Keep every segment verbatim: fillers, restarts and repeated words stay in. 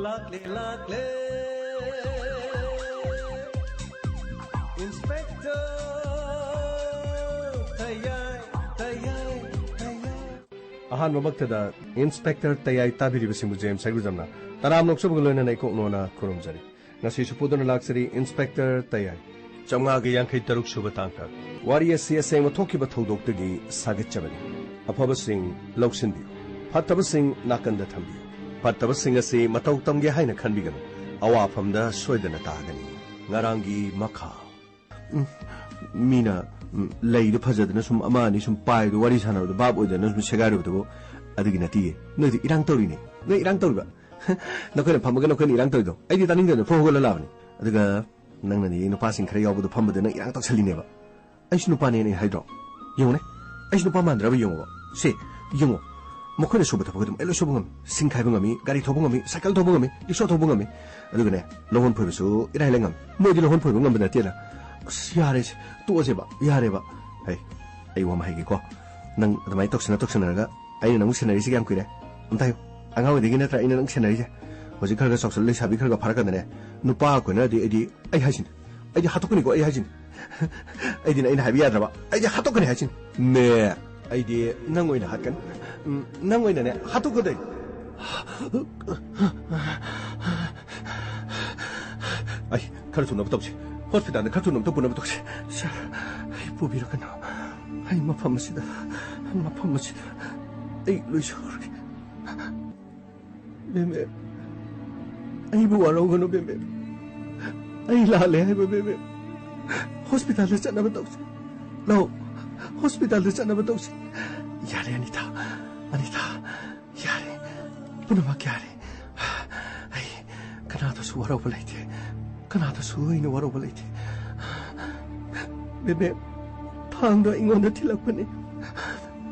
ꯂꯥꯛꯂꯦ, ꯂꯥꯛꯂꯦ, Inspector ꯇꯌꯥꯏ, ꯇꯌꯥꯏ, ꯇꯌꯥꯏ꯫ ꯑꯍꯥꯟꯕꯃꯛꯇꯗ Inspector ꯇꯌꯥꯏ ꯇꯥꯕꯤꯔꯤꯕꯁꯤꯡꯕꯨ James ꯍꯩꯒ꯭ꯔꯨꯖꯝꯅ ꯇꯔꯥꯝꯅ ꯑꯣꯛꯆꯕꯒ ꯂꯣꯏꯅꯅ ꯏꯀꯣꯛ ꯅꯣꯟꯅ ꯈꯨꯔꯨꯝꯖꯔꯤ꯫ ꯉꯁꯤꯁꯨ ꯄꯨꯗꯨꯅ ꯂꯥꯛꯆꯔꯤ Inspector ꯇꯌꯥꯏ꯫ ꯆꯥꯝꯃꯉꯥꯒ ꯌꯥꯡꯈꯩ ꯇꯔꯨꯛ ꯁꯨꯕ ꯇꯥꯡꯀꯛ꯫ ꯋꯥꯔꯤ ꯑꯁꯤ ꯑꯁꯦꯡꯕ ꯊꯣꯛꯈꯤꯕ ꯊꯧꯗꯣꯛꯇꯒꯤ ꯁꯥꯒꯠꯆꯕꯅꯤ꯫ ꯑꯐꯕꯁꯤꯡ ꯂꯧꯁꯤꯟꯕꯤꯌꯨ, ꯐꯠꯇꯕꯁꯤꯡ ꯅꯥꯀꯟꯗ ꯊꯝꯕꯤꯌꯨ꯫ ꯐꯠꯇꯕꯁꯤꯡ ꯑꯁꯤ ꯃꯇꯧ ꯇꯝꯒꯦ ꯍꯥꯏꯅ ꯈꯟꯕꯤꯒꯅꯨ꯫ ꯑꯋꯥꯐꯝꯗ ꯁꯣꯏꯗꯅ ꯇꯥꯒꯅꯤ꯫ ꯉꯔꯥꯡꯒꯤ ꯃꯈꯥ꯫ ꯎꯝ, ꯃꯤꯅ, ꯎꯝ, ꯂꯩꯗꯣ ꯐꯖꯗꯅ ꯁꯨꯝ ꯑꯃ ꯑꯅꯤ ꯁꯨꯝ ꯄꯥꯏꯕꯗꯣ, ꯋꯥꯔꯤ ꯁꯥꯟꯅꯕꯗꯣ ꯚꯥꯞ ꯑꯣꯏꯗꯅ ꯁꯨꯝ ꯁꯦꯒꯥꯏꯔꯨꯕꯗꯨꯕꯨ ꯑꯗꯨꯒꯤ ꯅꯠꯇꯤꯌꯦ꯫ ꯅꯣꯏꯗꯤ ꯏꯔꯥꯡ ꯇꯧꯔꯤꯅꯦ꯫ ꯅꯣꯏ ꯏꯔꯥꯡ ꯇꯧꯔꯤꯕ꯫ ꯅꯈꯣꯏꯅ ꯐꯝꯃꯒ ꯅꯈꯣꯏꯅ ꯏꯔꯥꯡ ꯇꯧꯔꯤꯗꯣ꯫ ꯑꯩꯗꯤ ꯇꯥꯅꯤꯡꯗꯅ ꯐꯨ ꯍꯧꯒꯠꯂ ꯂꯥꯛꯑꯕꯅꯤ꯫ ꯑꯗꯨꯒ ꯅꯪꯅꯗꯤ ꯅꯨꯄꯥꯁꯤꯡ ꯈꯔ ꯌꯥꯎꯕꯗꯣ ꯐꯝꯕꯗ ꯅꯪ ꯏꯔꯥꯡ ꯇꯧꯁꯜꯂꯤꯅꯦꯕ꯫ ꯑꯩꯁꯨ ꯅꯨꯄꯥꯅꯦꯅ ꯑꯩ ꯍꯥꯏꯗ꯭ꯔꯣ? ꯌꯦꯡꯉꯨꯅꯦ, ꯑꯩꯁꯨ ꯅꯨꯄꯥ ꯃꯥꯟꯗ꯭ꯔꯕ ꯌꯦꯡꯉꯣꯕ꯫ ꯁꯦ, ꯌꯦꯡꯉꯣ꯫ ꯃꯈꯣꯏꯅ ꯁꯨꯕ ꯊꯕꯛ ꯑꯗꯨꯝ ꯑꯩ ꯂꯣꯏ ꯁꯨꯕ ꯉꯝꯃꯤ꯫ ꯁꯤꯡ ꯈꯥꯏꯕ ꯉꯝꯃꯤ, ꯒꯥꯔꯤ ꯊꯧꯕ ꯉꯝꯃꯤ, ꯁꯥꯏꯀꯜ ꯊꯧꯕ ꯉꯝꯃꯤ, ꯔꯤꯛꯁꯣ ꯊꯧꯕ ꯉꯝꯃꯤ꯫ ꯑꯗꯨꯒꯅꯦ, ꯂꯧꯍꯣꯟ ꯐꯣꯏꯕꯁꯨ ꯏꯔꯥꯏ ꯂꯥꯏ ꯉꯝꯃꯤ꯫ ꯃꯣꯏꯗꯤ ꯂꯧꯍꯣꯟ ꯐꯣꯏꯕ ꯉꯝꯕ ꯅꯠꯇꯦꯅ꯫ ꯑꯁ, ꯌꯥꯔꯦꯁꯦ, ꯇꯣꯛꯑꯁꯦꯕ, ꯌꯥꯔꯦꯕ꯫ ꯍꯩ, ꯑꯩ ꯋꯥ ꯑꯃ ꯍꯥꯏꯒꯦꯀꯣ꯫ ꯅꯪ ꯑꯗꯨꯃꯥꯏꯅ ꯇꯧꯁꯟꯅ ꯇꯧꯁꯟꯅꯔꯒ ꯑꯩꯅ ꯅꯪꯕꯨ ꯁꯦꯟꯅꯔꯤꯁꯦ ꯀꯌꯥꯝ ꯀꯨꯏꯔꯦ? ꯑꯝꯇ ꯍꯥꯏꯌꯨ꯫ ꯑꯉꯥꯡ ꯑꯣꯏꯗꯒꯤ ꯅꯠꯇ꯭ꯔꯥ ꯑꯩꯅ ꯅꯪ ꯁꯦꯟꯅꯔꯤꯁꯦ? ꯍꯧꯖꯤꯛ ꯈꯔ ꯈꯔ ꯆꯥꯎꯁꯜꯂ ꯂꯩꯁꯥꯕꯤ ꯈꯔ ꯈꯔ ꯐꯥꯔꯛꯀꯥꯟꯗꯅꯦ, ꯅꯨꯄꯥ ꯀꯣꯏꯅꯔꯗꯤ ꯑꯩꯗꯤ, ꯑꯩ ꯍꯥꯏꯁꯤꯅꯤ, ꯑꯩꯗꯤ ꯍꯥꯠꯇꯣꯛꯀꯅꯤꯀꯣ, ꯑꯩ ꯍꯥꯏꯁꯤꯅꯤ꯫ ꯑꯩꯗꯤꯅꯦ, ꯑꯩꯅ ꯍꯥꯏꯕ ꯌꯥꯗ꯭ꯔꯕ, ꯑꯩꯗꯤ ꯍꯥꯠꯇꯣꯛꯀꯅꯤ ꯍꯥꯏꯁꯤꯅꯤ꯫ ꯃꯦ, ꯑꯩꯗꯤ ꯅꯪ ꯑꯣꯏꯅ ꯍꯥꯠꯀꯅꯤ꯫ ꯎꯝ, ꯅꯪ ꯑꯣꯏꯅꯅꯦ ꯍꯥꯠꯇꯣꯛꯀꯗꯣꯏꯅꯤ꯫ ꯑꯩ ꯈꯔ ꯊꯨꯅꯕ ꯇꯧꯁꯤ꯫ ꯍꯣꯁꯄꯤꯇꯥꯜꯗ ꯈꯔ ꯊꯨꯅ ꯑꯝꯇ ꯄꯨꯅꯕ ꯇꯧꯁꯤ꯫ ꯁꯥꯔ, ꯑꯩ ꯄꯨꯕꯤꯔꯛꯀꯅꯨ꯫ ꯑꯩ ꯃꯐꯝ ꯑꯁꯤꯗ, ꯃꯐꯝ ꯑꯁꯤꯗ ꯑꯩ ꯂꯣꯏ ꯁꯧꯔꯒꯦ꯫ ꯕꯦꯝꯕꯦꯝ, ꯑꯩꯕꯨ ꯋꯥꯔꯧꯒꯅꯨ, ꯕꯦꯝꯕꯦꯝ꯫ ꯑꯩ ꯂꯥꯜꯂꯦ ꯍꯥꯏꯕ, ꯕꯦꯝꯕꯦꯝ꯫ ꯍꯣꯁꯄꯤꯇꯥꯜꯗ ꯆꯠꯅꯕ ꯇꯧꯁꯤ꯫ ꯂꯥꯛꯑꯣ, ꯍꯣꯁꯄꯤꯇꯥꯜꯗ ꯆꯠꯅꯕ ꯇꯧꯁꯤ꯫ ꯌꯥꯔꯦ, ꯑꯅꯤꯇꯥ, ꯑꯅꯤꯇꯥ, ꯌꯥꯔꯦ꯫ ꯄꯨꯝꯅꯃꯛ ꯌꯥꯔꯦ꯫ ꯑꯩ ꯀꯅꯥꯗꯁꯨ ꯋꯥꯔꯧꯕ ꯂꯩꯇꯦ꯫ ꯀꯅꯥꯗꯁꯨ ꯑꯩꯅ ꯋꯥꯔꯧꯕ ꯂꯩꯇꯦ꯫ ꯕꯦꯝꯕꯦꯝ, ꯊꯥꯡꯗꯣ ꯑꯩꯉꯣꯟꯗ ꯊꯤꯜꯂꯛꯄꯅꯤ꯫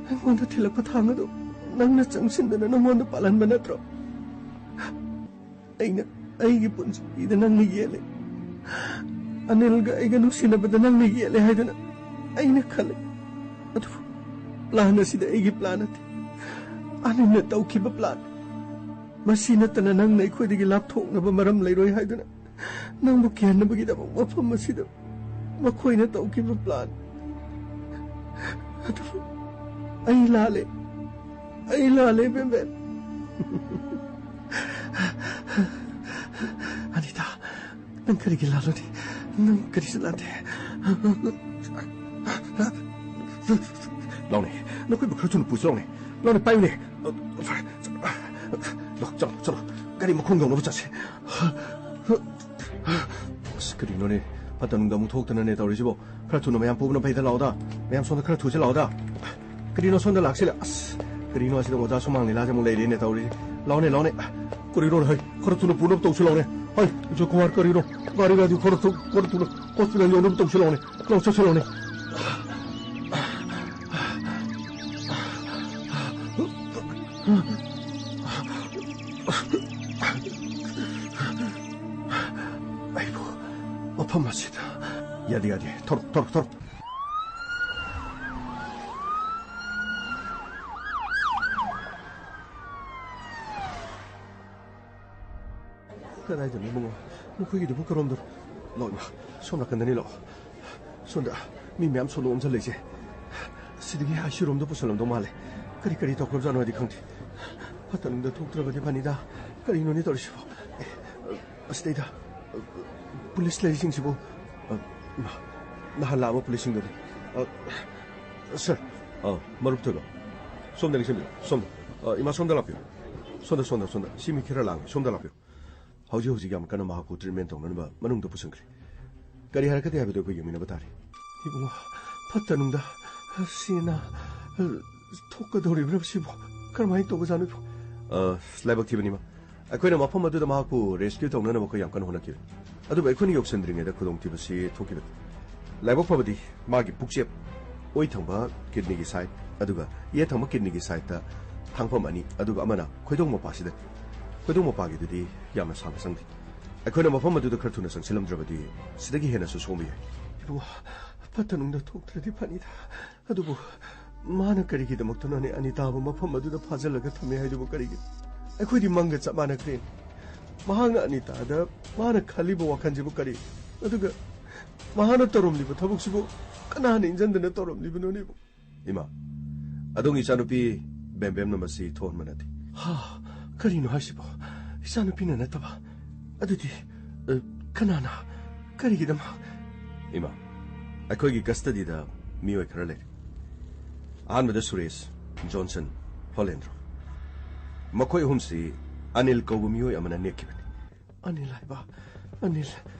ꯑꯩꯉꯣꯟꯗ ꯊꯤꯜꯂꯛꯄ ꯊꯥꯡ ꯑꯗꯨ ꯅꯪꯅ ꯆꯪꯁꯤꯟꯗꯅ ꯅꯪꯉꯣꯟꯗ ꯄꯥꯜꯍꯟꯕ ꯅꯠꯇ꯭ꯔꯣ? ꯑꯩꯅ ꯑꯩꯒꯤ ꯄꯨꯟꯁꯤꯗ ꯅꯪꯅ ꯌꯦꯜꯂꯦ꯫ ꯑꯅꯤꯜꯒ ꯑꯩꯒ ꯅꯨꯡꯁꯤꯅꯕꯗ ꯅꯪꯅ ꯌꯦꯜꯂꯦ ꯍꯥꯏꯗꯨꯅ ꯑꯩꯅ ꯈꯜꯂꯦ꯫ ꯑꯗꯨꯕꯨ ꯄ꯭ꯂꯥꯟ ꯑꯁꯤꯗꯤ ꯑꯩꯒꯤ ꯄ꯭ꯂꯥꯟ ꯅꯠꯇꯦ꯫ ꯑꯅꯤꯜꯅ ꯇꯧꯈꯤꯕ ꯄ꯭ꯂꯥꯟ꯫ ꯃꯁꯤ ꯅꯠꯇꯅ ꯅꯪꯅ ꯑꯩꯈꯣꯏꯗꯒꯤ ꯂꯥꯞꯊꯣꯛꯅꯕ ꯃꯔꯝ ꯂꯩꯔꯣꯏ ꯍꯥꯏꯗꯨꯅ ꯅꯪꯕꯨ ꯀꯤꯍꯟꯅꯕꯒꯤꯗꯃꯛ ꯃꯐꯝ ꯑꯁꯤꯗ ꯃꯈꯣꯏꯅ ꯇꯧꯈꯤꯕ plan꯫ ꯑꯗꯨꯕꯨ ꯑꯩ ꯂꯥꯜꯂꯦ꯫ ꯑꯩ ꯂꯥꯜꯂꯦ, ꯕꯦꯝꯕꯦꯝ꯫ ꯑꯅꯤꯇꯥ, ꯅꯪ ꯀꯔꯤꯒꯤ ꯂꯥꯜꯂꯨꯅꯤ? ꯅꯪ ꯀꯔꯤꯁꯨ ꯂꯥꯟꯗꯦ꯫ ꯂꯥꯎꯅꯦ, ꯅꯈꯣꯏꯕꯨ ꯈꯔ ꯊꯨꯅ ꯄꯨꯁꯤ ꯂꯥꯎꯅꯦ꯫ ꯂꯥꯎꯅꯦ, ꯄꯥꯏꯌꯨꯅꯦ꯫ ꯐꯔꯦ, ꯂꯥꯎ, ꯆꯠꯂꯣ, ꯆꯠꯂꯣ꯫ ꯒꯥꯔꯤ ꯃꯈꯣꯡ ꯌꯧꯅꯕ ꯆꯠꯁꯤ꯫ ꯑꯁ, ꯀꯔꯤꯅꯣꯅꯦ? ꯐꯠꯇ ꯅꯨꯡꯗ ꯑꯃꯨꯛ ꯊꯣꯛꯇꯅꯅꯦ ꯇꯧꯔꯤꯁꯤꯕꯣ꯫ ꯈꯔ ꯊꯨꯅ ꯃꯌꯥꯝ ꯄꯨꯕꯅ ꯐꯩꯗ, ꯂꯥꯛꯑꯣꯗ꯫ ꯃꯌꯥꯝ ꯁꯣꯝꯗ ꯈꯔ ꯊꯨꯁꯤ ꯂꯥꯛꯑꯣꯗ꯫ ꯀꯔꯤꯅꯣ ꯁꯣꯝꯗ ꯂꯥꯛꯁꯤꯜꯂꯦ? ꯑꯁ, ꯀꯔꯤꯅꯣ ꯑꯁꯤꯗ ꯑꯣꯖꯥ ꯁꯨꯃꯥꯡ ꯂꯤꯂꯥꯁꯦ ꯑꯃꯨꯛ ꯂꯩꯔꯦꯅꯦ ꯇꯧꯔꯤꯁꯦ꯫ ꯂꯥꯎꯅꯦ, ꯂꯥꯎꯅꯦ꯫ ꯀꯔꯤꯅꯣ ꯍꯩ? ꯈꯔ ꯊꯨꯅ ꯄꯨꯅꯕ ꯇꯧꯁꯤ ꯂꯥꯎꯅꯦ꯫ ꯍꯩ, ꯏꯆꯦ ꯀꯨꯃꯥꯔ, ꯀꯔꯤꯅꯣ? ꯒꯥꯔꯤ, ꯒꯥꯔꯤ ꯈꯔ ꯊꯨ-, ꯈꯔ ꯊꯨꯅ hospital ꯌꯧꯅꯕ ꯇꯧꯁꯤ ꯂꯥꯎꯅꯦ꯫ ꯂꯥꯎ, ꯆꯠꯁꯤ ꯂꯥꯎꯅꯦ꯫ ꯑꯩꯕꯨ ꯃꯐꯝ ꯑꯁꯤꯗ꯫ ꯌꯥꯗꯦ, ꯌꯥꯗꯦ꯫ ꯊꯣꯔꯛ, ꯊꯣꯔꯛ, ꯊꯣꯔꯛ꯫ ꯀꯗꯥꯏꯗꯅꯣ ꯏꯕꯨꯡꯉꯣ? ꯃꯈꯣꯏꯒꯤꯗꯨꯕꯨ ꯀꯔꯣꯝꯗꯅꯣ? ꯂꯥꯛꯑꯣ ꯏꯃꯥ, ꯁꯣꯝ ꯅꯥꯀꯟꯗꯅꯤ, ꯂꯥꯛꯑꯣ꯫ ꯁꯣꯝꯗ ꯃꯤ ꯃꯌꯥꯝ ꯁꯣꯝꯗ ꯑꯣꯝꯁꯤꯜꯂꯛꯏꯁꯦ꯫ ꯁꯤꯗꯒꯤ ICU ꯔꯣꯝꯗ ꯄꯨꯁꯜꯂꯝꯗꯧ ꯃꯥꯜꯂꯦ꯫ ꯀꯔꯤ ꯀꯔꯤ ꯇꯧꯈ꯭ꯔꯕꯖꯥꯠꯅꯣ ꯍꯥꯏꯗꯤ ꯈꯪꯗꯦ꯫ ꯐꯠꯇ ꯅꯨꯡꯗ ꯊꯣꯛꯇ꯭ꯔꯕꯗꯤ ꯐꯅꯤꯗ꯫ ꯀꯔꯤꯅꯣꯅꯦ ꯇꯧꯔꯤꯁꯤꯕꯣ? ꯑꯦ, ꯑꯁꯤꯗꯩꯗ ꯄꯨꯂꯤꯁ ꯂꯩꯔꯤꯁꯤꯡꯁꯤꯕꯨ, ꯑ, ꯏꯃꯥ, ꯅꯍꯥꯟ ꯂꯥꯛꯑꯝꯕ ꯄꯨꯂꯤꯁꯁꯤꯡꯗꯨꯅꯤ꯫ ꯑ, ꯁꯥꯔ, ꯑ, ꯃꯔꯨꯞ ꯊꯣꯏꯕ, ꯁꯣꯝꯗ ꯅꯤꯡꯁꯤꯡꯕꯤꯔꯣ, ꯁꯣꯝꯗ꯫ ꯑ, ꯏꯃꯥ, ꯁꯣꯝꯗ ꯂꯥꯛꯄꯤꯌꯨ꯫ ꯁꯣꯝꯗ, ꯁꯣꯝꯗ, ꯁꯣꯝꯗ꯫ ꯁꯤ ꯃꯤ ꯈꯔ ꯂꯥꯡꯉꯤ, ꯁꯣꯝꯗ ꯂꯥꯛꯄꯤꯌꯨ꯫ ꯍꯧꯖꯤꯛ ꯍꯧꯖꯤꯛ ꯌꯥꯝ ꯀꯟꯅ ꯃꯍꯥꯛꯄꯨ treatment ꯇꯧꯅꯅꯕ ꯃꯅꯨꯡꯗ ꯄꯨꯁꯤꯟꯈ꯭ꯔꯦ꯫ ꯀꯔꯤ ꯍꯥꯏꯔꯛꯀꯗꯦ ꯍꯥꯏꯕꯗꯨ ꯑꯩꯈꯣꯏ ꯌꯦꯡꯃꯤꯟꯅꯕ ꯇꯥꯔꯦ꯫ ꯏꯕꯨꯡꯉꯣ, ꯐꯠꯇ ꯅꯨꯡꯗ ꯁꯤꯅ ꯊꯣꯛꯀꯗꯧꯔꯤꯕ꯭ꯔꯥ ꯁꯤꯕꯨ? ꯀꯔꯝꯍꯥꯏꯅ ꯇꯧꯕꯖꯥꯠꯅꯣ ꯏꯕꯨꯡꯉꯣ? ꯑ, ꯂꯥꯏꯕꯛ ꯊꯤꯕꯅꯤ, ꯃꯥ꯫ ꯑꯩꯈꯣꯏꯅ ꯃꯐꯝ ꯑꯗꯨꯗ ꯃꯍꯥꯛꯄꯨ rescue ꯇꯧꯅꯅꯕ ꯑꯩꯈꯣꯏ ꯌꯥꯝ ꯀꯟꯅ ꯍꯣꯠꯅꯈꯤꯕꯅꯤ꯫ ꯑꯗꯨꯕꯨ ꯑꯩꯈꯣꯏꯅ ꯌꯧꯁꯤꯟꯗ꯭ꯔꯤꯉꯩꯗ ꯈꯨꯗꯣꯡꯊꯤꯕꯁꯤ ꯊꯣꯛꯈꯤꯕꯅꯤ꯫ ꯂꯥꯏꯕꯛ ꯐꯕꯗꯤ ꯃꯥꯒꯤ ꯄꯨꯛꯆꯦꯞ ꯑꯣꯏ ꯊꯪꯕ kidney ꯒꯤ side, ꯑꯗꯨꯒ ꯌꯦꯠ ꯊꯪꯕ kidney ꯒꯤ side ꯇ ꯊꯥꯡꯐꯝ ꯑꯅꯤ, ꯑꯗꯨꯒ ꯑꯃꯅ ꯈꯣꯏꯗꯣꯡ ꯃꯄꯥꯁꯤꯗ꯫ ꯈꯣꯏꯗꯣꯡ ꯃꯄꯥꯒꯤꯗꯨꯗꯤ ꯌꯥꯝꯅ ꯁꯥꯡꯅ ꯆꯪꯗꯦ꯫ ꯑꯩꯈꯣꯏꯅ ꯃꯐꯝ ꯑꯗꯨꯗ ꯈꯔ ꯊꯨꯅ ꯆꯪꯁꯤꯜꯂꯝꯗ꯭ꯔꯕꯗꯤ ꯁꯤꯗꯒꯤ ꯍꯦꯟꯅꯁꯨ ꯁꯣꯛꯕ ꯌꯥꯏ꯫ ꯏꯕꯨꯡꯉꯣ, ꯐꯠꯇ ꯅꯨꯡꯗ ꯊꯣꯛꯇ꯭ꯔꯗꯤ ꯐꯅꯤꯗ꯫ ꯑꯗꯨꯕꯨ ꯃꯥꯅ ꯀꯔꯤꯒꯤꯗꯃꯛꯇꯅꯣꯅꯦ ꯑꯅꯤꯇꯥꯕꯨ ꯃꯐꯝ ꯑꯗꯨꯗ ꯐꯥꯖꯤꯜꯂꯒ ꯊꯝꯃꯦ ꯍꯥꯏꯗꯨꯕꯨ ꯀꯔꯤꯒꯤ? ꯑꯩꯈꯣꯏꯗꯤ ꯃꯪꯒ ꯆꯞ ꯃꯥꯟꯅꯈ꯭ꯔꯦꯅꯦ꯫ ꯃꯍꯥꯛꯅ ꯑꯅꯤꯇꯥꯗ ꯃꯥꯅ ꯈꯜꯂꯤꯕ ꯋꯥꯈꯜꯁꯤꯕꯨ ꯀꯔꯤ? ꯑꯗꯨꯒ ꯃꯍꯥꯛꯅ ꯇꯧꯔꯝꯂꯤꯕ ꯊꯕꯛꯁꯤꯕꯨ ꯀꯅꯥꯅ ꯏꯟꯖꯟꯗꯅ ꯇꯧꯔꯝꯂꯤꯕꯅꯣꯅꯦꯕꯨ? ꯏꯃꯥ, ꯑꯗꯣꯝꯒꯤ ꯏꯆꯥꯅꯨꯄꯤ ꯕꯦꯝꯕꯦꯝꯅ ꯃꯁꯤ ꯊꯣꯛꯍꯟꯕ ꯅꯠꯇꯦ꯫ ꯍꯥ, ꯀꯔꯤꯅꯣ ꯍꯥꯏꯁꯤꯕꯣ? ꯏꯆꯥꯅꯨꯄꯤꯅ ꯅꯠꯇꯕ? ꯑꯗꯨꯗꯤ, ꯑ, ꯀꯅꯥꯅ? ꯀꯔꯤꯒꯤꯗꯃꯛ? ꯏꯃꯥ, ꯑꯩꯈꯣꯏꯒꯤ ꯀꯁꯇꯗꯤꯗ ꯃꯤꯑꯣꯏ ꯈꯔ ꯂꯩꯔꯦ꯫ ꯑꯍꯥꯟꯕꯗ ꯁꯨꯔꯦꯁ, ꯖꯣꯟꯁꯟ, ꯍꯣꯂꯦꯟꯗ꯭ꯔꯣ꯫ ꯃꯈꯣꯏ ꯑꯍꯨꯝꯁꯤ ꯑꯅꯤꯜ ꯀꯧꯕ ꯃꯤꯑꯣꯏ ꯑꯃꯅ ꯅꯦꯛꯈꯤꯕꯅꯤ꯫ ꯑꯅꯤꯜ ꯍꯥꯏꯕ? ꯑꯅꯤꯜ?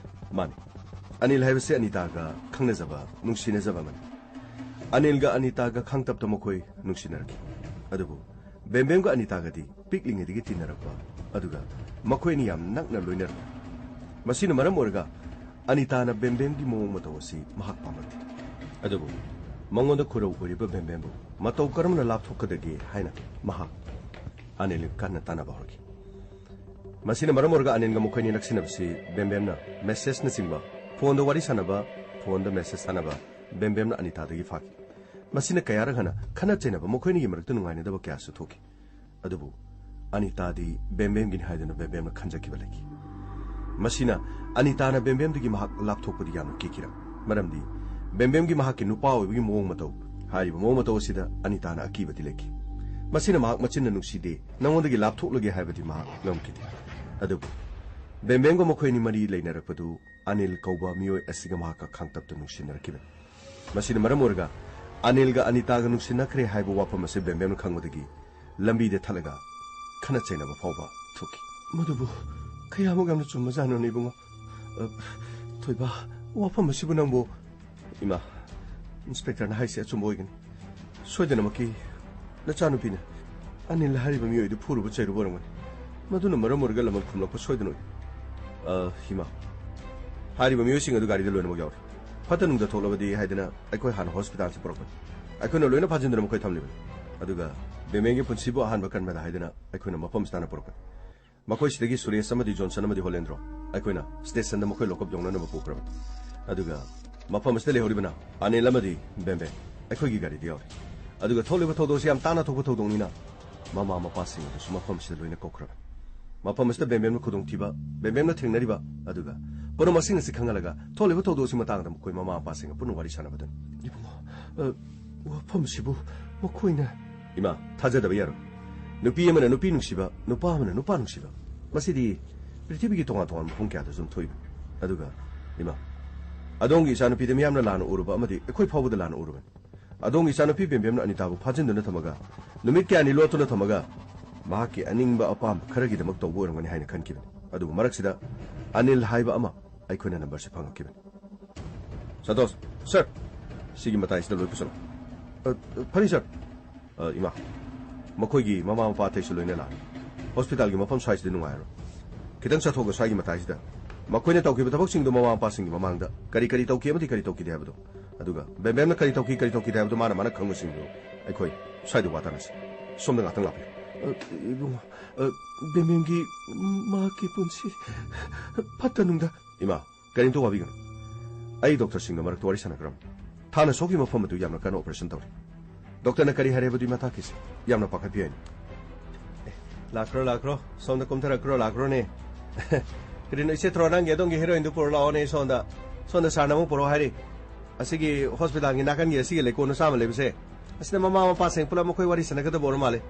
ꯃꯥꯅꯤ꯫ ꯑꯅꯤꯜ ꯍꯥꯏꯕꯁꯤ ꯑꯅꯤꯇꯥꯒ ꯈꯪꯅꯖꯕ, ꯅꯨꯡꯁꯤꯅꯖꯕ ꯑꯃꯅꯤ꯫ ꯑꯅꯤꯜꯒ ꯑꯅꯤꯇꯥꯒ ꯈꯥꯡꯇꯞꯇ ꯃꯈꯣꯏ ꯅꯨꯡꯁꯤꯅꯔꯛꯈꯤ꯫ ꯑꯗꯨꯕꯨ ꯕꯦꯝꯕꯦꯝꯒ ꯑꯅꯤꯇꯥꯒꯗꯤ ꯄꯤꯛꯂꯤꯉꯩꯗꯒꯤ ꯇꯤꯟꯅꯔꯛꯄ, ꯑꯗꯨꯒ ꯃꯈꯣꯏ ꯑꯅꯤ ꯌꯥꯝ ꯅꯛꯅ ꯂꯣꯏꯅꯔꯛꯄ꯫ ꯃꯁꯤꯅ ꯃꯔꯝ ꯑꯣꯏꯔꯒ ꯑꯅꯤꯇꯥꯅ ꯕꯦꯝꯕꯦꯝꯒꯤ ꯃꯑꯣꯡ ꯃꯇꯧ ꯑꯁꯤ ꯃꯍꯥꯛ ꯄꯥꯝꯂꯛꯇꯦ꯫ ꯑꯗꯨꯕꯨ ꯃꯉꯣꯟꯗ ꯈꯨꯔꯧ ꯑꯣꯏꯔꯤꯕ ꯕꯦꯝꯕꯦꯝꯕꯨ ꯃꯇꯧ ꯀꯔꯝꯅ ꯂꯥꯞꯊꯣꯛꯀꯗꯒꯦ ꯍꯥꯏꯅ ꯃꯍꯥꯛ ꯑꯅꯤꯜꯒ ꯀꯟꯅ ꯇꯥꯟꯅꯕ ꯍꯧꯔꯛꯈꯤ꯫ ꯃꯁꯤꯅ ꯃꯔꯝ ꯑꯣꯏꯔꯒ ꯑꯅꯤꯜꯒ ꯃꯈꯣꯏ ꯑꯅꯤ ꯅꯛꯁꯤꯟꯅꯕꯁꯤ ꯕꯦꯝꯕꯦꯝꯅ ꯃꯦꯁꯦꯖꯅꯆꯤꯡꯕ, ꯐꯣꯟꯗ ꯋꯥꯔꯤ ꯁꯥꯟꯅꯕ, ꯐꯣꯟꯗ ꯃꯦꯁꯦꯖ ꯊꯥꯅꯕ ꯕꯦꯝꯕꯦꯝꯅ ꯑꯅꯤꯇꯥꯗꯒꯤ ꯐꯥꯈꯤ꯫ ꯃꯁꯤꯅ ꯀꯌꯥꯔꯛ ꯍꯟꯅ ꯈꯠꯅ ꯆꯩꯅꯕ, ꯃꯈꯣꯏ ꯑꯅꯤꯒꯤ ꯃꯔꯛꯇ ꯅꯨꯡꯉꯥꯏꯅꯗꯕ ꯀꯌꯥꯁꯨ ꯊꯣꯛꯈꯤ꯫ ꯑꯗꯨꯕꯨ ꯑꯅꯤꯇꯥꯗꯤ ꯕꯦꯝꯕꯦꯝꯒꯤꯅꯤ ꯍꯥꯏꯗꯨꯅ ꯕꯦꯝꯕꯦꯝꯅ ꯈꯟꯖꯈꯤꯕ ꯂꯩꯈꯤ꯫ ꯃꯁꯤꯅ ꯑꯅꯤꯇꯥꯅ ꯕꯦꯝꯕꯦꯝꯗꯒꯤ ꯃꯍꯥꯛ ꯂꯥꯞꯊꯣꯛꯄꯗꯤ ꯌꯥꯝꯅ ꯀꯤꯈꯤꯔꯝꯃꯤ꯫ ꯃꯔꯝꯗꯤ ꯕꯦꯝꯕꯦꯝꯒꯤ ꯃꯍꯥꯛꯀꯤ ꯅꯨꯄꯥ ꯑꯣꯏꯕꯒꯤ ꯃꯑꯣꯡ ꯃꯇꯧ, ꯍꯥꯏꯔꯤꯕ ꯃꯑꯣꯡ ꯃꯇꯧ ꯑꯁꯤꯗ ꯑꯅꯤꯇꯥꯅ ꯑꯀꯤꯕꯗꯤ ꯂꯩꯈꯤ꯫ ꯃꯁꯤꯅ ꯃꯍꯥꯛ ꯃꯆꯤꯟꯅ "ꯅꯨꯡꯁꯤꯗꯦ, ꯅꯉꯣꯟꯗꯒꯤ ꯂꯥꯞꯊꯣꯛꯂꯒꯦ" ꯍꯥꯏꯕꯗꯤ ꯃꯍꯥꯛ ꯉꯝꯈꯤꯗꯦ꯫ ꯑꯗꯨꯕꯨ ꯕꯦꯝꯕꯦꯝꯒ ꯃꯈꯣꯏ ꯑꯅꯤ ꯃꯔꯤ ꯂꯩꯅꯔꯛꯄꯗꯨ ꯑꯅꯤꯜ ꯀꯧꯕ ꯃꯤꯑꯣꯏ ꯑꯁꯤꯒ ꯃꯍꯥꯛꯀ ꯈꯥꯡꯇꯞꯇ ꯅꯨꯡꯁꯤꯅꯔꯛꯈꯤꯕꯅꯤ꯫ ꯃꯁꯤꯅ ꯃꯔꯝ ꯑꯣꯏꯔꯒ ꯑꯅꯤꯜꯒ ꯑꯅꯤꯇꯥꯒ ꯅꯨꯡꯁꯤꯅꯈ꯭ꯔꯦ ꯍꯥꯏꯕ ꯋꯥꯐꯝ ꯑꯁꯤ ꯕꯦꯝꯕꯦꯝꯅ ꯈꯪꯕꯗꯒꯤ ꯂꯝꯕꯤꯗ ꯊꯠꯂꯒ ꯈꯠꯅ ꯆꯩꯅꯕ ꯐꯥꯎꯕ ꯊꯣꯛꯈꯤ꯫ ꯃꯗꯨꯕꯨ ꯀꯌꯥꯃꯨꯛ ꯌꯥꯝꯅ ꯆꯨꯝꯕꯖꯥꯠꯅꯣꯅꯦ, ꯏꯕꯨꯡꯉꯣ? ꯑ, ꯊꯣꯏꯕ, ꯋꯥꯐꯝ ꯑꯁꯤꯕꯨ ꯅꯪꯕꯨ? ꯏꯃꯥ, ꯏꯟꯁꯄꯦꯛꯇꯔꯅ ꯍꯥꯏꯁꯦ ꯑꯆꯨꯝꯕ ꯑꯣꯏꯒꯅꯤ꯫ ꯁꯣꯏꯗꯅꯃꯛꯀꯤ ꯅꯆꯥꯅꯨꯄꯤꯅ ꯑꯅꯤꯜ ꯍꯥꯏꯔꯤꯕ ꯃꯤꯑꯣꯏꯗꯨ ꯐꯨꯔꯨꯕ ꯆꯩꯔꯨꯕ ꯑꯣꯏꯔꯝꯒꯅꯤ꯫ ꯃꯗꯨꯅ ꯃꯔꯝ ꯑꯣꯏꯔꯒ ꯂꯃꯟ ꯈꯨꯝꯂꯛꯄ ꯁꯣꯏꯗꯅ ꯑꯣꯏ꯫ ꯑ, ꯏꯃꯥ, ꯍꯥꯏꯔꯤꯕ ꯃꯤꯑꯣꯏꯁꯤꯡ ꯑꯗꯨ ꯒꯥꯔꯤꯗ ꯂꯣꯏꯅꯃꯛ ꯌꯥꯎꯔꯤ꯫ ꯐꯠꯇ ꯅꯨꯡꯗ ꯊꯣꯛꯂꯕꯗꯤ ꯍꯥꯏꯗꯅ ꯑꯩꯈꯣꯏ ꯍꯥꯟꯅ ꯍꯣꯁꯄꯤꯇꯥꯜꯁꯤ ꯄꯨꯔꯛꯄꯅꯤ꯫ ꯑꯩꯈꯣꯏꯅ ꯂꯣꯏꯅ ꯐꯥꯖꯤꯟꯗꯨꯅ ꯃꯈꯣꯏ ꯊꯝꯂꯤꯕꯅꯤ꯫ ꯑꯗꯨꯒ ꯕꯦꯃꯦꯟꯒꯤ ꯄꯨꯟꯁꯤꯕꯨ ꯑꯍꯥꯟꯕ ꯀꯟꯕꯗ ꯍꯥꯏꯗꯅ ꯑꯩꯈꯣꯏꯅ ꯃꯐꯝꯁꯤ ꯇꯥꯟꯅ ꯄꯨꯔꯛꯄꯅꯤ꯫ ꯃꯈꯣꯏꯁꯤꯗꯒꯤ ꯁꯨꯔꯦꯁ ꯑꯃꯗꯤ ꯖꯣꯟꯁꯟ ꯑꯃꯗꯤ ꯍꯣꯂꯦꯟꯗ꯭ꯔꯣ ꯑꯩꯈꯣꯏꯅ ꯁ꯭ꯇꯦꯁꯟꯗ ꯃꯈꯣꯏ ꯂꯣꯀꯞ ꯌꯧꯅꯅꯕ ꯄꯨꯈ꯭ꯔꯕꯅꯤ꯫ ꯑꯗꯨꯒ ꯃꯐꯝ ꯑꯁꯤꯗ ꯂꯩꯍꯧꯔꯤꯕꯅ ꯑꯅꯤꯜ ꯑꯃꯗꯤ ꯕꯦꯝꯕꯦꯝ ꯑꯩꯈꯣꯏꯒꯤ ꯒꯥꯔꯤꯗ ꯌꯥꯎꯔꯤ꯫ ꯑꯗꯨꯒ ꯊꯣꯛꯂꯤꯕ ꯊꯧꯗꯣꯛ ꯑꯁꯤ ꯌꯥꯝ ꯇꯥꯡꯅ ꯊꯣꯛꯄ ꯊꯧꯗꯣꯛꯅꯤꯅ ꯃꯃꯥ ꯃꯄꯥꯁꯤꯡ ꯑꯗꯨꯁꯨ ꯃꯐꯝ ꯑꯁꯤꯗ ꯂꯣꯏꯅ ꯀꯧꯈ꯭ꯔꯕꯅꯤ꯫ ꯃꯐꯝ ꯑꯁꯤꯗ ꯕꯦꯝꯕꯦꯝꯅ ꯈꯨꯗꯣꯡꯊꯤꯕ, ꯕꯦꯝꯕꯦꯝꯅ ꯊꯦꯡꯅꯔꯤꯕ, ꯑꯗꯨꯒ ꯄꯨꯝꯅꯃꯛꯁꯤꯡ ꯑꯁꯤ ꯈꯪꯍꯜꯂꯒ ꯊꯣꯛꯂꯤꯕ ꯊꯧꯗꯣꯛ ꯑꯁꯤ ꯃꯇꯥꯡꯗ ꯃꯈꯣꯏ ꯃꯃꯥ ꯃꯄꯥꯁꯤꯡꯒ ꯄꯨꯟꯅ ꯋꯥꯔꯤ ꯁꯥꯟꯅꯕꯗꯨꯅꯤ꯫ ꯏꯕꯨꯡꯉꯣ, ꯑ, ꯋꯥꯐꯝꯁꯤꯕꯨ ꯃꯈꯣꯏꯅ ꯏꯃꯥ, ꯊꯥꯖꯗꯕ ꯌꯥꯔꯣꯏ꯫ ꯅꯨꯄꯤ ꯑꯃꯅ ꯅꯨꯄꯤ ꯅꯨꯡꯁꯤꯕ, ꯅꯨꯄꯥ ꯑꯃꯅ ꯅꯨꯄꯥ ꯅꯨꯡꯁꯤꯕ, ꯃꯁꯤꯗꯤ ꯄ꯭ꯔꯤꯊꯤꯕꯤꯒꯤ ꯇꯣꯉꯥꯟ ꯇꯣꯉꯥꯟꯕ ꯃꯐꯝ ꯀꯌꯥꯗꯁꯨ ꯑꯗꯨꯝ ꯊꯣꯛꯏꯕꯅꯤ꯫ ꯑꯗꯨꯒ, ꯏꯃꯥ, ꯑꯗꯣꯝꯒꯤ ꯏꯆꯥꯅꯨꯄꯤꯗ ꯃꯤꯌꯥꯝꯅ ꯂꯥꯟꯅ ꯎꯔꯨꯕ ꯑꯃꯗꯤ ꯑꯩꯈꯣꯏ ꯐꯥꯎꯕꯗ ꯂꯥꯟꯅ ꯎꯔꯨꯕꯅꯤ꯫ ꯑꯗꯣꯝꯒꯤ ꯏꯆꯥꯅꯨꯄꯤ ꯕꯦꯝꯕꯦꯝꯅ ꯑꯅꯤꯇꯥꯕꯨ ꯐꯥꯖꯤꯟꯗꯨꯅ ꯊꯝꯃꯒ ꯅꯨꯃꯤꯠ ꯀꯌꯥꯅꯤ ꯂꯣꯠꯇꯨꯅ ꯊꯝꯃꯒ ꯃꯍꯥꯛꯀꯤ ꯑꯅꯤꯡꯕ ꯑꯄꯥꯝꯕ ꯈꯔꯒꯤꯗꯃꯛ ꯇꯧꯕ ꯑꯣꯏꯔꯝꯒꯅꯤ ꯍꯥꯏꯅ ꯈꯟꯈꯤꯕꯅꯤ꯫ ꯑꯗꯨꯕꯨ ꯃꯔꯛꯁꯤꯗ ꯑꯅꯤꯜ ꯍꯥꯏꯕ ꯑꯃ ꯑꯩꯈꯣꯏꯅ ꯅꯝꯕꯔꯁꯤ ꯐꯪꯉꯛꯈꯤꯕꯅꯤ꯫ ꯁꯟꯇꯣꯁ, ꯁꯔ, ꯁꯤꯒꯤ ꯃꯇꯥꯏꯁꯤꯗ ꯂꯣꯏ ꯄꯨꯁꯜꯂꯣ꯫ ꯑ, ꯐꯅꯤ, ꯁꯔ꯫ ꯑ, ꯏꯃꯥ, ꯃꯈꯣꯏꯒꯤ ꯃꯃꯥ ꯃꯄꯥ ꯑꯇꯩꯁꯨ ꯂꯣꯏꯅ ꯂꯥꯛꯑꯦ꯫ ꯍꯣꯁꯄꯤꯇꯥꯜꯒꯤ ꯃꯐꯝ ꯁ꯭ꯋꯥꯏꯁꯤꯗꯤ ꯅꯨꯡꯉꯥꯏꯔꯣꯏ꯫ ꯈꯤꯇꯪ ꯆꯠꯊꯣꯛꯑꯒ ꯁ꯭ꯋꯥꯏꯒꯤ ꯃꯇꯥꯏꯁꯤꯗ ꯃꯈꯣꯏꯅ ꯇꯧꯈꯤꯕ ꯊꯕꯛꯁꯤꯡꯗꯨ ꯃꯃꯥ ꯃꯄꯥꯁꯤꯡꯒꯤ ꯃꯃꯥꯡꯗ ꯀꯔꯤ ꯀꯔꯤ ꯇꯧꯈꯤ ꯑꯃꯗꯤ ꯀꯔꯤ ꯇꯧꯈꯤꯗꯦ ꯍꯥꯏꯕꯗꯣ, ꯑꯗꯨꯒ ꯕꯦꯝꯕꯦꯝꯅ ꯀꯔꯤ ꯇꯧꯈꯤ, ꯀꯔꯤ ꯇꯧꯈꯤꯗꯦ ꯍꯥꯏꯕꯗꯣ ꯃꯥꯅ ꯃꯥꯅ ꯈꯪꯕꯁꯤꯡꯗꯨ ꯑꯩꯈꯣꯏ ꯁ꯭ꯋꯥꯏꯗ ꯋꯥ ꯇꯥꯅꯁꯤ꯫ ꯁꯣꯝꯗ ꯉꯥꯛꯇꯪ ꯂꯥꯛꯄꯤꯌꯨ꯫ ꯑ, ꯏꯕꯨꯡꯉꯣ, ꯑ, ꯕꯦꯝꯕꯦꯝꯒꯤ ꯃꯍꯥꯛꯀꯤ ꯄꯨꯟꯁꯤ ꯐꯠꯇ ꯅꯨꯡꯗ ꯏꯃꯥ, ꯀꯔꯤꯝꯇ ꯋꯥꯕꯤꯒꯅꯨ꯫ ꯑꯩ ꯗꯣꯛꯇꯔꯁꯤꯡꯒ ꯃꯔꯛꯇ ꯋꯥꯔꯤ ꯁꯥꯟꯅꯈ꯭ꯔꯕꯅꯤ꯫ ꯊꯥꯅ ꯁꯣꯛꯈꯤꯕ ꯃꯐꯝ ꯑꯗꯨ ꯌꯥꯝꯅ ꯀꯟꯅ ꯑꯣꯄꯔꯦꯁꯟ ꯇꯧꯔꯤ꯫ ꯗꯣꯛꯇꯔꯅ ꯀꯔꯤ ꯍꯥꯏꯔꯦ ꯍꯥꯏꯕꯗꯨꯒꯤ ꯃꯇꯥꯡꯒꯤꯁꯤ ꯌꯥꯝꯅ ꯄꯥꯈꯠꯄꯤꯌꯨ ꯍꯥꯏꯅꯤ꯫ ꯑꯦ, ꯂꯥꯛꯈ꯭ꯔꯣ, ꯂꯥꯛꯈ꯭ꯔꯣ꯫ ꯁꯣꯝꯗ ꯀꯨꯝꯊꯔꯛꯈ꯭ꯔꯣ, ꯂꯥꯛꯈ꯭ꯔꯣꯅꯦ꯫ ꯀꯔꯤꯅꯣ, ꯏꯆꯦ ꯊ꯭ꯔꯣ, ꯅꯪꯒꯤ ꯑꯗꯣꯝꯒꯤ ꯍꯦꯔꯣꯏꯟꯗꯨ ꯄꯨꯔꯛꯑꯣ ꯂꯥꯛꯑꯣꯅꯦ ꯁꯣꯝꯗ꯫ ꯁꯣꯝꯗ ꯁꯥꯔꯅ ꯑꯃꯨꯛ ꯄꯨꯔꯛꯑꯣ ꯍꯥꯏꯔꯤ꯫ ꯑꯁꯤꯒꯤ ꯍꯣꯁꯄꯤꯇꯥꯜꯒꯤ ꯅꯥꯀꯟꯒꯤ ꯑꯁꯤꯒꯤ ꯂꯩꯀꯣꯜ ꯃꯆꯥ ꯑꯃ ꯂꯩꯕꯁꯦ, ꯑꯁꯤꯗ ꯃꯃꯥ ꯃꯄꯥꯁꯤꯡ ꯄꯨꯂꯞ ꯃꯈꯣꯏ ꯋꯥꯔꯤ ꯁꯥꯟꯅꯒꯗꯕ ꯑꯣꯏꯔ ꯃꯥꯜꯂꯦ꯫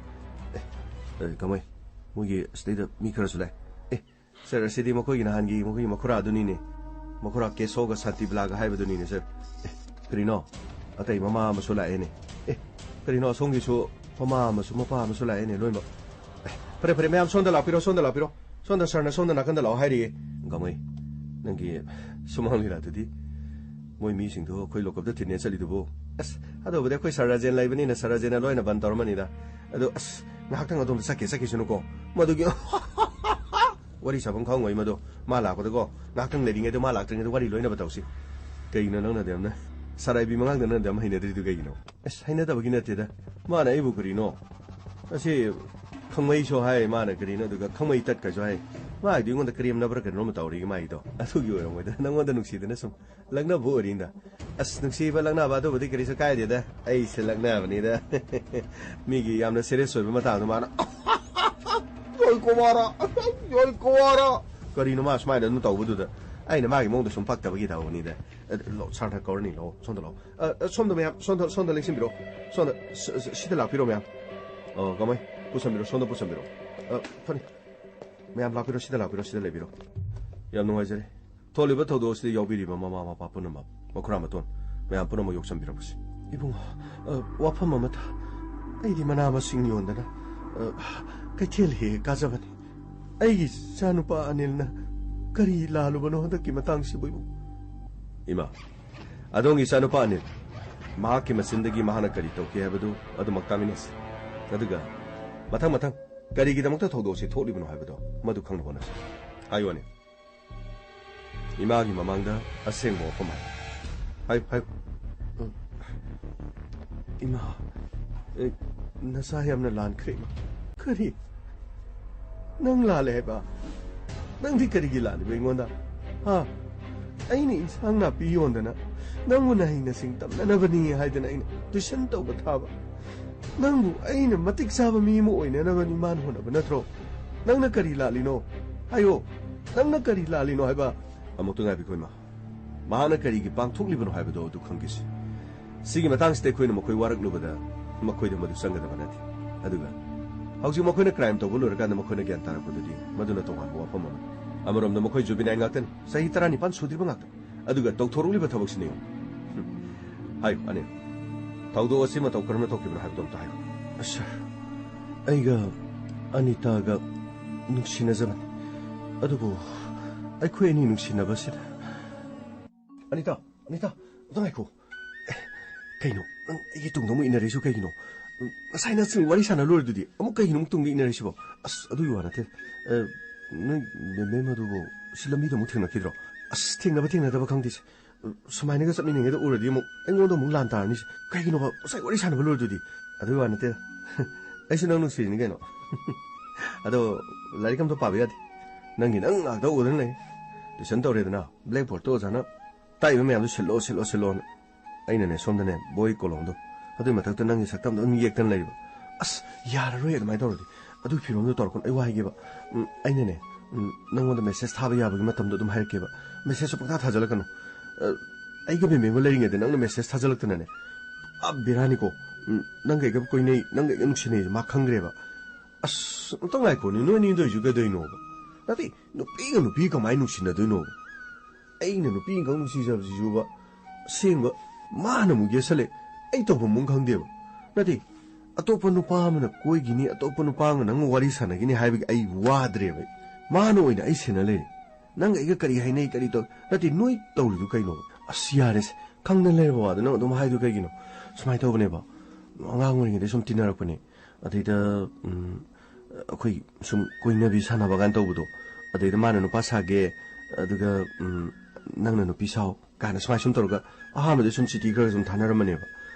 ꯑꯦ, ꯑꯦ, ꯀꯃꯥꯏ? ꯃꯣꯏꯒꯤ ꯑꯁꯤꯗꯩꯗ ꯃꯤ ꯈꯔꯁꯨ ꯂꯥꯛꯑꯦ꯫ ꯑꯦ, ꯁꯥꯔ, ꯑꯁꯤꯗꯤ ꯃꯈꯣꯏꯒꯤ ꯅꯍꯥꯟꯒꯤ ꯃꯈꯣꯏꯒꯤ ꯃꯈꯨꯔꯥꯗꯨꯅꯤꯅꯦ꯫ ꯃꯈꯨꯔꯥ ꯀꯦꯁꯣꯒ ꯁꯥꯟꯇꯤꯕꯂꯥꯒ ꯍꯥꯏꯕꯗꯨꯅꯤꯅꯦ, ꯁꯥꯔ꯫ ꯑꯦ, ꯀꯔꯤꯅꯣ? ꯑꯇꯩ ꯃꯃꯥ ꯑꯃꯁꯨ ꯂꯥꯛꯑꯦꯅꯦ꯫ ꯑꯦ, ꯀꯔꯤꯅꯣ, ꯑꯁꯣꯝꯒꯤꯁꯨ ꯃꯃꯥ ꯑꯃꯁꯨ ꯃꯄꯥ ꯑꯃꯁꯨ ꯂꯥꯛꯑꯦꯅꯦ, ꯂꯣꯏꯅꯃꯛ꯫ ꯑꯦ, ꯐꯔꯦ, ꯐꯔꯦ, ꯃꯌꯥꯝ ꯁꯣꯝꯗ ꯂꯥꯛꯄꯤꯔꯣ, ꯁꯣꯝꯗ ꯂꯥꯛꯄꯤꯔꯣ꯫ ꯁꯣꯝꯗ ꯁꯥꯔꯅ ꯁꯣꯝꯗ ꯅꯥꯀꯟꯗ ꯂꯥꯛꯑꯣ ꯍꯥꯏꯔꯤꯌꯦ꯫ ꯒꯥꯃꯩ, ꯅꯪꯒꯤ ꯁꯨꯃꯥꯡ ꯂꯤꯂꯥꯗꯨꯗꯤ ꯃꯣꯏ ꯃꯤꯁꯤꯡꯗꯣ ꯑꯩꯈꯣꯏ ꯂꯣꯀꯞꯇ ꯊꯤꯟꯅꯦ ꯆꯠꯂꯤꯗꯨꯕꯨ? ꯑꯁ, ꯑꯗꯨꯕꯨꯗꯤ ꯑꯩꯈꯣꯏ ꯁꯥꯔ ꯔꯥꯖꯦꯟ ꯂꯩꯕꯅꯤꯅ ꯁꯥꯔ ꯔꯥꯖꯦꯟꯅ ꯂꯣꯏꯅ ꯕꯟ ꯇꯧꯔꯝꯃꯅꯤꯗ꯫ ꯑꯗꯣ ꯑꯁ, ꯉꯥꯏꯍꯥꯛꯇꯪ ꯑꯗꯣꯝꯗ ꯆꯠꯀꯦ ꯆꯠꯈꯤꯁꯅꯨꯀꯣ꯫ ꯃꯗꯨꯒꯤ ꯋꯥꯔꯤ ꯁꯥꯐꯝ ꯈꯪꯉꯣꯏ ꯃꯗꯣ꯫ ꯃꯥ ꯂꯥꯛꯄꯗꯀꯣ, ꯉꯥꯏꯍꯥꯛꯇꯪ ꯂꯩꯔꯤꯉꯩꯗ, ꯃꯥ ꯂꯥꯛꯇ꯭ꯔꯤꯉꯩꯗ ꯋꯥꯔꯤ ꯂꯣꯏꯅꯕ ꯇꯧꯁꯤ꯫ ꯀꯩꯒꯤꯅꯣ ꯅꯪꯅ ꯑꯗꯨ ꯌꯥꯝꯅ ꯁꯥꯔꯥꯏꯕꯤ ꯃꯉꯥꯡꯗ ꯅꯪꯅ ꯑꯗꯨ ꯌꯥꯝ ꯍꯩꯅꯗ꯭ꯔꯤꯗꯨ ꯀꯩꯒꯤꯅꯣ? ꯑꯁ, ꯍꯩꯅꯗꯕꯒꯤ ꯅꯠꯇꯦꯗ꯫ ꯃꯥꯅ ꯑꯩꯕꯨ ꯀꯔꯤꯅꯣ? ꯑꯁꯤ ꯈꯪꯃꯩꯁꯨ ꯍꯥꯏ, ꯃꯥꯅ ꯀꯔꯤꯅꯣ, ꯑꯗꯨꯒ ꯈꯪꯃꯩ ꯇꯠꯀꯁꯨ ꯍꯥꯏ꯫ ꯃꯥꯒꯤꯗꯣ ꯑꯩꯉꯣꯟꯗ ꯀꯔꯦꯝꯅꯕ꯭ꯔꯥ ꯀꯩꯅꯣꯝꯃ ꯇꯧꯔꯤꯒꯦ ꯃꯥꯒꯤꯗꯣ꯫ ꯑꯗꯨꯒꯤ ꯑꯣꯏꯔꯝꯃꯣꯏꯗ, ꯅꯪꯉꯣꯟꯗ ꯅꯨꯡꯁꯤꯗꯅ ꯁꯨꯝ ꯂꯛꯅꯕ ꯑꯣꯏꯔꯤꯅꯤꯗ꯫ ꯑꯁ, ꯅꯨꯡꯁꯤꯕ ꯂꯛꯅꯕ ꯑꯗꯨꯕꯨꯗꯤ ꯀꯔꯤꯁꯨ ꯀꯥꯏꯗꯦꯗ, ꯑꯩꯁꯦ ꯂꯛꯅꯕꯅꯤꯗ꯫ ꯃꯤꯒꯤ ꯌꯥꯝꯅ ꯁꯦꯔꯤꯌꯁ ꯑꯣꯏꯕ ꯃꯇꯥꯡꯗꯣ ꯃꯥꯅ "ꯌꯣꯏ ꯀꯨꯃꯥꯔ, ꯌꯣꯏ ꯀꯨꯃꯥꯔ"꯫ ꯀꯔꯤꯅꯣ ꯃꯥ ꯁꯨꯃꯥꯏꯅ ꯑꯗꯨꯝ ꯇꯧꯕꯗꯨꯗ? ꯑꯩꯅ ꯃꯥꯒꯤ ꯃꯑꯣꯡꯗꯣ ꯁꯨꯝ ꯄꯛꯇꯕꯒꯤ ꯇꯧꯕꯅꯤꯗ꯫ ꯑ, ꯂꯥꯛꯑꯣ, ꯁꯥꯔꯅ ꯀꯧꯔꯅꯤ, ꯂꯥꯛꯑꯣ, ꯁꯣꯝꯗ ꯂꯥꯛꯑꯣ꯫ ꯑ, ꯑ, ꯁꯣꯝꯗ ꯃꯌꯥꯝ, ꯁꯣꯝꯗ, ꯁꯣꯝꯗ ꯂꯦꯡꯁꯤꯟꯕꯤꯔꯣ꯫ ꯁꯣꯝꯗ, ꯁ-, ꯁ-, ꯁꯤꯗ ꯂꯥꯛꯄꯤꯔꯣ ꯃꯌꯥꯝ꯫ ꯑ, ꯀꯃꯥꯏ? ꯄꯨꯁꯟꯕꯤꯔꯣ, ꯁꯣꯝꯗ ꯄꯨꯁꯟꯕꯤꯔꯣ꯫ ꯑ, ꯐꯅꯤ꯫ ꯃꯌꯥꯝ ꯂꯥꯛꯄꯤꯔꯣ, ꯁꯤꯗ ꯂꯥꯛꯄꯤꯔꯣ, ꯁꯤꯗ ꯂꯩꯕꯤꯔꯣ꯫ ꯌꯥꯝ ꯅꯨꯡꯉꯥꯏꯖꯔꯦ꯫ ꯊꯣꯛꯂꯤꯕ ꯊꯧꯗꯣꯛ ꯑꯁꯤꯗ ꯌꯥꯎꯕꯤꯔꯤꯕ ꯃꯃꯥ ꯃꯄꯥ ꯄꯨꯝꯅꯃꯛ, ꯃꯈꯨꯔꯥ ꯃꯇꯣꯟ ꯃꯌꯥꯝ ꯄꯨꯝꯅꯃꯛ ꯌꯣꯛꯁꯟꯕꯤꯔꯛꯄꯁꯤ꯫ ꯏꯕꯨꯡꯉꯣ, ꯑ, ꯋꯥꯐꯝ ꯑꯃꯇ, ꯑꯩꯗꯤ ꯃꯅꯥ ꯃꯁꯤꯡ ꯌꯣꯟꯗꯅ, ꯑ, ꯀꯩꯊꯦꯜ ꯍꯦꯛ ꯍꯦꯛ ꯀꯥꯖꯕꯅꯤ꯫ ꯑꯩꯒꯤ ꯏꯆꯥꯅꯨꯄꯥ ꯑꯅꯤꯜꯅ ꯀꯔꯤ ꯂꯥꯜꯂꯨꯕꯅꯣ ꯍꯟꯗꯛꯀꯤ ꯃꯇꯥꯡꯁꯤꯕꯨ, ꯏꯕꯨꯡ? ꯏꯃꯥ, ꯑꯗꯣꯝꯒꯤ ꯏꯆꯥꯅꯨꯄꯥ ꯑꯅꯤꯜ, ꯃꯍꯥꯛꯀꯤ ꯃꯆꯤꯟꯗꯒꯤ ꯃꯍꯥꯛꯅ ꯀꯔꯤ ꯇꯧꯈꯤ ꯍꯥꯏꯕꯗꯨ ꯑꯗꯨꯃꯛ ꯇꯥꯃꯤꯟꯅꯁꯤ꯫ ꯑꯗꯨꯒ ꯃꯊꯪ ꯃꯊꯪ ꯀꯔꯤꯒꯤꯗꯃꯛꯇ ꯊꯧꯗꯣꯛ ꯑꯁꯤ ꯊꯣꯛꯂꯤꯕꯅꯣ ꯍꯥꯏꯕꯗꯣ ꯃꯗꯨ ꯈꯪꯅꯕ ꯍꯣꯠꯅꯁꯤ꯫ ꯍꯥꯏꯌꯨ ꯑꯅꯤꯜ꯫ ꯏꯃꯥꯒꯤ ꯃꯃꯥꯡꯗ ꯑꯁꯦꯡꯕ ꯋꯥꯐꯝ ꯍꯥꯏꯌꯨ꯫ ꯍꯥꯏꯌꯨ, ꯍꯥꯏꯌꯨ꯫ ꯎꯝ꯫ ꯏꯃꯥ, ꯑꯦ, ꯅꯆꯥ ꯌꯥꯝꯅ ꯂꯥꯟꯈ꯭ꯔꯦ, ꯏꯃꯥ꯫ ꯀꯔꯤ? ꯅꯪ ꯂꯥꯜꯂꯦ ꯍꯥꯏꯕ? ꯅꯪꯗꯤ ꯀꯔꯤꯒꯤ ꯂꯥꯜꯂꯤꯕ ꯑꯩꯉꯣꯟꯗ? ꯍꯥ? ꯑꯩꯅ ꯏꯟꯁꯥꯡ ꯅꯥꯄꯤ ꯌꯣꯟꯗꯅ ꯅꯪꯕꯨ ꯅꯍꯩ ꯅꯁꯤꯡ ꯇꯝꯅꯅꯕꯅꯤ ꯍꯥꯏꯗꯅ ꯑꯩꯅ ꯇ꯭ꯌꯨꯁꯟ ꯇꯧꯕ ꯊꯥꯕ꯫ ꯅꯪꯕꯨ ꯑꯩꯅ ꯃꯇꯤꯛ ꯆꯥꯕ ꯃꯤ ꯑꯃ ꯑꯣꯏꯅꯅꯕꯅꯤ ꯃꯥꯅ ꯍꯣꯠꯅꯕ ꯅꯠꯇ꯭ꯔꯣ? ꯅꯪꯅ ꯀꯔꯤ ꯂꯥꯜꯂꯤꯅꯣ? ꯍꯥꯏꯌꯣ꯫ ꯅꯪꯅ ꯀꯔꯤ ꯂꯥꯜꯂꯤꯅꯣ ꯍꯥꯏꯕ? ꯑꯃꯨꯛꯇ ꯉꯥꯏꯕꯤꯈꯣ, ꯏꯃꯥ꯫ ꯃꯍꯥꯛꯅ ꯀꯔꯤꯒꯤ ꯄꯥꯡꯊꯣꯛꯂꯤꯕꯅꯣ ꯍꯥꯏꯕꯗꯣ ꯑꯗꯨ ꯈꯪꯈꯤꯁꯤ꯫ ꯁꯤꯒꯤ ꯃꯇꯥꯡꯁꯤꯗ ꯑꯩꯈꯣꯏꯅ ꯃꯈꯣꯏ ꯋꯥꯔꯛꯂꯨꯕꯗ ꯃꯈꯣꯏꯗ ꯃꯗꯨ ꯆꯪꯒꯗꯕ ꯅꯠꯇꯦ꯫ ꯑꯗꯨꯒ ꯍꯧꯖꯤꯛ ꯃꯈꯣꯏꯅ ꯀ꯭ꯔꯥꯏꯝ ꯇꯧꯕ ꯂꯣꯏꯔꯀꯥꯟꯗ ꯃꯈꯣꯏꯅ ꯒ꯭ꯌꯥꯟ ꯇꯥꯔꯛꯄꯗꯨꯗꯤ ꯃꯗꯨꯅ ꯇꯣꯉꯥꯟꯕ ꯋꯥꯐꯝ ꯑꯃꯅꯤ꯫ ꯑꯃꯔꯣꯝꯗ ꯃꯈꯣꯏ ꯖꯨꯕꯤꯅꯥꯏꯜ ꯉꯥꯛꯇꯅꯤ, ꯆꯍꯤ ꯇꯔꯥꯅꯤꯄꯥꯟ ꯁꯨꯗ꯭ꯔꯤꯕ ꯉꯥꯛꯇꯅꯤ꯫ ꯑꯗꯨꯒ ꯇꯧꯊꯣꯔꯛꯂꯤꯕ ꯊꯕꯛꯁꯤꯅ ꯌꯦꯡꯉꯨ꯫ ꯍꯥꯏꯌꯨ, ꯑꯅꯤꯜ꯫ ꯊꯧꯗꯣꯛ ꯑꯁꯤ ꯃꯇꯧ ꯀꯔꯝꯅ ꯊꯣꯛꯈꯤꯕꯅꯣ ꯍꯥꯏꯕꯗꯣ ꯑꯝꯇ ꯍꯥꯏꯌꯨ꯫ ꯁꯥꯔ, ꯑꯩꯒ ꯑꯅꯤꯇꯥꯒ ꯅꯨꯡꯁꯤꯅꯖꯕꯅꯤ, ꯑꯗꯨꯕꯨ ꯑꯩꯈꯣꯏ ꯑꯅꯤ ꯅꯨꯡꯁꯤꯅꯕꯁꯤꯗ꯫ ꯑꯅꯤꯇꯥ, ꯑꯅꯤꯇꯥ, ꯑꯝꯇ ꯉꯥꯏꯈꯣ꯫ ꯑꯦ, ꯀꯩꯅꯣ? ꯅꯪ ꯑꯩꯒꯤ ꯇꯨꯡꯗ ꯑꯃꯨꯛ ꯏꯟꯅꯔꯛꯏꯁꯨ ꯀꯩꯒꯤꯅꯣ? ꯉꯁꯥꯏ ꯅꯪ ꯋꯥꯔꯤ ꯁꯥꯟꯅ ꯂꯣꯏꯔꯗꯨꯗꯤ, ꯑꯃꯨꯛ ꯀꯩꯒꯤꯅꯣ ꯑꯃꯨꯛ ꯇꯨꯡꯗ ꯏꯟꯅꯔꯛꯏꯁꯤꯕꯣ? ꯑꯁ, ꯑꯗꯨꯒꯤ ꯋꯥ ꯅꯠꯇꯦ꯫ ꯑ, ꯅꯣꯏ ꯃꯦꯝ ꯑꯗꯨꯕꯨ ꯁꯤ ꯂꯝꯕꯤꯗ ꯑꯃꯨꯛ ꯊꯦꯡꯅꯈꯤꯗ꯭ꯔꯣ? ꯑꯁ, ꯊꯦꯡꯅꯕ ꯊꯦꯡꯅꯗꯕ ꯈꯪꯗꯦꯁꯦ꯫ ꯁꯨꯃꯥꯏꯅꯒ ꯆꯠꯃꯤꯟꯅꯉꯩꯗ ꯎꯔꯗꯤ ꯑꯃꯨꯛ ꯑꯩꯉꯣꯟꯗ ꯑꯃꯨꯛ ꯂꯥꯟ ꯇꯥꯔꯅꯤꯁꯦ꯫ ꯀꯩꯒꯤꯅꯣꯕ? ꯉꯁꯥꯏ ꯋꯥꯔꯤ ꯁꯥꯟꯅꯕ ꯂꯣꯏꯔꯗꯨꯗꯤ꯫ ꯑꯗꯨꯒꯤ ꯋꯥ ꯅꯠꯇꯦꯗ꯫ ꯑꯩꯁꯨ ꯅꯪ ꯅꯨꯡꯁꯤꯔꯤꯅꯤ ꯀꯩꯅꯣ꯫ ꯑꯗꯣ ꯂꯥꯏꯔꯤꯛ ꯑꯝꯇ ꯄꯥꯕ ꯌꯥꯗꯦ꯫ ꯅꯪꯒꯤ ꯅꯪ ꯉꯥꯛꯇ ꯎꯗꯅ ꯂꯩ꯫ ꯇꯨꯏꯁꯟ ꯇꯧꯔꯦꯗꯅ, ꯕ꯭ꯂꯦꯛꯕꯣꯔꯗꯇ ꯑꯣꯖꯥꯅ ꯇꯥꯛꯏꯕ ꯃꯌꯥꯝꯗꯣ ꯁꯤꯜꯂꯣ, ꯁꯤꯜꯂꯣ, ꯁꯤꯜꯂꯣꯅ꯫ ꯑꯩꯅꯅꯦ ꯁꯣꯝꯗꯅꯦ ꯕꯣꯏ ꯀꯣꯂꯣꯝꯗꯣ, ꯑꯗꯨꯏ ꯃꯊꯛꯇ ꯅꯪꯒꯤ ꯁꯛꯇꯝꯗꯣ ꯑꯗꯨꯝ ꯌꯦꯛꯇꯅ ꯂꯩꯔꯤꯕ꯫ "ꯑꯁ, ꯌꯥꯔꯔꯣꯏ ꯑꯗꯨꯃꯥꯏꯅ ꯇꯧꯔꯗꯤ꯫ ꯑꯗꯨ ꯐꯤꯕꯝꯗꯣ ꯇꯧꯔꯛꯀꯅꯨ, ꯑꯩ ꯋꯥ ꯍꯥꯏꯒꯦꯕ꯫ ꯎꯝ, ꯑꯩꯅꯅꯦ, ꯎꯝ, ꯅꯪꯉꯣꯟꯗ ꯃꯦꯁꯦꯖ ꯊꯥꯕ ꯌꯥꯕꯒꯤ ꯃꯇꯝꯗꯣ ꯑꯗꯨꯝ ꯍꯥꯏꯔꯛꯀꯦꯕ꯫ ꯃꯦꯁꯦꯖꯁꯨ ꯄꯪꯊꯥ ꯊꯥꯖꯤꯜꯂꯛꯀꯅꯨ꯫ ꯑ, ꯑꯩꯒ ꯕꯦꯝꯕꯦꯝꯒ ꯂꯩꯔꯤꯉꯩꯗ ꯅꯪꯅ ꯃꯦꯁꯦꯖ ꯊꯥꯖꯤꯜꯂꯛꯇꯅꯅꯦ꯫ ꯑ, ꯕꯦꯔꯥꯅꯤꯀꯣ꯫ ꯎꯝ, ꯅꯪꯒ ꯑꯩꯒ ꯀꯣꯏꯅꯩ, ꯅꯪꯒ ꯑꯩꯒ ꯅꯨꯡꯁꯤꯅꯩꯁꯦ ꯃꯥ ꯈꯪꯈ꯭ꯔꯦꯕ꯫ ꯑꯁ, ꯑꯝꯇ ꯉꯥꯏꯈꯣꯅꯦ, ꯅꯣꯏ ꯑꯅꯤ ꯇꯧꯔꯤꯁꯨ ꯀꯩꯗꯧꯔꯤꯅꯣꯕ? ꯅꯠꯇꯦ, ꯅꯨꯄꯤꯒ ꯅꯨꯄꯤ ꯀꯃꯥꯏꯅ ꯅꯨꯡꯁꯤꯅꯗꯣꯏꯅꯣꯕ? ꯑꯩꯅ ꯅꯨꯄꯤ ꯑꯃꯈꯛ ꯅꯨꯡꯁꯤꯖꯕꯁꯤꯁꯨꯕ, ꯑꯁꯦꯡꯕ, ꯃꯥꯅ ꯑꯃꯨꯛ ꯌꯦꯠꯁꯜꯂꯦ꯫ ꯑꯩ ꯇꯧꯐꯝ ꯑꯃ ꯈꯪꯗꯦꯕ꯫ ꯅꯠꯇꯦ, ꯑꯇꯣꯞꯄ ꯅꯨꯄꯥ ꯑꯃꯅ ꯀꯣꯏꯈꯤꯅꯤ, ꯑꯇꯣꯞꯄ ꯅꯨꯄꯥ ꯑꯃꯒ ꯅꯪ ꯋꯥꯔꯤ ꯁꯥꯟꯅꯈꯤꯅꯤ ꯍꯥꯏꯕꯒꯤ ꯑꯩ ꯋꯥꯗ꯭ꯔꯦꯕ ꯑꯩ꯫ ꯃꯥꯅ ꯑꯣꯏꯅ ꯑꯩ ꯁꯦꯟꯅ ꯂꯩꯔꯦ꯫ ꯅꯪꯒ ꯑꯩꯒ ꯀꯔꯤ ꯍꯥꯏꯅꯩ, ꯀꯔꯤ ꯇꯧ-, ꯅꯠꯇꯦ, ꯅꯣꯏ ꯇꯧꯔꯤꯗꯨ ꯀꯩꯅꯣ? ꯑꯁ, ꯌꯥꯔꯦꯁꯦ, ꯈꯪꯗꯅ ꯂꯩꯔꯕ ꯋꯥꯗꯣ ꯅꯪ ꯑꯗꯨꯝ ꯍꯥꯏꯗꯨ ꯀꯩꯒꯤꯅꯣ? ꯁꯨꯃꯥꯏꯅ ꯇꯧꯕꯅꯦꯕ, ꯑꯉꯥꯡ ꯑꯣꯏꯔꯤꯉꯩꯗꯩ ꯁꯨꯝ ꯇꯤꯟꯅꯔꯛꯄꯅꯦ꯫ ꯑꯗꯩꯗ, ꯎꯝ, ꯑꯩꯈꯣꯏ ꯁꯨꯝ ꯀꯣꯏꯅꯕꯤ ꯁꯥꯟꯅꯕ ꯀꯥꯏꯅ ꯇꯧꯕꯗꯣ, ꯑꯗꯩꯗ ꯃꯥꯅ ꯅꯨꯄꯥ ꯁꯥꯒꯦ, ꯑꯗꯨꯒ, ꯎꯝ, ꯅꯪꯅ ꯅꯨꯄꯤ ꯁꯥꯎ ꯀꯥꯏꯅ ꯁꯨꯃꯥꯏ ꯁꯨꯝ ꯇꯧꯔꯒ ꯑꯍꯥꯟꯕꯗꯤ ꯁꯨꯝ ꯆꯤꯊꯤ ꯈꯔ ꯁꯨꯝ ꯊꯥꯅꯔꯝꯕꯅꯦꯕ꯫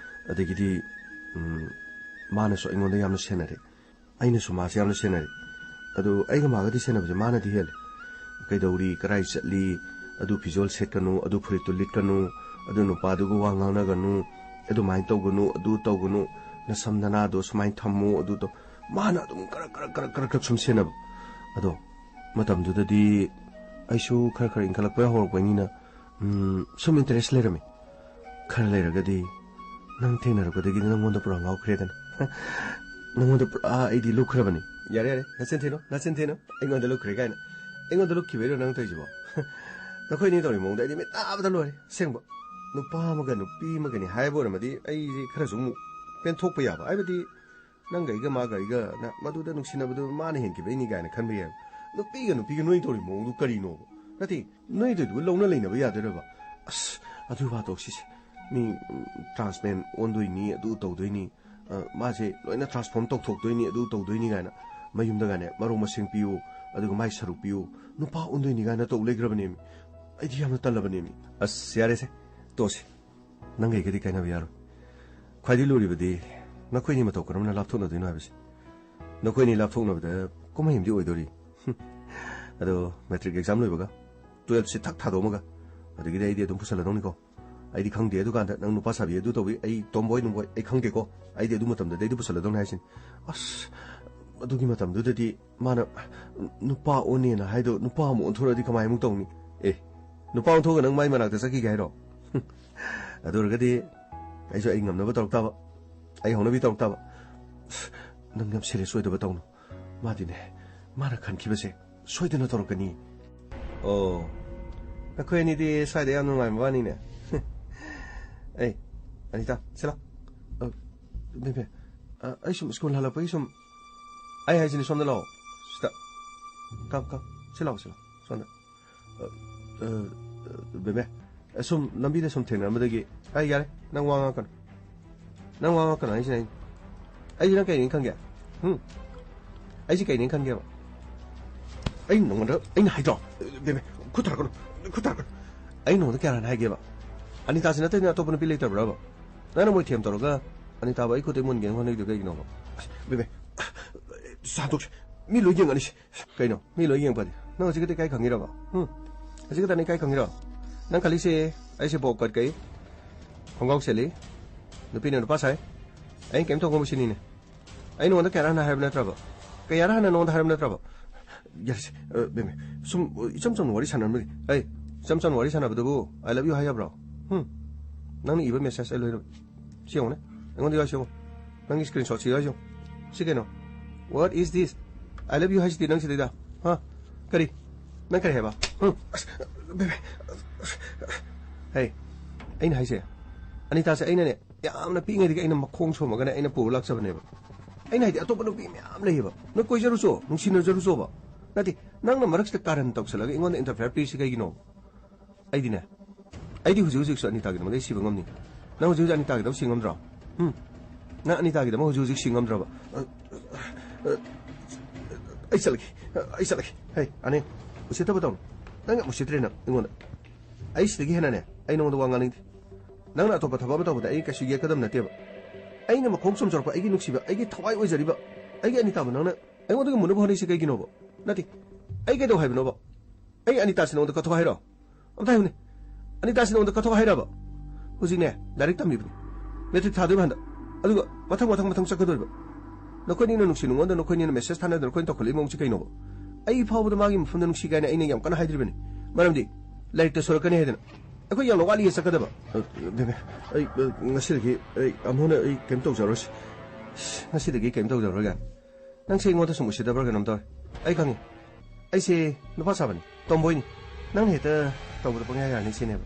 ꯑꯗꯒꯤꯗꯤ, ꯎꯝ, ꯃꯥꯅꯁꯨ ꯑꯩꯉꯣꯟꯗ ꯌꯥꯝꯅ ꯁꯦꯟꯅꯔꯦ, ꯑꯩꯅꯁꯨ ꯃꯥꯁꯦ ꯌꯥꯝꯅ ꯁꯦꯟꯅꯔꯦ꯫ ꯑꯗꯨ ꯑꯩꯒ ꯃꯥꯒꯗꯤ ꯁꯦꯟꯅꯕꯁꯦ ꯃꯥꯅꯗꯤ ꯍꯦꯜꯂꯦ꯫ ꯀꯩꯗꯧꯔꯤ, ꯀꯔꯥꯏ ꯆꯠꯂꯤ, ꯑꯗꯨ ꯐꯤꯖꯣꯜ ꯁꯦꯠꯀꯅꯨ, ꯑꯗꯨ ꯐꯨꯔꯤꯠꯇꯨ ꯂꯤꯠꯀꯅꯨ, ꯑꯗꯨ ꯅꯨꯄꯥꯗꯨꯒ ꯋꯥ ꯉꯥꯡꯅꯒꯅꯨ, ꯑꯗꯨꯃꯥꯏꯅ ꯇꯧꯒꯅꯨ, ꯑꯗꯨ ꯇꯧꯒꯅꯨ, ꯅꯁꯝ ꯅꯅꯥꯗꯣ ꯁꯨꯃꯥꯏꯅ ꯊꯝꯃꯨ, ꯑꯗꯨ ꯇꯧ-, ꯃꯥꯅ ꯑꯗꯨꯝ ꯀꯔꯛ ꯀꯔꯛ ꯀꯔꯛ ꯀꯔꯛ ꯀꯔꯛ ꯁꯨꯝ ꯁꯦꯟꯅꯕ꯫ ꯑꯗꯣ ꯃꯇꯝꯗꯨꯗꯗꯤ ꯑꯩꯁꯨ ꯈꯔ ꯈꯔ ꯏꯟꯈꯠꯂꯛꯄ ꯍꯧꯔꯛꯄꯅꯤꯅ, ꯎꯝ, ꯁꯨꯝ ꯏꯟꯇꯔꯦꯁ ꯂꯩꯔꯝꯃꯤ꯫ ꯈꯔ ꯂꯩꯔꯒꯗꯤ ꯅꯪ ꯊꯦꯡꯅꯔꯛꯄꯗꯒꯤꯗꯤ ꯅꯪꯉꯣꯟꯗ ꯄꯨꯔꯥ ꯉꯥꯎꯈ꯭ꯔꯦꯗꯅ꯫ ꯅꯪꯉꯣꯟꯗ ꯄꯨꯔꯥ ꯑꯩꯗꯤ ꯂꯨꯞꯈ꯭ꯔꯕꯅꯤ꯫ ꯌꯥꯔꯦ, ꯌꯥꯔꯦ, ꯅꯆꯤꯟ ꯊꯤꯅꯣ, ꯅꯆꯤꯟ ꯊꯤꯅꯣ꯫ ꯑꯩꯉꯣꯟꯗ ꯂꯨꯞꯈ꯭ꯔꯦ ꯀꯥꯏꯅ꯫ ꯑꯩꯉꯣꯟꯗ ꯂꯨꯞꯈꯤꯕꯩꯔꯣ ꯅꯪ ꯇꯧꯔꯤꯁꯤꯕꯣ? ꯅꯈꯣꯏꯅꯤ ꯇꯧꯔꯤ ꯃꯑꯣꯡꯗ ꯑꯩꯗꯤ ꯃꯤꯠ ꯇꯥꯕꯗ ꯂꯣꯏꯔꯦ, ꯑꯁꯦꯡꯕ꯫ ꯅꯨꯄꯥ ꯑꯃꯒ ꯅꯨꯄꯤ ꯑꯃꯒꯅꯤ ꯍꯥꯏꯕ ꯑꯣꯏꯔꯝꯃꯗꯤ ꯑꯩꯁꯦ ꯈꯔꯁꯨ ꯑꯃꯨꯛ ꯄꯦꯟꯊꯣꯛꯄ ꯌꯥꯕ꯫ ꯍꯥꯏꯕꯗꯤ ꯅꯪꯒ ꯑꯩꯒ ꯃꯥꯒ ꯑꯩꯒ ꯅ-, ꯃꯗꯨꯗ ꯅꯨꯡꯁꯤꯅꯕꯗꯨ ꯃꯥꯅ ꯍꯦꯟꯈꯤꯕꯩꯅꯤ ꯀꯥꯏꯅ ꯈꯟꯕ ꯌꯥꯏ꯫ ꯅꯨꯄꯤꯒ ꯅꯨꯄꯤꯒ ꯅꯣꯏ ꯇꯧꯔꯤ ꯃꯑꯣꯡꯗꯨ ꯀꯔꯤꯅꯣꯕ? ꯅꯠꯇꯦ, ꯅꯣꯏꯗꯨꯗꯨꯒ ꯂꯧꯅ ꯂꯩꯅꯕ ꯌꯥꯗꯣꯏꯔꯕ? ꯑꯁ, ꯑꯗꯨ ꯋꯥ ꯇꯣꯛꯁꯤꯁꯦ꯫ ꯃꯤ, ꯎꯝ, ꯇ꯭ꯔꯥꯟꯁ ꯃꯦꯟ ꯑꯣꯟꯗꯣꯏꯅꯤ, ꯑꯗꯨ ꯇꯧꯗꯣꯏꯅꯤ, ꯑ, ꯃꯥꯁꯦ ꯂꯣꯏꯅ ꯇ꯭ꯔꯥꯟꯁꯐꯣꯔꯝ ꯇꯧꯊꯣꯛꯇꯣꯏꯅꯤ, ꯑꯗꯨ ꯇꯧꯗꯣꯏꯅꯤ ꯀꯥꯏꯅ ꯃꯌꯨꯝꯗ ꯀꯥꯏꯅ ꯃꯔꯣ ꯃꯁꯤꯡ ꯄꯤꯌꯨ, ꯑꯗꯨꯒ ꯃꯥꯏ ꯁꯔꯨꯛ ꯄꯤꯌꯨ, ꯅꯨꯄꯥ ꯑꯣꯟꯗꯣꯏꯅꯤ ꯀꯥꯏꯅ ꯇꯧ ꯂꯩꯈ꯭ꯔꯕꯅꯦꯃꯤ꯫ ꯑꯩꯗꯤ ꯌꯥꯝꯅ ꯇꯜꯂꯕꯅꯦꯃꯤ꯫ ꯑꯁ, ꯌꯥꯔꯦꯁꯦ, ꯇꯣꯛꯁꯤ꯫ ꯅꯪꯒ ꯑꯩꯒꯗꯤ ꯀꯥꯏꯅꯕ ꯌꯥꯔꯣꯏ꯫ ꯈ꯭ꯋꯥꯏꯗꯒꯤ ꯂꯨꯔꯤꯕꯗꯤ ꯅꯈꯣꯏꯅꯤ ꯃꯇꯧ ꯀꯔꯝꯅ ꯂꯥꯞꯊꯣꯛꯅꯗꯣꯏꯅꯣ ꯍꯥꯏꯕꯁꯤ꯫ ꯅꯈꯣꯏꯅꯤ ꯂꯥꯞꯊꯣꯛꯅꯕꯗ ꯀꯨꯝꯍꯩ ꯑꯃꯗꯤ ꯑꯣꯏꯗꯣꯔꯤ꯫ ꯑꯗꯣ ꯃꯦꯇ꯭ꯔꯤꯛ ꯑꯦꯛꯖꯥꯝ ꯂꯣꯏꯕꯒ, ꯇꯨꯌꯦꯜꯞꯁꯤ ꯊꯛ ꯊꯥꯗꯣꯛꯑꯝꯃꯒ, ꯑꯗꯒꯤꯗꯤ ꯑꯩꯗꯤ ꯑꯗꯨꯝ ꯄꯨꯁꯜꯂꯗꯧꯅꯤꯀꯣ꯫ ꯑꯩꯗꯤ ꯈꯪꯗꯦ ꯑꯗꯨꯀꯥꯟꯗ ꯅꯪ ꯅꯨꯄꯥ ꯁꯥꯕꯤ ꯑꯗꯨ ꯇꯧꯕꯤ, ꯑꯩ ꯇꯣꯝꯕꯣꯏ ꯅꯨꯡꯕꯣꯏ ꯑꯩ ꯈꯪꯗꯦꯀꯣ꯫ ꯑꯩꯗꯤ ꯑꯗꯨ ꯃꯇꯝꯗꯗꯤ ꯑꯩꯗꯤ ꯄꯨꯁꯜꯂꯗꯧꯅꯤ ꯍꯥꯏꯁꯤꯅꯤ꯫ ꯑꯁ, ꯑꯗꯨꯒꯤ ꯃꯇꯝꯗꯨꯗꯗꯤ ꯃꯥꯅ ꯅꯨꯄꯥ ꯑꯣꯟꯅꯦꯅ ꯍꯥꯏꯗꯣ ꯅꯨꯄꯥ ꯑꯃꯨꯛ ꯑꯣꯟꯊꯣꯔꯛꯑꯗꯤ ꯀꯃꯥꯏꯃꯨꯛ ꯇꯧꯅꯤ? ꯑꯦ, ꯅꯨꯄꯥ ꯑꯣꯟꯊꯣꯛꯑꯒ ꯅꯪ ꯃꯥꯏ ꯃꯅꯥꯛꯇ ꯆꯠꯈꯤꯒꯦ ꯍꯥꯏꯔꯣ? ꯑꯗꯨ ꯑꯣꯏꯔꯒꯗꯤ ꯑꯩꯁꯨ ꯑꯩ ꯉꯝꯅꯕ ꯇꯧꯔꯛ ꯇꯥꯕ, ꯑꯩ ꯍꯧꯅꯕꯤ ꯇꯧꯔꯛ ꯇꯥꯕ꯫ ꯅꯪ ꯌꯥꯝ ꯁꯦꯔꯤꯌꯁ ꯑꯣꯏꯗꯕ ꯇꯧꯅꯨ꯫ ꯃꯥꯗꯤꯅꯦ, ꯃꯥꯅ ꯈꯟꯈꯤꯕꯁꯦ ꯁꯣꯏꯗꯅ ꯇꯧꯔꯛꯀꯅꯤ꯫ ꯑꯣ, ꯅꯈꯣꯏ ꯑꯅꯤꯗꯤ ꯁ꯭ꯋꯥꯏꯗ ꯌꯥꯝ ꯅꯨꯡꯉꯥꯏꯕ ꯋꯥꯅꯤꯅꯦ꯫ ꯑꯩ, ꯑꯅꯤꯇꯥ, ꯁꯤꯂꯥ꯫ ꯑ, ꯕꯦꯕꯦ, ꯑ, ꯑꯩ ꯁꯨꯝ ꯁ꯭ꯀꯨꯜ ꯍꯜꯂꯛꯄꯒꯤ ꯁꯨꯝ, ꯑꯩ ꯍꯥꯏꯁꯤꯅꯤ, ꯁꯣꯝꯗ ꯂꯥꯛꯑꯣ꯫ ꯁꯤꯗ꯫ ꯀꯝ, ꯀꯝ꯫ ꯁꯤ ꯂꯥꯛꯑꯣ, ꯁꯤ ꯂꯥꯛꯑꯣ꯫ ꯁꯣꯝꯗ꯫ ꯑ, ꯑ, ꯕꯦꯕꯦ, ꯑ, ꯁꯨꯝ ꯂꯝꯕꯤꯗ ꯁꯨꯝ ꯊꯦꯡꯅꯔꯝꯕꯗꯒꯤ, ꯑꯩ ꯌꯥꯔꯦ, ꯅꯪ ꯋꯥ ꯉꯥꯡꯉꯛꯀꯅꯨ꯫ ꯅꯪ ꯋꯥ ꯉꯥꯡꯉꯛꯀꯅꯨ ꯍꯥꯏꯁꯤꯅꯦ ꯑꯩ꯫ ꯑꯩꯁꯤ ꯅꯪ ꯀꯩꯅꯦꯅ ꯈꯟꯒꯦ? ꯍꯨꯝ? ꯑꯩꯁꯤ ꯀꯩꯅꯦꯅ ꯈꯟꯒꯦꯕ? ꯑꯩ ꯅꯉꯣꯟꯗ, ꯑꯩꯅ ꯍꯥꯏꯗ꯭ꯔꯣ? ꯕꯦꯕꯦ, ꯈꯨꯠ ꯊꯥꯔꯛꯀꯅꯨ, ꯈꯨꯠ ꯊꯥꯔꯛꯀꯅꯨ꯫ ꯑꯩ ꯅꯉꯣꯟꯗ ꯀꯌꯥꯔꯛ ꯍꯥꯏꯒꯦꯕ? ꯑꯅꯤꯇꯥꯁꯤ ꯅꯠꯇꯅ ꯑꯇꯣꯞꯄ ꯅꯨꯄꯤ ꯂꯩꯇꯕ꯭ꯔꯕ? ꯅꯪꯅ ꯃꯣꯏ ꯊꯦꯝ ꯇꯧꯔꯒ ꯑꯅꯤꯇꯥꯕꯨ ꯑꯩ ꯈꯨꯠꯇꯩ ꯃꯨꯟꯒꯦꯅ ꯍꯣꯠꯅꯔꯤꯗꯨ ꯀꯩꯒꯤꯅꯣꯕ? ꯑꯁ, ꯕꯦꯕꯦ, ꯁꯥꯟꯇꯣꯛꯁꯦ꯫ ꯃꯤ ꯂꯣꯏ ꯌꯦꯡꯉꯅꯤꯁꯦ꯫ ꯀꯩꯅꯣ? ꯃꯤ ꯂꯣꯏ ꯌꯦꯡꯕꯗꯤ? ꯅꯪ ꯍꯧꯖꯤꯛ ꯈꯛꯇ ꯏꯀꯥꯏ ꯈꯪꯉꯤꯔꯕ? ꯍꯨꯝ? ꯍꯧꯖꯤꯛ ꯈꯛꯇ ꯅꯪ ꯏꯀꯥꯏ ꯈꯪꯉꯤꯔꯣ? ꯅꯪ ꯈꯜꯂꯤꯁꯦ ꯑꯩꯁꯦ ꯕꯣꯕ ꯀꯠ ꯀꯛꯏ, ꯈꯣꯡꯒ꯭ꯔꯥꯎ ꯁꯦꯠꯂꯤ, ꯅꯨꯄꯤꯅ ꯅꯨꯄꯥ ꯁꯥꯏ, ꯑꯩꯅ ꯀꯩꯝ ꯇꯧ ꯉꯝꯃꯣꯏ ꯁꯤꯅꯤꯅꯦ? ꯑꯩ ꯅꯉꯣꯟꯗ ꯀꯌꯥꯔꯛ ꯍꯟꯅ ꯍꯥꯏꯔꯕ ꯅꯠꯇ꯭ꯔꯕ? ꯀꯌꯥꯔꯛ ꯍꯟꯅ ꯅꯉꯣꯟꯗ ꯍꯥꯏꯔꯕ ꯅꯠꯇ꯭ꯔꯕ? ꯌꯥꯔꯦꯁꯦ, ꯑ, ꯕꯦꯝꯃ, ꯁꯨꯝ, ꯑ, ꯏꯆꯝ ꯆꯝꯅ ꯋꯥꯔꯤ ꯁꯥꯟꯅꯔꯝꯕꯒꯤ꯫ ꯑꯩ, ꯏꯆꯝ ꯆꯝꯅ ꯋꯥꯔꯤ ꯁꯥꯟꯅꯕꯗꯨꯕꯨ "I love you" ꯍꯥꯏ ꯌꯥꯕ꯭ꯔꯣ? ꯍꯨꯝ? ꯅꯪꯅ ꯏꯕ ꯃꯦꯁꯦꯖ ꯑꯩ ꯂꯣꯏꯅ ꯁꯤ ꯌꯦꯡꯉꯨꯅꯦ꯫ ꯑꯩꯉꯣꯟꯗ ꯌꯥꯎꯔꯤꯁꯤ ꯌꯦꯡꯉꯨ꯫ ꯅꯪꯒꯤ ꯁ꯭ꯀꯔꯤꯟ ꯁꯣꯠꯁꯤ ꯌꯥꯎꯔꯤꯁꯤ ꯌꯦꯡꯉꯨ꯫ ꯁꯤ ꯀꯩꯅꯣ? "What is this? I love you" ꯍꯥꯏꯁꯤꯗꯤ ꯅꯪ ꯁꯤꯗꯩꯗ꯫ ꯍꯥ? ꯀꯔꯤ? ꯅꯪ ꯀꯔꯤ ꯍꯥꯏꯕ? ꯍꯨꯝ? ꯑꯁ, ꯕꯦꯝꯃ꯫ ꯍꯩ, ꯑꯩꯅ ꯍꯥꯏꯁꯦ, ꯑꯅꯤꯇꯥꯁꯦ ꯑꯩꯅꯅꯦ, ꯌꯥꯝꯅ ꯄꯤꯛꯏꯉꯩꯗꯒꯤ ꯑꯩꯅ ꯃꯈꯣꯡ ꯁꯣꯝꯃꯒꯅꯦ ꯑꯩꯅ ꯄꯨꯔ ꯂꯥꯛꯆꯕꯅꯦꯕ꯫ ꯑꯩꯅ ꯍꯥꯏꯗꯤ ꯑꯇꯣꯞꯄ ꯅꯨꯄꯤ ꯃꯌꯥꯝ ꯂꯩꯌꯦꯕ꯫ ꯅꯣꯏ ꯀꯣꯏꯖꯔꯨꯆꯣ, ꯅꯨꯡꯁꯤꯅꯖꯔꯨꯆꯣꯕ꯫ ꯅꯠꯇꯦ, ꯅꯪꯅ ꯃꯔꯛꯁꯤꯗ ꯀꯥꯔꯟ ꯇꯧꯁꯜꯂꯒ ꯑꯩꯉꯣꯟꯗ ꯏꯟꯇꯔꯐꯤꯌꯔ ꯄꯤꯔꯤꯁꯤ ꯀꯩꯒꯤꯅꯣ? ꯑꯩꯗꯤꯅꯦ, ꯑꯩꯗꯤ ꯍꯧꯖꯤꯛ ꯍꯧꯖꯤꯛꯁꯨ ꯑꯅꯤꯇꯥꯒꯤꯗꯃꯛꯇ ꯑꯩ ꯁꯤꯕ ꯉꯝꯅꯤ꯫ ꯅꯪ ꯍꯧꯖꯤꯛ ꯍꯧꯖꯤꯛ ꯑꯅꯤꯇꯥꯒꯤꯗꯃꯛ ꯁꯤ ꯉꯝꯗ꯭ꯔꯣ? ꯍꯨꯝ? ꯅꯪ ꯑꯅꯤꯇꯥꯒꯤꯗꯃꯛ ꯍꯧꯖꯤꯛ ꯍꯧꯖꯤꯛ ꯁꯤ ꯉꯝꯗ꯭ꯔꯕ? ꯑ, ꯑ, ꯑ, ꯑꯩ ꯆꯠꯂꯒꯦ꯫ ꯑ, ꯑꯩ ꯆꯠꯂꯒꯦ꯫ ꯍꯩ, ꯑꯅꯦ, ꯎꯁꯤꯠꯇꯕ ꯇꯧꯅꯨ꯫ ꯅꯪ ꯌꯥꯝ ꯎꯁꯤꯠꯇ꯭ꯔꯦ ꯅꯪ ꯑꯩꯉꯣꯟꯗ꯫ ꯑꯩ ꯁꯤꯗꯒꯤ ꯍꯦꯟꯅꯅꯦ, ꯑꯩ ꯅꯉꯣꯟꯗ ꯋꯥ ꯉꯥꯡꯅꯤꯡꯗꯦ꯫ ꯅꯪꯅ ꯑꯇꯣꯞꯄ ꯊꯕꯛ ꯑꯃ ꯇꯧꯕꯗ ꯑꯩ ꯀꯩꯁꯨ ꯌꯦꯠꯀꯗꯕ ꯅꯠꯇꯦꯕ꯫ ꯑꯩꯅ ꯃꯈꯣꯡ ꯆꯨꯝꯖꯔꯛꯄ, ꯑꯩꯒꯤ ꯅꯨꯡꯁꯤꯕ, ꯑꯩꯒꯤ ꯊꯋꯥꯏ ꯑꯣꯏꯖꯔꯤꯕ, ꯑꯩꯒꯤ ꯑꯅꯤꯇꯥꯕꯨ ꯅꯪꯅ ꯑꯩꯉꯣꯟꯗꯒꯤ ꯃꯨꯟꯅꯕ ꯍꯣꯠꯅꯩꯁꯦ ꯀꯩꯒꯤꯅꯣꯕ? ꯅꯠꯇꯦ, ꯑꯩ ꯀꯩꯗꯧ ꯍꯥꯏꯕꯅꯣꯕ? ꯑꯩ ꯑꯅꯤꯇꯥꯁꯤ ꯅꯉꯣꯟꯗ ꯀꯠꯊꯣꯛ ꯍꯥꯏꯔꯣ? ꯑꯝꯇ ꯍꯥꯏꯌꯨꯅꯦ꯫ ꯑꯅꯤꯇꯥꯁꯤ ꯅꯉꯣꯟꯗ ꯀꯠꯊꯣꯛ ꯍꯥꯏꯔꯕ? ꯍꯧꯖꯤꯛꯅꯦ, ꯂꯥꯏꯔꯤꯛ ꯇꯝꯃꯤꯕꯅꯤ꯫ ꯃꯦꯇ꯭ꯔꯤꯛ ꯊꯥꯗꯣꯏꯕ ꯍꯟꯗꯛ꯫ ꯑꯗꯨꯒ ꯃꯊꯪ, ꯃꯊꯪ, ꯃꯊꯪ ꯆꯠꯀꯗꯧꯔꯤꯕ꯫ ꯅꯈꯣꯏꯅꯤꯅ ꯅꯨꯡꯁꯤ ꯅꯨꯡꯉꯣꯟꯗ ꯅꯈꯣꯏꯅꯤꯅ ꯃꯦꯁꯦꯖ ꯊꯥꯅꯗꯅ ꯑꯩꯈꯣꯏꯅ ꯇꯧꯈꯠꯂꯛꯏ ꯃꯑꯣꯡꯁꯤ ꯀꯩꯅꯣꯕ? ꯑꯩ ꯐꯥꯎꯕꯗ ꯃꯥꯒꯤ ꯃꯐꯝꯗ ꯅꯨꯡꯁꯤ ꯀꯥꯏꯅ ꯑꯩꯅ ꯌꯥꯝ ꯀꯟꯅ ꯍꯥꯏꯗ꯭ꯔꯤꯕꯅꯤ꯫ ꯃꯔꯝꯗꯤ ꯂꯥꯏꯔꯤꯛꯇ ꯁꯣꯏꯔꯛꯀꯅꯤ ꯍꯥꯏꯗꯅ꯫ ꯑꯩꯈꯣꯏ ꯌꯥꯝꯅ ꯋꯥꯠꯂꯤꯌꯦ ꯆꯠꯀꯗꯕ꯫ ꯑ, ꯕꯦꯕꯦ, ꯑꯩ, ꯑ, ꯉꯁꯤꯗꯒꯤ ꯑꯩ ꯑꯃꯨꯛ ꯍꯟꯅ ꯑꯩ ꯀꯩꯝ ꯇꯧꯖꯔꯣꯏꯁꯤ꯫ ꯉꯁꯤꯗꯒꯤ ꯀꯩꯝ ꯇꯧꯖꯔꯣꯏ ꯀꯥꯏꯅ꯫ ꯅꯪꯁꯦ ꯑꯩꯉꯣꯟꯗ ꯁꯨꯝ ꯎꯁꯤꯠꯇꯕ꯭ꯔꯥ ꯀꯩꯅꯣꯝ ꯇꯧꯔꯦ꯫ ꯑꯩ ꯈꯪꯉꯤ꯫ ꯑꯩꯁꯦ ꯅꯨꯄꯥ ꯁꯥꯕꯅꯤ, ꯇꯣꯝꯕꯣꯏꯅꯤ꯫ ꯅꯪꯅ ꯍꯦꯛꯇ ꯇꯧꯕꯗ ꯄꯪꯌꯥ ꯌꯥꯔꯅꯤ ꯁꯤꯅꯦꯕ꯫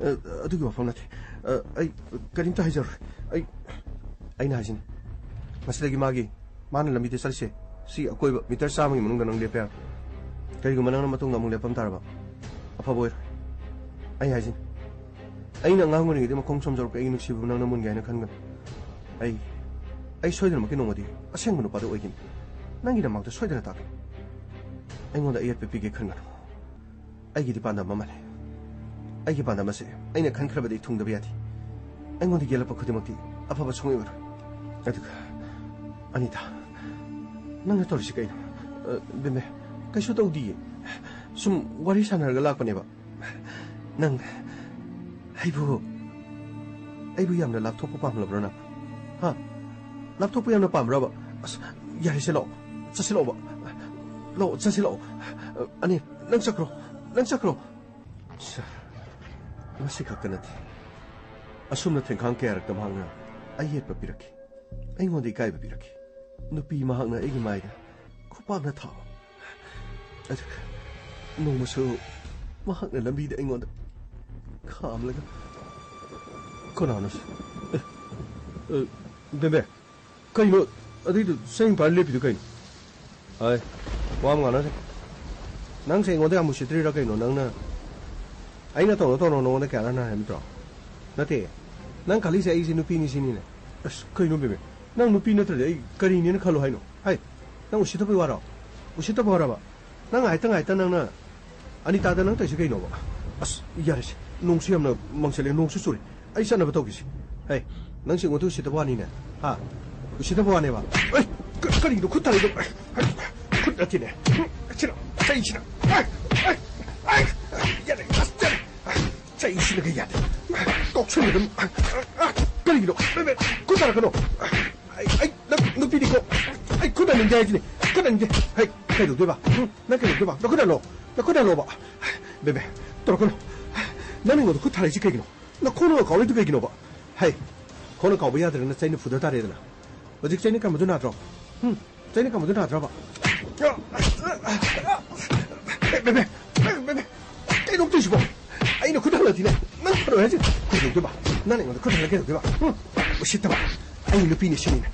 ꯑ, ꯑꯗꯨꯒꯤ ꯋꯥꯐꯝ ꯅꯠꯇꯦ꯫ ꯑ, ꯑꯩ ꯀꯔꯤꯝꯇ ꯍꯥꯏꯖꯔꯣꯏ꯫ ꯑꯩ, ꯑꯩꯅ ꯍꯥꯏꯁꯤꯅꯤ, ꯉꯁꯤꯗꯒꯤ ꯃꯥꯒꯤ, ꯃꯥꯅ ꯂꯝꯕꯤꯗ ꯆꯠꯂꯤꯁꯦ, ꯁꯤ ꯑꯀꯣꯏꯕ ꯃꯤꯇꯔ ꯆꯥꯝꯃꯒꯤ ꯃꯅꯨꯡꯗ ꯅꯪ ꯂꯦꯞꯄ ꯌꯥꯔꯣꯏ꯫ ꯀꯔꯤꯒꯨꯝꯕ ꯅꯪꯅ ꯃꯇꯨꯡꯗ ꯑꯃꯨꯛ ꯂꯦꯞꯄꯝ ꯇꯥꯔꯕ, ꯑꯐꯕ ꯑꯣꯏꯔꯣꯏ꯫ ꯑꯩ ꯍꯥꯏꯁꯤꯅꯤ, ꯑꯩꯅ ꯑꯉꯥꯡ ꯑꯣꯏꯔꯤꯉꯩꯗ ꯃꯈꯣꯡ ꯁꯣꯝꯖꯔꯛꯄ ꯑꯩꯒꯤ ꯅꯨꯡꯁꯤꯕꯕꯨ ꯅꯪꯅ ꯃꯨꯟꯒꯦ ꯍꯥꯏꯅ ꯈꯟꯒꯅꯨ꯫ ꯑꯩ, ꯑꯩ ꯁꯣꯏꯗꯅꯃꯛꯀꯤ ꯅꯣꯡꯃꯗꯤ ꯑꯁꯦꯡꯕ ꯅꯨꯄꯥꯗꯨ ꯑꯣꯏꯒꯅꯤ꯫ ꯅꯪꯒꯤ ꯅꯃꯥꯡꯗ ꯁꯣꯏꯗꯅ ꯇꯥꯛꯀꯅꯤ꯫ ꯑꯩꯉꯣꯟꯗ ꯑꯌꯦꯠꯄ ꯄꯤꯒꯦ ꯈꯟꯒꯅꯨ꯫ ꯑꯩꯒꯤꯗꯤ ꯄꯥꯟꯗꯝ ꯑꯃ ꯂꯩ꯫ ꯑꯩꯒꯤ ꯄꯥꯟꯗꯝ ꯑꯁꯦ ꯑꯩꯅ ꯈꯟꯈ꯭ꯔꯕꯗꯤ ꯊꯨꯡꯗꯕ ꯌꯥꯗꯦ꯫ ꯑꯩꯉꯣꯟꯗ ꯌꯦꯜꯂꯛꯄ ꯈꯨꯗꯤꯡꯃꯛꯇꯤ ꯑꯐꯕ ꯁꯨꯡꯑꯣꯏ ꯑꯣꯏꯔꯣꯏ꯫ ꯑꯗꯨꯒ, ꯑꯅꯤꯇꯥ, ꯅꯪꯅ ꯇꯧꯔꯤꯁꯤ ꯀꯩꯅꯣ? ꯑ, ꯕꯦꯝꯕꯦ, ꯀꯩꯁꯨ ꯇꯧꯗꯤꯌꯦ꯫ ꯁꯨꯝ ꯋꯥꯔꯤ ꯁꯥꯟꯅꯔꯒ ꯂꯥꯛꯄꯅꯦꯕ꯫ ꯅꯪ ꯑꯩꯕꯨ, ꯑꯩꯕꯨ ꯌꯥꯝꯅ ꯂꯥꯞꯊꯣꯛꯄ ꯄꯥꯝꯂꯕ꯭ꯔꯣ ꯅꯪ? ꯍꯥ? ꯂꯥꯞꯊꯣꯛꯄ ꯌꯥꯝꯅ ꯄꯥꯝꯕ꯭ꯔꯕ? ꯑꯁ, ꯌꯥꯔꯦꯁꯦ, ꯂꯥꯛꯑꯣ꯫ ꯆꯠꯁꯤ ꯂꯥꯛꯑꯣꯕ꯫ ꯂꯥꯛꯑꯣ, ꯆꯠꯁꯤ ꯂꯥꯛꯑꯣ꯫ ꯑꯅꯤ, ꯅꯪ ꯆꯠꯈ꯭ꯔꯣ꯫ ꯅꯪ ꯆꯠꯈ꯭ꯔꯣ꯫ ꯁꯥ, ꯃꯁꯤ ꯈꯛꯇ ꯅꯠꯇꯦ꯫ ꯑꯁꯨꯝꯅ ꯊꯦꯡꯈꯥꯡ ꯀꯌꯥꯔꯛꯇ ꯃꯍꯥꯛꯅ ꯑꯌꯦꯠꯄ ꯄꯤꯔꯛꯈꯤ꯫ ꯑꯩꯉꯣꯟꯗ ꯏꯀꯥꯏꯕ ꯄꯤꯔꯛꯈꯤ꯫ ꯅꯨꯄꯤ ꯃꯍꯥꯛꯅ ꯑꯩꯒꯤ ꯃꯥꯏꯗ ꯈꯨꯄꯥꯛꯅ ꯊꯥꯕ꯫ ꯑꯗꯨꯒ ꯅꯣꯡꯃꯁꯨ ꯃꯍꯥꯛꯅ ꯂꯝꯕꯤꯗ ꯑꯩꯉꯣꯟꯗ ꯈꯥꯝꯂꯒ, ꯀꯅꯥꯅꯣ ꯁꯤ? ꯑꯦ, ꯑꯦ, ꯕꯦꯝꯕꯦ, ꯀꯩꯅꯣ ꯑꯗꯨꯏꯗꯨ ꯆꯩ ꯄꯥꯏꯔ ꯂꯦꯞꯄꯤꯗꯨ ꯀꯩꯅꯣ? ꯑꯩ ꯋꯥ ꯑꯃ ꯉꯥꯡꯅꯁꯦ꯫ ꯅꯪꯁꯦ ꯑꯩꯉꯣꯟꯗ ꯌꯥꯝ ꯎꯁꯤꯠꯇ꯭ꯔꯤꯔꯥ ꯀꯩꯅꯣ? ꯅꯪꯅ ꯑꯩꯅ ꯇꯧꯅꯣ ꯇꯧꯅꯣ ꯅꯉꯣꯟꯗ ꯀꯌꯥꯔꯛ ꯍꯥꯏ ꯅꯠꯇ꯭ꯔꯣ? ꯅꯠꯇꯦ, ꯅꯪ ꯈꯜꯂꯤꯁꯦ ꯑꯩꯁꯦ ꯅꯨꯄꯤꯅꯤ ꯁꯤꯅꯤꯅꯦ꯫ ꯑꯁ, ꯀꯩꯅꯣ ꯕꯦꯕꯦ? ꯅꯪ ꯅꯨꯄꯤ ꯅꯠꯇ꯭ꯔꯗꯤ ꯑꯩ ꯀꯔꯤꯅꯦꯅ ꯈꯜꯂꯣ ꯍꯥꯏꯅꯣ? ꯍꯥꯏ, ꯅꯪ ꯎꯁꯤꯠꯇꯕꯩ ꯋꯥꯔꯣ? ꯎꯁꯤꯠꯇꯕ ꯋꯥꯔꯕ? ꯅꯪ ꯉꯥꯏꯇ ꯉꯥꯏꯇ ꯅꯪꯅ ꯑꯅꯤꯇꯥꯗ ꯅꯪ ꯇꯧꯔꯤꯁꯦ ꯀꯩꯅꯣꯕ? ꯑꯁ, ꯌꯥꯔꯦꯁꯦ, ꯅꯣꯡꯁꯨ ꯌꯥꯝꯅ ꯃꯪꯁꯤꯜꯂꯦ, ꯅꯣꯡꯁꯨ ꯆꯨꯔꯦ꯫ ꯑꯩ ꯆꯠꯅꯕ ꯇꯧꯈꯤꯁꯤ꯫ ꯍꯩ, ꯅꯪꯁꯦ ꯑꯩꯉꯣꯟꯗ ꯎꯁꯤꯠꯇꯕ ꯋꯥꯅꯤꯅꯦ꯫ ꯍꯥ? ꯎꯁꯤꯠꯇꯕ ꯋꯥꯅꯦꯕ꯫ ꯑꯩ, ꯀ-, ꯀꯔꯤꯅꯣ ꯈꯨꯠ ꯊꯥꯔꯛꯏꯗꯣ? ꯑꯩ, ꯈꯨꯠ ꯅꯠꯇꯦꯅꯦ꯫ ꯁꯤꯅ, ꯆꯩꯁꯤꯅ꯫ ꯑꯥꯏ, ꯑꯥꯏ, ꯑꯥꯏ, ꯌꯥꯔꯦ, ꯑꯁ, ꯌꯥꯔꯦ꯫ ꯆꯩꯁꯤꯅꯒ ꯌꯥꯗꯦ꯫ ꯀꯥꯎꯁꯟꯒꯗꯕ꯫ ꯑꯥ, ꯀꯔꯤꯒꯤꯅꯣ? ꯕꯦꯕꯦ, ꯈꯨꯠ ꯊꯥꯔꯛꯀꯅꯣ꯫ ꯑꯩ, ꯑꯩ, ꯅꯪ ꯅꯨꯄꯤꯅꯤꯀꯣ꯫ ꯑꯩ ꯈꯨꯠ ꯊꯥꯅꯤꯡꯗꯦ ꯍꯥꯏꯁꯤꯅꯦ꯫ ꯈꯨꯠ ꯊꯥꯅꯤꯡꯗꯦ꯫ ꯍꯩ, ꯀꯩꯗꯧꯗꯣꯏꯕ? ꯎꯝ, ꯅꯪ ꯀꯩꯗꯧꯗꯣꯏꯕ? ꯅꯈꯨꯠ ꯊꯥꯅꯣ꯫ ꯅꯈꯨꯠ ꯊꯥꯅꯣꯕ꯫ ꯕꯦꯕꯦ, ꯇꯧꯔꯛꯀꯅꯨ꯫ ꯅꯪ ꯑꯩꯉꯣꯟꯗ ꯈꯨꯠ ꯊꯥꯔꯛꯏꯁꯤ ꯀꯩꯒꯤꯅꯣ? ꯅꯈꯣꯡꯅ ꯀꯥꯎꯔꯤꯗꯨ ꯀꯩꯒꯤꯅꯣꯕ? ꯍꯩ, ꯈꯣꯡꯅ ꯀꯥꯎꯕ ꯌꯥꯗ꯭ꯔꯒꯅ ꯆꯩꯅ ꯐꯨꯗ ꯇꯥꯔꯦꯗꯅ꯫ ꯍꯧꯖꯤꯛ ꯆꯩꯅ ꯀꯟꯕꯗꯨ ꯅꯥꯗ꯭ꯔꯣ? ꯍꯨꯝ? ꯆꯩꯅ ꯀꯟꯕꯗꯨ ꯅꯥꯗ꯭ꯔꯕ? ꯕꯦꯕꯦ, ꯕꯦꯕꯦ, ꯀꯩꯅꯣ ꯇꯧꯏꯁꯤꯕꯣ? ꯑꯩꯅ ꯈꯨꯠ ꯍꯜꯂꯛꯇꯤꯅꯦ꯫ ꯅꯪ ꯐꯔꯣꯏ ꯍꯥꯏꯁꯦ ꯀꯩꯗꯧꯗꯣꯏꯕ? ꯅꯪ ꯑꯩꯉꯣꯟꯗ ꯈꯨꯠ ꯍꯜꯂꯛ ꯀꯩꯗꯧꯗꯣꯏꯕ? ꯍꯨꯝ? ꯎꯁꯤꯠꯇꯕ꯫ ꯑꯩ ꯅꯨꯄꯤꯅꯤ ꯁꯤꯅꯤꯅꯦ꯫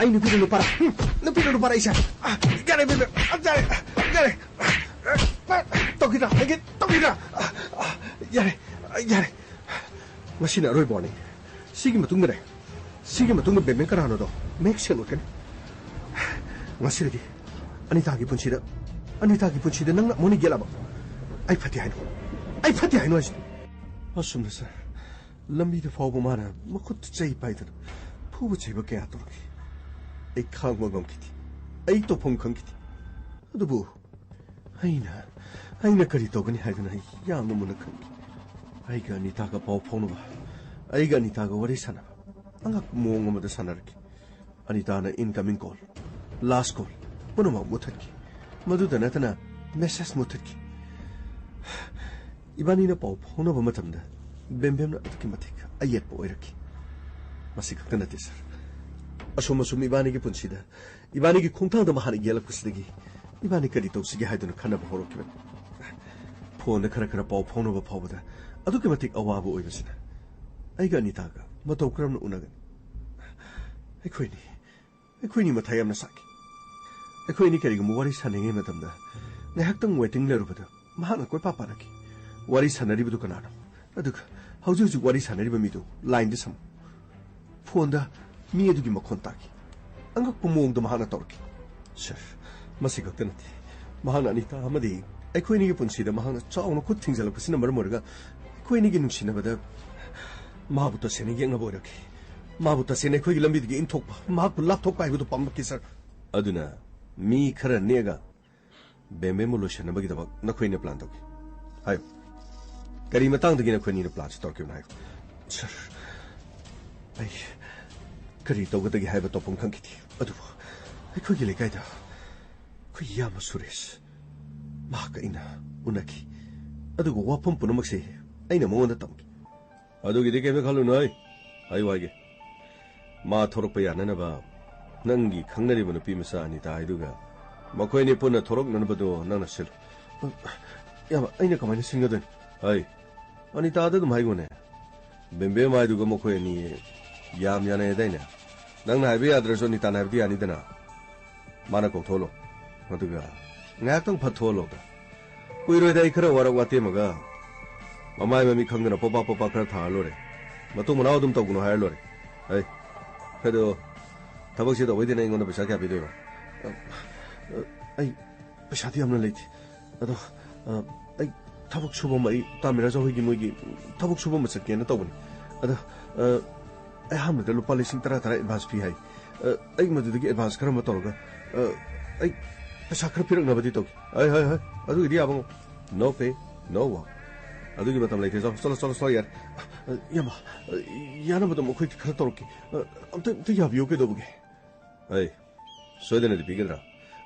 ꯑꯩ ꯅꯨꯄꯤꯅ ꯅꯨꯄꯥꯔ? ꯍꯨꯝ? ꯅꯨꯄꯤꯅ ꯅꯨꯄꯥꯔ ꯑꯩꯁꯦ? ꯑꯥ, ꯌꯥꯔꯦ, ꯕꯦꯕꯦ, ꯑꯥ, ꯌꯥꯔꯦ, ꯌꯥꯔꯦ꯫ ꯇꯧꯈꯤꯗ꯭ꯔꯥ? ꯑꯩꯒꯤ ꯇꯧꯈꯤꯗ꯭ꯔꯥ? ꯑꯥ, ꯑꯥ, ꯌꯥꯔꯦ, ꯌꯥꯔꯦ꯫ ꯉꯁꯤꯅ ꯑꯔꯣꯏꯕ ꯋꯥꯔꯅꯤꯡ꯫ ꯁꯤꯒꯤ ꯃꯇꯨꯡꯗꯅꯦ, ꯁꯤꯒꯤ ꯃꯇꯨꯡꯗ ꯕꯦꯝꯕꯦꯝ ꯀꯅꯥꯅꯣꯗꯣ ꯃꯌꯦꯛ ꯁꯦꯡꯅ ꯎꯠꯀꯅꯤ꯫ ꯉꯁꯤꯗꯒꯤ ꯑꯅꯤꯇꯥꯒꯤ ꯄꯨꯟꯁꯤꯗ, ꯑꯅꯤꯇꯥꯒꯤ ꯄꯨꯟꯁꯤꯗ ꯅꯪꯅ ꯑꯃꯨꯛ ꯍꯟꯅ ꯌꯦꯠꯂꯕ, ꯑꯩ ꯐꯠꯇꯦ ꯍꯥꯏꯅꯣ? ꯑꯩ ꯐꯠꯇꯦ ꯍꯥꯏꯅꯣ ꯍꯥꯏꯁꯤꯅꯤ꯫ ꯑꯁꯨꯝꯅ ꯁꯥꯔ, ꯂꯝꯕꯤꯗ ꯐꯥꯎꯕ ꯃꯥꯅ ꯃꯈꯨꯠꯇ ꯆꯩ ꯄꯥꯏꯗꯅ ꯐꯨꯕ ꯆꯩꯕ ꯀꯌꯥ ꯇꯧꯔꯛꯈꯤ꯫ ꯑꯩ ꯈꯥꯡꯕ ꯉꯝꯈꯤꯗꯦ꯫ ꯑꯩ ꯇꯧꯐꯝ ꯈꯪꯈꯤꯗꯦ꯫ ꯑꯗꯨꯕꯨ ꯑꯩꯅ, ꯑꯩꯅ ꯀꯔꯤ ꯇꯧꯒꯅꯤ ꯍꯥꯏꯗꯨꯅ ꯑꯩ ꯌꯥꯝꯅ ꯃꯨꯟꯅ ꯈꯟꯈꯤ꯫ ꯑꯩꯒ ꯑꯅꯤꯇꯥꯒ ꯄꯥꯎ ꯐꯥꯎꯅꯕ, ꯑꯩꯒ ꯑꯅꯤꯇꯥꯒ ꯋꯥꯔꯤ ꯁꯥꯟꯅꯕ ꯑꯉꯛꯄ ꯃꯑꯣꯡ ꯑꯃꯗ ꯁꯥꯟꯅꯔꯛꯈꯤ꯫ ꯑꯅꯤꯇꯥꯅ incoming call, last call ꯄꯨꯝꯅꯃꯛ ꯃꯨꯠꯊꯠꯈꯤ꯫ ꯃꯗꯨꯗ ꯅꯠꯇꯅ message ꯃꯨꯠꯊꯠꯈꯤ꯫ ꯏꯕꯥꯅꯤꯅ ꯄꯥꯎ ꯐꯥꯎꯅꯕ ꯃꯇꯝꯗ ꯕꯦꯝꯕꯦꯝꯅ ꯑꯗꯨꯛꯀꯤ ꯃꯇꯤꯛ ꯑꯌꯦꯠꯄ ꯑꯣꯏꯔꯛꯈꯤ꯫ ꯃꯁꯤ ꯈꯛꯇ ꯅꯠꯇꯦ ꯁꯥꯔ, ꯑꯁꯨꯝ ꯑꯁꯨꯝ ꯏꯕꯥꯅꯤꯒꯤ ꯄꯨꯟꯁꯤꯗ, ꯏꯕꯥꯅꯤꯒꯤ ꯈꯣꯡꯊꯥꯡꯗ ꯃꯍꯥꯛꯅ ꯌꯦꯜꯂꯛꯄꯁꯤꯗꯒꯤ ꯏꯕꯥꯅꯤ ꯀꯔꯤ ꯇꯧꯁꯤꯒꯦ ꯍꯥꯏꯗꯨꯅ ꯈꯟꯅꯕ ꯍꯧꯔꯛꯈꯤꯕꯅꯤ꯫ ꯐꯣꯟꯗ ꯈꯔ ꯈꯔ ꯄꯥꯎ ꯐꯥꯎꯅꯕ ꯐꯥꯎꯕꯗ ꯑꯗꯨꯛꯀꯤ ꯃꯇꯤꯛ ꯑꯋꯥꯕ ꯑꯣꯏꯕꯁꯤꯅ ꯑꯩꯒ ꯑꯅꯤꯇꯥꯒ ꯃꯇꯧ ꯀꯔꯝꯅ ꯎꯅꯒꯅꯤ? ꯑꯩꯈꯣꯏꯅꯤ, ꯑꯩꯈꯣꯏꯅꯤ ꯃꯊꯥ ꯌꯥꯝꯅ ꯁꯥꯈꯤ꯫ ꯑꯩꯈꯣꯏꯅꯤ ꯀꯔꯤꯒꯨꯝꯕ ꯋꯥꯔꯤ ꯁꯥꯟꯅꯔꯤꯉꯩ ꯃꯇꯝꯗ ꯉꯥꯏꯍꯥꯛꯇꯪ waiting ꯂꯩꯔꯨꯕꯗ ꯃꯍꯥꯛꯅ ꯀꯣꯏꯄꯥ ꯄꯥꯔꯛꯈꯤ꯫ ꯋꯥꯔꯤ ꯁꯥꯟꯅꯔꯤꯕꯗꯨ ꯀꯅꯥꯅꯣ? ꯑꯗꯨꯒ ꯍꯧꯖꯤꯛ ꯍꯧꯖꯤꯛ ꯋꯥꯔꯤ ꯁꯥꯟꯅꯔꯤꯕ ꯃꯤꯗꯨ line ꯗ ꯁꯝꯃꯨ꯫ ꯐꯣꯟꯗ ꯃꯤ ꯑꯗꯨꯒꯤ ꯃꯈꯣꯟ ꯇꯥꯈꯤ꯫ ꯑꯉꯛꯄ ꯃꯑꯣꯡꯗ ꯃꯍꯥꯛꯅ ꯇꯧꯔꯛꯈꯤ꯫ ꯁꯥꯔ, ꯃꯁꯤ ꯈꯛꯇ ꯅꯠꯇꯦ꯫ ꯃꯍꯥꯛꯅ ꯑꯅꯤꯇꯥ ꯑꯃꯗꯤ ꯑꯩꯈꯣꯏ ꯑꯅꯤꯒꯤ ꯄꯨꯟꯁꯤꯗ ꯃꯍꯥꯛꯅ ꯆꯥꯎꯅ ꯈꯨꯠ ꯊꯤꯡꯖꯤꯜꯂꯛꯄꯁꯤꯅ ꯃꯔꯝ ꯑꯣꯏꯔꯒ ꯑꯩꯈꯣꯏ ꯑꯅꯤꯒꯤ ꯅꯨꯡꯁꯤꯅꯕꯗ ꯃꯥꯕꯨ ꯇꯁꯦꯡꯅ ꯌꯦꯛꯅꯕ ꯑꯣꯏꯔꯛꯈꯤ꯫ ꯃꯥꯕꯨ ꯇꯁꯦꯡꯅ ꯑꯩꯈꯣꯏꯒꯤ ꯂꯝꯕꯤꯗꯒꯤ ꯏꯟꯊꯣꯛꯄ, ꯃꯍꯥꯛꯄꯨ ꯂꯥꯞꯊꯣꯛꯄ ꯍꯥꯏꯕꯗꯨ ꯄꯥꯝꯂꯛꯈꯤ, ꯁꯥꯔ꯫ ꯑꯗꯨꯅ ꯃꯤ ꯈꯔ ꯅꯦꯛꯑꯒ ꯕꯦꯝꯕꯦꯝꯕꯨ ꯂꯣꯏꯁꯤꯟꯅꯕꯒꯤꯗꯃꯛ ꯅꯈꯣꯏꯅ ꯄ꯭ꯂꯥꯟ ꯇꯧꯈꯤ꯫ ꯍꯥꯏꯌꯨ, ꯀꯔꯤ ꯃꯇꯥꯡꯗꯒꯤ ꯅꯈꯣꯏ ꯑꯅꯤꯅ ꯄ꯭ꯂꯥꯟꯁꯤ ꯇꯧꯔꯛꯈꯤꯕꯅꯣ ꯍꯥꯏꯌꯨ꯫ ꯁꯥꯔ, ꯑꯩ ꯀꯔꯤ ꯇꯧꯒꯗꯒꯦ ꯍꯥꯏꯕ ꯇꯧꯐꯝ ꯈꯪꯈꯤꯗꯦ꯫ ꯑꯗꯨꯕꯨ ꯑꯩꯈꯣꯏꯒꯤ ꯂꯩꯀꯥꯏꯗ ꯑꯩꯈꯣꯏ ꯏꯌꯥꯝꯕ ꯁꯨꯔꯦꯁ, ꯃꯍꯥꯛꯀ ꯑꯩꯅ ꯎꯅꯈꯤ꯫ ꯑꯗꯨꯒ ꯋꯥꯐꯝ ꯄꯨꯝꯅꯃꯛꯁꯦ ꯑꯩꯅ ꯃꯉꯣꯟꯗ ꯇꯝꯈꯤ꯫ ꯑꯗꯨꯒꯤꯗꯤ ꯀꯩꯝꯇ ꯈꯜꯂꯨꯅꯨ ꯍꯩ꯫ ꯍꯥꯏꯌꯨ ꯍꯥꯏꯒꯦ꯫ ꯃꯥ ꯊꯣꯔꯛꯄ ꯌꯥꯅꯅꯕ ꯅꯪꯒꯤ ꯈꯪꯅꯔꯤꯕ ꯅꯨꯄꯤ ꯃꯆꯥ ꯑꯅꯤꯇꯥ ꯍꯥꯏꯗꯨꯒ ꯃꯈꯣꯏ ꯑꯅꯤ ꯄꯨꯟꯅ ꯊꯣꯔꯛꯅꯅꯕꯗꯣ ꯅꯪꯅ ꯁꯤꯜꯂꯨ꯫ ꯏꯌꯥꯝꯕ, ꯑꯩꯅ ꯀꯃꯥꯏꯅ ꯁꯤꯟꯒꯗꯣꯏꯅꯣ? ꯍꯩ, ꯑꯅꯤꯇꯥꯗ ꯑꯗꯨꯝ ꯍꯥꯏꯒꯣꯅꯦ꯫ ꯕꯦꯝꯕꯦꯝ ꯍꯥꯏꯗꯨꯒ ꯃꯈꯣꯏ ꯑꯅꯤ ꯌꯥꯝ ꯌꯥꯅꯩꯗꯥꯏꯅꯦ? ꯅꯪꯅ ꯍꯥꯏꯕ ꯌꯥꯗ꯭ꯔꯁꯨ ꯑꯅꯤꯇꯥꯅ ꯍꯥꯏꯕꯗꯤ ꯌꯥꯅꯤꯗꯅ꯫ ꯃꯥꯅ ꯀꯧꯊꯣꯛꯍꯜꯂꯣ꯫ ꯑꯗꯨꯒ ꯉꯥꯏꯍꯥꯛꯇꯪ ꯐꯠꯊꯣꯛꯍꯜꯂꯣꯗ꯫ ꯀꯨꯏꯔꯣꯏꯗ ꯑꯩ ꯈꯔ ꯋꯥꯔꯛ ꯋꯥꯇꯦꯝꯃꯒ ꯃꯃꯥꯏ ꯃꯃꯤꯠ ꯈꯪꯗꯅ ꯄꯣꯄꯥ ꯄꯣꯄꯥ ꯈꯔ ꯊꯥꯔ ꯂꯣꯏꯔꯦ꯫ ꯃꯇꯨꯡ ꯃꯅꯥꯎ ꯑꯗꯨꯝ ꯇꯧꯒꯅꯨ ꯍꯥꯏꯔ ꯂꯣꯏꯔꯦ꯫ ꯍꯩ, ꯑꯗꯣ ꯊꯕꯛꯁꯤ ꯇꯧꯕꯩꯗꯤ ꯅꯪ ꯑꯩꯉꯣꯟꯗ ꯄꯩꯁꯥ ꯀꯌꯥ ꯄꯤꯗꯣꯏꯕ? ꯑ, ꯑꯩ ꯄꯩꯁꯥꯗꯤ ꯌꯥꯝꯅ ꯂꯩꯇꯦ꯫ ꯑꯗꯣ, ꯑ, ꯑꯩ ꯊꯕꯛ ꯁꯨꯕ ꯑꯃ, ꯑꯩ ꯇꯥꯃꯤꯔꯥꯖ ꯍꯣꯏꯒꯤ ꯃꯣꯏꯒꯤ ꯊꯕꯛ ꯁꯨꯕ ꯑꯃ ꯆꯠꯀꯦꯅ ꯇꯧꯕꯅꯤ꯫ ꯑꯗꯣ, ꯑ, ꯑꯩ ꯑꯍꯥꯟꯕꯗ ꯂꯨꯄꯥ ꯂꯤꯁꯤꯡ ꯇꯔꯥ ꯇꯔꯥ ꯑꯦꯗꯚꯥꯟꯁ ꯄꯤ ꯍꯥꯏ꯫ ꯑ, ꯑꯩ ꯃꯗꯨꯗꯒꯤ ꯑꯦꯗꯚꯥꯟꯁ ꯈꯔ ꯑꯃ ꯇꯧꯔꯒ, ꯑ, ꯑꯩ ꯄꯩꯁꯥ ꯈꯔ ꯄꯤꯔꯛꯅꯕꯗꯤ ꯇꯧꯒꯦ꯫ ꯍꯣꯏ, ꯍꯣꯏ, ꯍꯣꯏ, ꯑꯗꯨꯒꯤꯗꯤ ꯌꯥꯕ ꯉꯝ-, no pay, no work꯫ ꯑꯗꯨꯒꯤ ꯃꯇꯝ ꯂꯩꯇꯦ꯫ ꯆꯠꯂꯣ, ꯆꯠꯂꯣ, ꯆꯠꯂꯣ, ꯆꯠꯂꯣ, ꯌꯥꯔꯦ꯫ ꯑ, ꯏꯌꯥꯝꯕ, ꯑ, ꯌꯥꯅꯕ ꯑꯗꯨꯝ ꯑꯩꯈꯣꯏ ꯈꯔ ꯇꯧꯔꯛꯀꯦ꯫ ꯑ, ꯑꯝꯇ, ꯑꯝꯇ ꯌꯥꯕꯤꯌꯨ ꯀꯩꯗꯧꯕꯒꯦ? ꯑꯩ ꯁꯣꯏꯗꯅꯗꯤ ꯄꯤꯒꯗ꯭ꯔꯥ?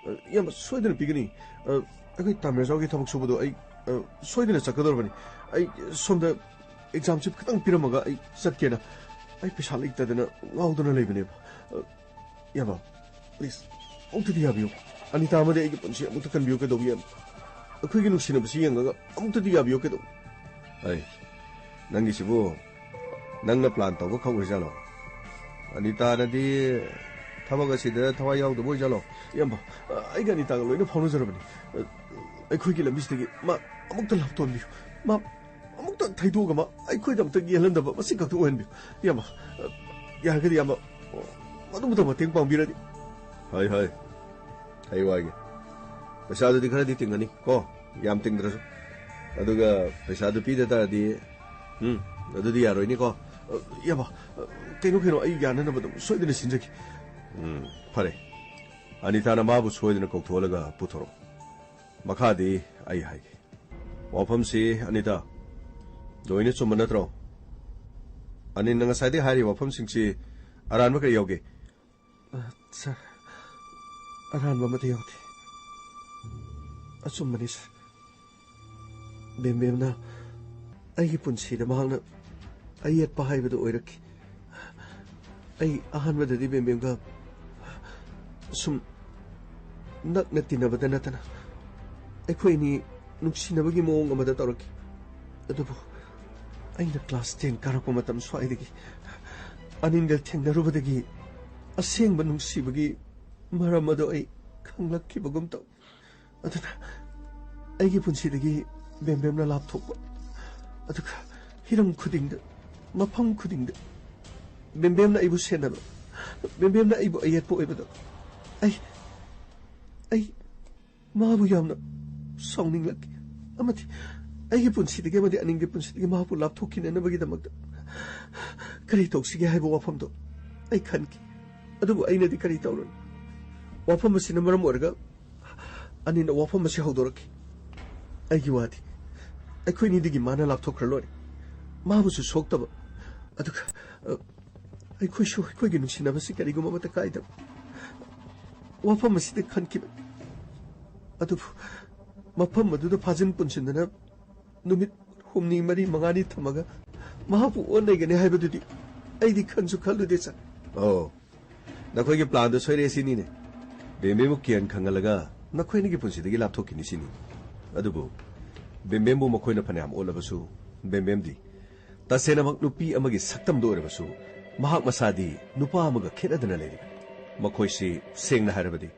ꯑ, ꯏꯌꯥꯝꯕ, ꯁꯣꯏꯗꯅ ꯄꯤꯒꯅꯤ꯫ ꯑ, ꯑꯩꯈꯣꯏ ꯇꯥꯃꯤꯔꯥꯖꯥꯎꯒꯤ ꯊꯕꯛ ꯁꯨꯕꯗꯣ ꯑꯩ, ꯑ, ꯁꯣꯏꯗꯅ ꯆꯠꯀꯗꯧꯔꯕꯅꯤ꯫ ꯑꯩ ꯁꯣꯝꯗ ꯑꯦꯛꯖꯥꯝꯁꯤ ꯈꯤꯇꯪ ꯄꯤꯔꯝꯃꯒ ꯑꯩ ꯆꯠꯀꯦꯅ꯫ ꯑꯩ ꯄꯩꯁꯥ ꯂꯩꯇꯗꯅ ꯉꯥꯎꯗꯅ ꯂꯩꯕꯅꯦꯕ꯫ ꯑ, ꯏꯌꯥꯝꯕ, please, ꯑꯃꯨꯛꯇꯗꯤ ꯌꯥꯕꯤꯌꯨ꯫ ꯑꯅꯤꯇꯥ ꯑꯃꯗꯤ ꯑꯩꯒꯤ ꯄꯨꯟꯁꯤ ꯑꯃꯨꯛꯇ ꯀꯟꯕꯤꯌꯨ ꯀꯩꯗꯧꯕ, ꯏꯌꯥꯝꯕ? ꯑꯩꯈꯣꯏꯒꯤ ꯅꯨꯡꯁꯤꯅꯕꯁꯤ ꯌꯦꯡꯉꯒ ꯑꯃꯨꯛꯇꯗꯤ ꯌꯥꯕꯤꯌꯨ ꯀꯩꯗꯧꯕ? ꯑꯩ, ꯅꯪꯒꯤꯁꯤꯕꯨ ꯅꯪꯅ ꯄ꯭ꯂꯥꯟ ꯇꯧꯕ ꯈꯛ ꯑꯣꯏꯖꯥꯠꯂꯣ? ꯑꯅꯤꯇꯥꯅꯗꯤ ꯊꯕꯛ ꯑꯁꯤꯗ ꯊꯋꯥꯏ ꯌꯥꯎꯗꯕ ꯑꯣꯏꯖꯥꯠꯂꯣ? ꯏꯌꯥꯝꯕ, ꯑꯩꯒ ꯑꯅꯤꯇꯥꯒ ꯂꯣꯏꯅ ꯐꯥꯎꯅꯖꯔꯕꯅꯤ꯫ ꯑꯩꯈꯣꯏꯒꯤ ꯂꯝꯕꯤꯁꯤꯗꯒꯤ ꯃꯥ ꯑꯃꯨꯛꯇ ꯂꯥꯞꯊꯣꯛꯍꯟꯕꯤꯌꯨ꯫ ꯃꯥ ꯑꯃꯨꯛꯇ ꯊꯩꯗꯣꯛꯑꯒ ꯃꯥ ꯑꯩꯈꯣꯏꯗꯃꯛꯇ ꯌꯦꯜꯍꯟꯗꯕ ꯃꯁꯤꯈꯛꯇ ꯑꯣꯏꯍꯟꯕꯤꯌꯨ꯫ ꯏꯌꯥꯝꯕ, ꯌꯥꯔꯒꯗꯤ ꯏꯌꯥꯝꯕ, ꯑꯗꯨꯃꯇ ꯃꯇꯦꯡ ꯄꯥꯡꯕꯤꯔꯗꯤ꯫ ꯍꯣꯏ, ꯍꯣꯏ꯫ ꯑꯩ ꯋꯥꯒꯦ꯫ ꯄꯩꯁꯥꯗꯨꯗꯤ ꯈꯔꯗꯤ ꯇꯤꯡꯒꯅꯤ ꯀꯣ, ꯌꯥꯝ ꯇꯤꯡꯗ꯭ꯔꯁꯨ꯫ ꯑꯗꯨꯒ ꯄꯩꯁꯥꯗꯨ ꯄꯤꯗ ꯇꯥꯔꯗꯤ, ꯎꯝ, ꯑꯗꯨꯗꯤ ꯌꯥꯔꯣꯏꯅꯤꯀꯣ꯫ ꯑ, ꯏꯌꯥꯝꯕ, ꯑ, ꯀꯩꯅꯣ, ꯀꯩꯅꯣ, ꯑꯩ ꯌꯥꯅꯅꯕ ꯑꯗꯨꯝ ꯁꯣꯏꯗꯅ ꯁꯤꯟꯖꯒꯦ꯫ ꯎꯝ, ꯐꯔꯦ꯫ ꯑꯅꯤꯇꯥꯅ ꯃꯥꯕꯨ ꯁꯣꯏꯗꯅ ꯀꯧꯊꯣꯛꯍꯜꯂꯒ ꯄꯨꯊꯣꯔꯛꯎ꯫ ꯃꯈꯥꯗꯤ ꯑꯩ ꯍꯥꯏꯒꯦ꯫ ꯋꯥꯐꯝꯁꯤ, ꯑꯅꯤꯇꯥ, ꯂꯣꯏꯅ ꯆꯨꯝꯕ ꯅꯠꯇ꯭ꯔꯣ? ꯑꯅꯤꯜꯅ ꯉꯁꯥꯏꯗꯒꯤ ꯍꯥꯏꯔꯤꯕ ꯋꯥꯐꯝꯁꯤꯡꯁꯤ ꯑꯔꯥꯟꯕ ꯀꯔꯤ ꯌꯥꯎꯒꯦ? ꯑ, ꯁꯥꯔ, ꯑꯔꯥꯟꯕ ꯑꯃꯠꯇ ꯌꯥꯎꯗꯦ꯫ ꯑꯆꯨꯝꯕꯅꯤ, ꯁꯥꯔ꯫ ꯕꯦꯝꯕꯦꯝꯅ ꯑꯩꯒꯤ ꯄꯨꯟꯁꯤꯗ ꯃꯍꯥꯛꯅ ꯑꯌꯦꯠꯄ ꯍꯥꯏꯕꯗꯨ ꯑꯣꯏꯔꯛꯈꯤ꯫ ꯑꯩ ꯑꯍꯥꯟꯕꯗꯗꯤ ꯕꯦꯝꯕꯦꯝꯒ ꯁꯨꯝ ꯅꯛꯅ ꯇꯤꯟꯅꯕꯗ ꯅꯠꯇꯅ ꯑꯩꯈꯣꯏ ꯑꯅꯤ ꯅꯨꯡꯁꯤꯅꯕꯒꯤ ꯃꯑꯣꯡ ꯑꯃꯗ ꯇꯧꯔꯛꯈꯤ꯫ ꯑꯗꯨꯕꯨ ꯑꯩꯅ ꯀ꯭ꯂꯥꯁ ꯇꯦꯟ ꯀꯥꯔꯛꯄ ꯃꯇꯝ ꯁ꯭ꯋꯥꯏꯗꯒꯤ ꯑꯅꯤꯜꯒ ꯊꯦꯡꯅꯔꯨꯕꯗꯒꯤ ꯑꯁꯦꯡꯕ ꯅꯨꯡꯁꯤꯕꯒꯤ ꯃꯔꯝ ꯑꯗꯨ ꯑꯩ ꯈꯪꯂꯛꯈꯤꯕꯒꯨꯝ ꯇꯧ꯫ ꯑꯗꯨꯅ ꯑꯩꯒꯤ ꯄꯨꯟꯁꯤꯗꯒꯤ ꯕꯦꯝꯕꯦꯝꯅ ꯂꯥꯞꯊꯣꯛꯄ, ꯑꯗꯨꯒ ꯍꯤꯔꯝ ꯈꯨꯗꯤꯡꯗ, ꯃꯐꯝ ꯈꯨꯗꯤꯡꯗ ꯕꯦꯝꯕꯦꯝꯅ ꯑꯩꯕꯨ ꯁꯦꯟꯅꯕ, ꯕꯦꯝꯕꯦꯝꯅ ꯑꯩꯕꯨ ꯑꯌꯦꯠꯄ ꯑꯣꯏꯕꯗꯣ ꯑꯩ, ꯑꯩ ꯃꯥꯕꯨ ꯌꯥꯝꯅ ꯁꯥꯎꯅꯤꯡꯂꯛꯈꯤ꯫ ꯑꯃꯗꯤ ꯑꯩꯒꯤ ꯄꯨꯟꯁꯤꯗꯒꯤ ꯑꯃꯗꯤ ꯑꯅꯤꯜꯒꯤ ꯄꯨꯟꯁꯤꯗꯒꯤ ꯃꯍꯥꯛꯄꯨ ꯂꯥꯞꯊꯣꯛꯈꯤꯅꯅꯕꯒꯤꯗꯃꯛꯇ ꯀꯔꯤ ꯇꯧꯁꯤꯒꯦ ꯍꯥꯏꯕ ꯋꯥꯐꯝꯗꯣ ꯑꯩ ꯈꯟꯈꯤ꯫ ꯑꯗꯨꯕꯨ ꯑꯩꯅꯗꯤ ꯀꯔꯤ ꯇꯧꯔꯨꯅꯤ? ꯋꯥꯐꯝ ꯑꯁꯤꯅ ꯃꯔꯝ ꯑꯣꯏꯔꯒ ꯑꯅꯤꯜꯅ ꯋꯥꯐꯝ ꯑꯁꯤ ꯍꯧꯗꯣꯔꯛꯈꯤ꯫ ꯑꯩꯒꯤ ꯋꯥꯗꯤ ꯑꯩꯈꯣꯏꯅꯤꯗꯒꯤ ꯃꯥꯅ ꯂꯥꯞꯊꯣꯛꯈ꯭ꯔ ꯂꯣꯏꯔꯦ꯫ ꯃꯥꯕꯨꯁꯨ ꯁꯣꯛꯇꯕ, ꯑꯗꯨꯒ, ꯑ, ꯑꯩꯈꯣꯏꯁꯨ ꯑꯩꯈꯣꯏꯒꯤ ꯅꯨꯡꯁꯤꯅꯕꯁꯤ ꯀꯔꯤꯒꯨꯝꯕ ꯑꯃꯠꯇ ꯀꯥꯏꯗꯕ꯫ ꯋꯥꯐꯝ ꯑꯁꯤꯗ ꯈꯟꯈꯤꯕꯅꯤ꯫ ꯑꯗꯨꯕꯨ ꯃꯐꯝ ꯑꯗꯨꯗ ꯐꯥꯖꯤꯟ ꯄꯨꯟꯁꯤꯟꯗꯅ ꯅꯨꯃꯤꯠ ꯍꯨꯝꯅꯤ, ꯃꯔꯤ, ꯃꯉꯥꯅꯤ ꯊꯝꯃꯒ ꯃꯍꯥꯛꯄꯨ ꯑꯣꯟꯅꯩꯒꯅꯤ ꯍꯥꯏꯕꯗꯨꯗꯤ ꯑꯩꯗꯤ ꯈꯟꯁꯨ ꯈꯜꯂꯨꯗꯦ, ꯁꯥꯔ꯫ ꯑꯣ, ꯅꯈꯣꯏꯒꯤ ꯄ꯭ꯂꯥꯟꯗꯨ ꯁꯣꯏꯔꯛꯑꯦ ꯁꯤꯅꯤꯅꯦ꯫ ꯕꯦꯝꯕꯦꯝꯕꯨ ꯀꯤꯍꯟ ꯈꯪꯍꯜꯂꯒ ꯅꯈꯣꯏ ꯑꯅꯤꯒꯤ ꯄꯨꯟꯁꯤꯗꯒꯤ ꯂꯥꯞꯊꯣꯛꯈꯤꯅꯤ ꯁꯤꯅꯤ꯫ ꯑꯗꯨꯕꯨ ꯕꯦꯝꯕꯦꯝꯕꯨ ꯃꯈꯣꯏꯅ ꯐꯅꯌꯥꯝ ꯑꯣꯠꯂꯕꯁꯨ, ꯕꯦꯝꯕꯦꯝꯗꯤ ꯇꯁꯦꯡꯅꯃꯛ ꯅꯨꯄꯤ ꯑꯃꯒꯤ ꯁꯛꯇꯝꯗꯨ ꯑꯣꯏꯔꯕꯁꯨ, ꯃꯍꯥꯛ ꯃꯁꯥꯗꯤ ꯅꯨꯄꯥ ꯑꯃꯒ ꯈꯦꯠꯅꯗꯅ ꯂꯩꯔꯤꯕꯅꯤ꯫ ꯃꯈꯣꯏꯁꯤ, ꯁꯦꯡꯅ ꯍꯥꯏꯔꯕꯗꯤ,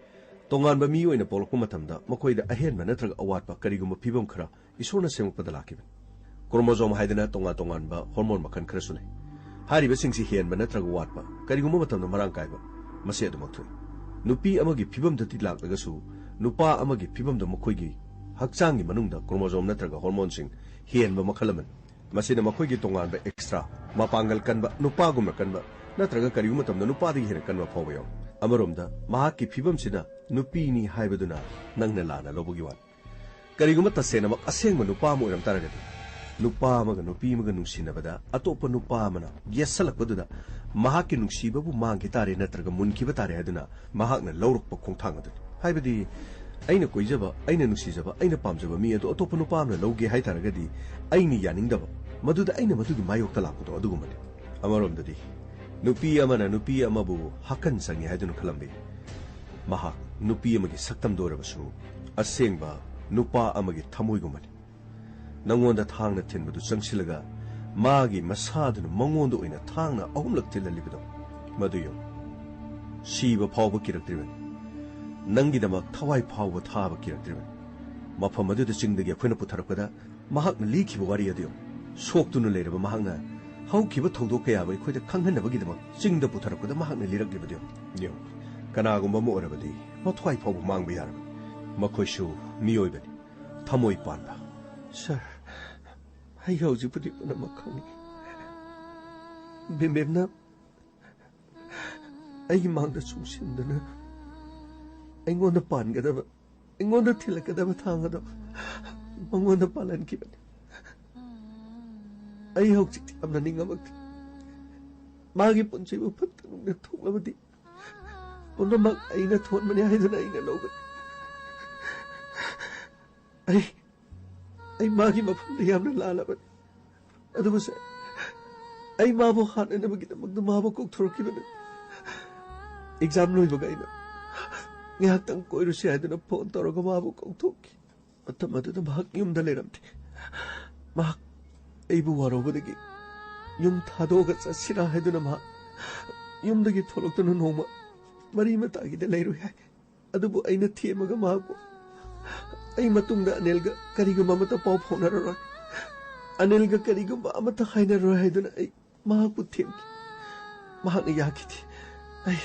ꯇꯣꯉꯥꯟꯕ ꯃꯤ ꯑꯣꯏꯅ ꯄꯣꯛꯂꯛꯄ ꯃꯇꯝꯗ ꯃꯈꯣꯏꯗ ꯑꯍꯦꯟꯕ ꯅꯠꯇ꯭ꯔꯒ ꯑꯋꯥꯠꯄ ꯀꯔꯤꯒꯨꯝꯕ ꯐꯤꯕꯝ ꯈꯔ ꯏꯁꯣꯔꯅ ꯁꯦꯝꯃꯛꯄꯗ ꯂꯥꯛꯈꯤꯕꯅꯤ꯫ ꯀ꯭ꯔꯣꯃꯣꯖꯣꯝ ꯍꯥꯏꯗꯅ ꯇꯣꯉꯥꯟ ꯇꯣꯉꯥꯟꯕ ꯍꯣꯔꯃꯣꯟ ꯃꯈꯜ ꯈꯔꯁꯨ ꯂꯩ꯫ ꯍꯥꯏꯔꯤꯕꯁꯤꯡꯁꯤ ꯍꯦꯟꯕ ꯅꯠꯇ꯭ꯔꯒ ꯋꯥꯠꯄ, ꯀꯔꯤꯒꯨꯝꯕ ꯃꯇꯝꯗ ꯃꯔꯥꯡ ꯀꯥꯏꯕ, ꯃꯁꯤ ꯑꯗꯨꯃꯛ ꯊꯣꯛꯏ꯫ ꯅꯨꯄꯤ ꯑꯃꯒꯤ ꯐꯤꯕꯝꯗꯗꯤ ꯂꯥꯛꯂꯒꯁꯨ, ꯅꯨꯄꯥ ꯑꯃꯒꯤ ꯐꯤꯕꯝꯗ ꯃꯈꯣꯏꯒꯤ ꯍꯛꯆꯥꯡꯒꯤ ꯃꯅꯨꯡꯗ ꯀ꯭ꯔꯣꯃꯣꯖꯣꯝ ꯅꯠꯇ꯭ꯔꯒ ꯍꯣꯔꯃꯣꯟꯁꯤꯡ ꯍꯦꯟꯕ ꯃꯈꯜ ꯑꯃꯅꯤ꯫ ꯃꯁꯤꯅ ꯃꯈꯣꯏꯒꯤ ꯇꯣꯉꯥꯟꯕ ꯑꯦꯛꯁꯇ꯭ꯔꯥ, ꯃꯄꯥꯡꯒꯜ ꯀꯟꯕ, ꯅꯨꯄꯥꯒꯨꯝꯅ ꯀꯟꯕ, ꯅꯠꯇ꯭ꯔꯒ ꯀꯔꯤꯒꯨꯝꯕ ꯃꯇꯝꯗ ꯅꯨꯄꯥꯗꯒꯤ ꯍꯦꯟꯅ ꯀꯟꯕ ꯐꯥꯎꯕ ꯌꯥꯎꯏ꯫ ꯑꯃꯔꯣꯝꯗ ꯃꯍꯥꯛꯀꯤ ꯐꯤꯕꯝꯁꯤꯅ ꯅꯨꯄꯤꯅꯤ ꯍꯥꯏꯕꯗꯨꯅ ꯅꯪꯅ ꯂꯥꯟꯅ ꯂꯧꯕꯒꯤ ꯋꯥꯅꯤ꯫ ꯀꯔꯤꯒꯨꯝꯕ ꯇꯁꯦꯡꯅꯃꯛ ꯑꯁꯦꯡꯕ ꯅꯨꯄꯥ ꯑꯃ ꯑꯣꯏꯔꯝ ꯇꯥꯔꯒꯗꯤ, ꯅꯨꯄꯥ ꯑꯃꯒ ꯅꯨꯄꯤ ꯑꯃꯒ ꯅꯨꯡꯁꯤꯅꯕꯗ ꯑꯇꯣꯞꯄ ꯅꯨꯄꯥ ꯑꯃꯅ ꯌꯦꯠꯁꯜꯂꯛꯄꯗꯨꯗ ꯃꯍꯥꯛꯀꯤ ꯅꯨꯡꯁꯤꯕꯕꯨ ꯃꯥꯡꯈꯤ ꯇꯥꯔꯦ ꯅꯠꯇ꯭ꯔꯒ ꯃꯨꯟꯈꯤꯕ ꯇꯥꯔꯦ ꯍꯥꯏꯗꯨꯅ ꯃꯍꯥꯛꯅ ꯂꯧꯔꯛꯄ ꯈꯣꯡꯊꯥꯡ ꯑꯗꯨꯅꯤ꯫ ꯍꯥꯏꯕꯗꯤ, ꯑꯩꯅ ꯀꯣꯏꯖꯕ, ꯑꯩꯅ ꯅꯨꯡꯁꯤꯖꯕ, ꯑꯩꯅ ꯄꯥꯝꯖꯕ ꯃꯤ ꯑꯗꯨ ꯑꯇꯣꯞꯄ ꯅꯨꯄꯥ ꯑꯃꯅ ꯂꯧꯒꯦ ꯍꯥꯏ ꯇꯥꯔꯒꯗꯤ, ꯑꯩꯅ ꯌꯥꯅꯤꯡꯗꯕ, ꯃꯗꯨꯗ ꯑꯩꯅ ꯃꯗꯨꯒꯤ ꯃꯥꯌꯣꯛꯇ ꯂꯥꯛꯄꯗꯣ ꯑꯗꯨꯒꯨꯝꯕꯅꯤ꯫ ꯑꯃꯔꯣꯝꯗꯗꯤ, ꯅꯨꯄꯤ ꯑꯃꯅ ꯅꯨꯄꯤ ꯑꯃꯕꯨ ꯍꯛꯀꯟ ꯆꯪꯉꯤ ꯍꯥꯏꯗꯨꯅ ꯈꯜꯂꯝꯕ ꯌꯥꯏ꯫ ꯃꯍꯥꯛ ꯅꯨꯄꯤ ꯑꯃꯒꯤ ꯁꯛꯇꯝꯗ ꯑꯣꯏꯔꯕꯁꯨ, ꯑꯁꯦꯡꯕ ꯅꯨꯄꯥ ꯑꯃꯒꯤ ꯊꯃꯣꯏꯒꯨꯝꯕꯅꯤ꯫ ꯅꯪꯉꯣꯟꯗ ꯊꯥꯡꯅ ꯊꯤꯟꯕꯗꯨ ꯆꯪꯁꯤꯜꯂꯒ ꯃꯥꯒꯤ ꯃꯁꯥꯗꯨꯅ ꯃꯉꯣꯟꯗ ꯑꯣꯏꯅ ꯊꯥꯡꯅ ꯑꯍꯨꯝꯂꯛ ꯊꯤꯜꯍꯜꯂꯤꯕꯗꯣ, ꯃꯗꯨ ꯌꯦꯡꯉꯨ꯫ ꯁꯤꯕ ꯐꯥꯎꯕ ꯀꯤꯔꯛꯇ꯭ꯔꯤꯕꯅꯤ꯫ ꯅꯪꯒꯤꯗꯃꯛ ꯊꯋꯥꯏ ꯐꯥꯎꯕ ꯊꯥꯕ ꯀꯤꯔꯛꯇ꯭ꯔꯤꯕꯅꯤ꯫ ꯃꯐꯝ ꯑꯗꯨꯗ ꯆꯤꯡꯗꯒꯤ ꯑꯩꯈꯣꯏꯅ ꯄꯨꯊꯔꯛꯄꯗ ꯃꯍꯥꯛꯅ ꯂꯤꯈꯤꯕ ꯋꯥꯔꯤ ꯑꯗꯨ ꯌꯦꯡꯉꯨ꯫ ꯁꯣꯛꯇꯨꯅ ꯂꯩꯔꯕ ꯃꯍꯥꯛꯅ ꯍꯧꯈꯤꯕ ꯊꯧꯗꯣꯛ ꯀꯌꯥꯕꯨ ꯑꯩꯈꯣꯏꯗ ꯈꯪꯍꯟꯅꯕꯒꯤꯗꯃꯛ ꯆꯤꯡꯗ ꯄꯨꯊꯔꯛꯄꯗ ꯃꯍꯥꯛꯅ ꯂꯤꯔꯛꯂꯤꯕꯗꯨ ꯌꯦꯡꯉꯨ꯫ ꯌꯦꯡꯉꯨ, ꯀꯅꯥꯒꯨꯝꯕ ꯑꯃ ꯑꯣꯏꯔꯕꯗꯤ ꯃꯊ꯭ꯋꯥꯏ ꯐꯥꯎꯕ ꯃꯥꯡꯕ ꯌꯥꯔꯕꯅꯤ꯫ ꯃꯈꯣꯏꯁꯨ ꯃꯤꯑꯣꯏꯕꯅꯤ, ꯊꯃꯣꯏ ꯄꯥꯟꯕ꯫ ꯁꯥꯔ, ꯑꯩ ꯍꯧꯖꯤꯛꯄꯨꯗꯤ ꯄꯨꯝꯅꯃꯛ ꯈꯪꯏ꯫ ꯕꯦꯝꯕꯦꯝꯅ ꯑꯩꯒꯤ ꯃꯥꯡꯗ ꯆꯨꯡꯁꯤꯟꯗꯨꯅ ꯑꯩꯉꯣꯟꯗ ꯄꯥꯟꯒꯗꯕ, ꯑꯩꯉꯣꯟꯗ ꯊꯤꯜꯂꯛꯀꯗꯕ ꯊꯥꯡ ꯑꯗꯣ ꯃꯉꯣꯟꯗ ꯄꯥꯜꯍꯟꯈꯤꯕꯅꯤ꯫ ꯑꯩ ꯍꯧꯖꯤꯛꯇꯤ ꯌꯥꯝꯅ ꯅꯤꯡꯉꯝꯃꯛꯇꯦ꯫ ꯃꯥꯒꯤ ꯄꯨꯟꯁꯤꯕꯨ ꯐꯠꯇ ꯅꯨꯡꯗ ꯊꯣꯛꯂꯕꯗꯤ ꯄꯨꯝꯅꯃꯛ ꯑꯩꯅ ꯊꯣꯟꯕꯅꯤ ꯍꯥꯏꯗꯨꯅ ꯑꯩꯅ ꯂꯧꯒꯅꯤ꯫ ꯑꯩ, ꯑꯩ ꯃꯥꯒꯤ ꯃꯐꯝꯗ ꯌꯥꯝꯅ ꯂꯥꯜꯂꯕꯅꯤ꯫ ꯑꯗꯨꯕꯨ ꯁꯥꯔ, ꯑꯩ ꯃꯥꯕꯨ ꯍꯥꯠꯅꯅꯕꯒꯤꯗꯃꯛꯇ ꯃꯥꯕꯨ ꯀꯧꯊꯣꯔꯛꯈꯤꯕꯅꯤ꯫ ꯑꯦꯛꯖꯥꯝ ꯂꯣꯏꯕꯒ ꯑꯩꯅ ꯉꯥꯏꯍꯥꯛꯇꯪ ꯀꯣꯏꯔꯨꯁꯤ ꯍꯥꯏꯗꯨꯅ ꯐꯣꯟ ꯇꯧꯔꯒ ꯃꯥꯕꯨ ꯀꯧꯊꯣꯛꯈꯤ꯫ ꯃꯇꯝ ꯑꯗꯨꯗ ꯃꯍꯥꯛ ꯌꯨꯝꯗ ꯂꯩꯔꯝꯗꯦ꯫ ꯃꯍꯥꯛ ꯑꯩꯕꯨ ꯋꯥꯔꯧꯕꯗꯒꯤ ꯌꯨꯝ ꯊꯥꯗꯣꯛꯑꯒ ꯆꯠꯁꯤꯔꯥ ꯍꯥꯏꯗꯨꯅ ꯃꯍꯥꯛ ꯌꯨꯝꯗꯒꯤ ꯊꯣꯛꯂꯛꯇꯨꯅ ꯅꯣꯡꯃ ꯃꯔꯤ ꯃꯇꯥꯒꯤꯗ ꯂꯩꯔꯨꯏ ꯍꯥꯏ꯫ ꯑꯗꯨꯕꯨ ꯑꯩꯅ ꯊꯦꯝꯃꯒ ꯃꯍꯥꯛꯄꯨ ꯑꯩ ꯃꯇꯨꯡꯗ ꯑꯅꯤꯜꯒ ꯀꯔꯤꯒꯨꯝꯕ ꯑꯃꯠꯇ ꯄꯥꯎ ꯐꯥꯎꯅꯔꯔꯣꯏ, ꯑꯅꯤꯜꯒ ꯀꯔꯤꯒꯨꯝꯕ ꯑꯃꯠꯇ ꯍꯥꯏꯅꯔꯔꯣꯏ ꯍꯥꯏꯗꯨꯅ ꯑꯩ ꯃꯍꯥꯛꯄꯨ ꯊꯦꯝꯈꯤ꯫ ꯃꯍꯥꯛꯅ ꯌꯥꯈꯤꯗꯦ꯫ ꯑꯩ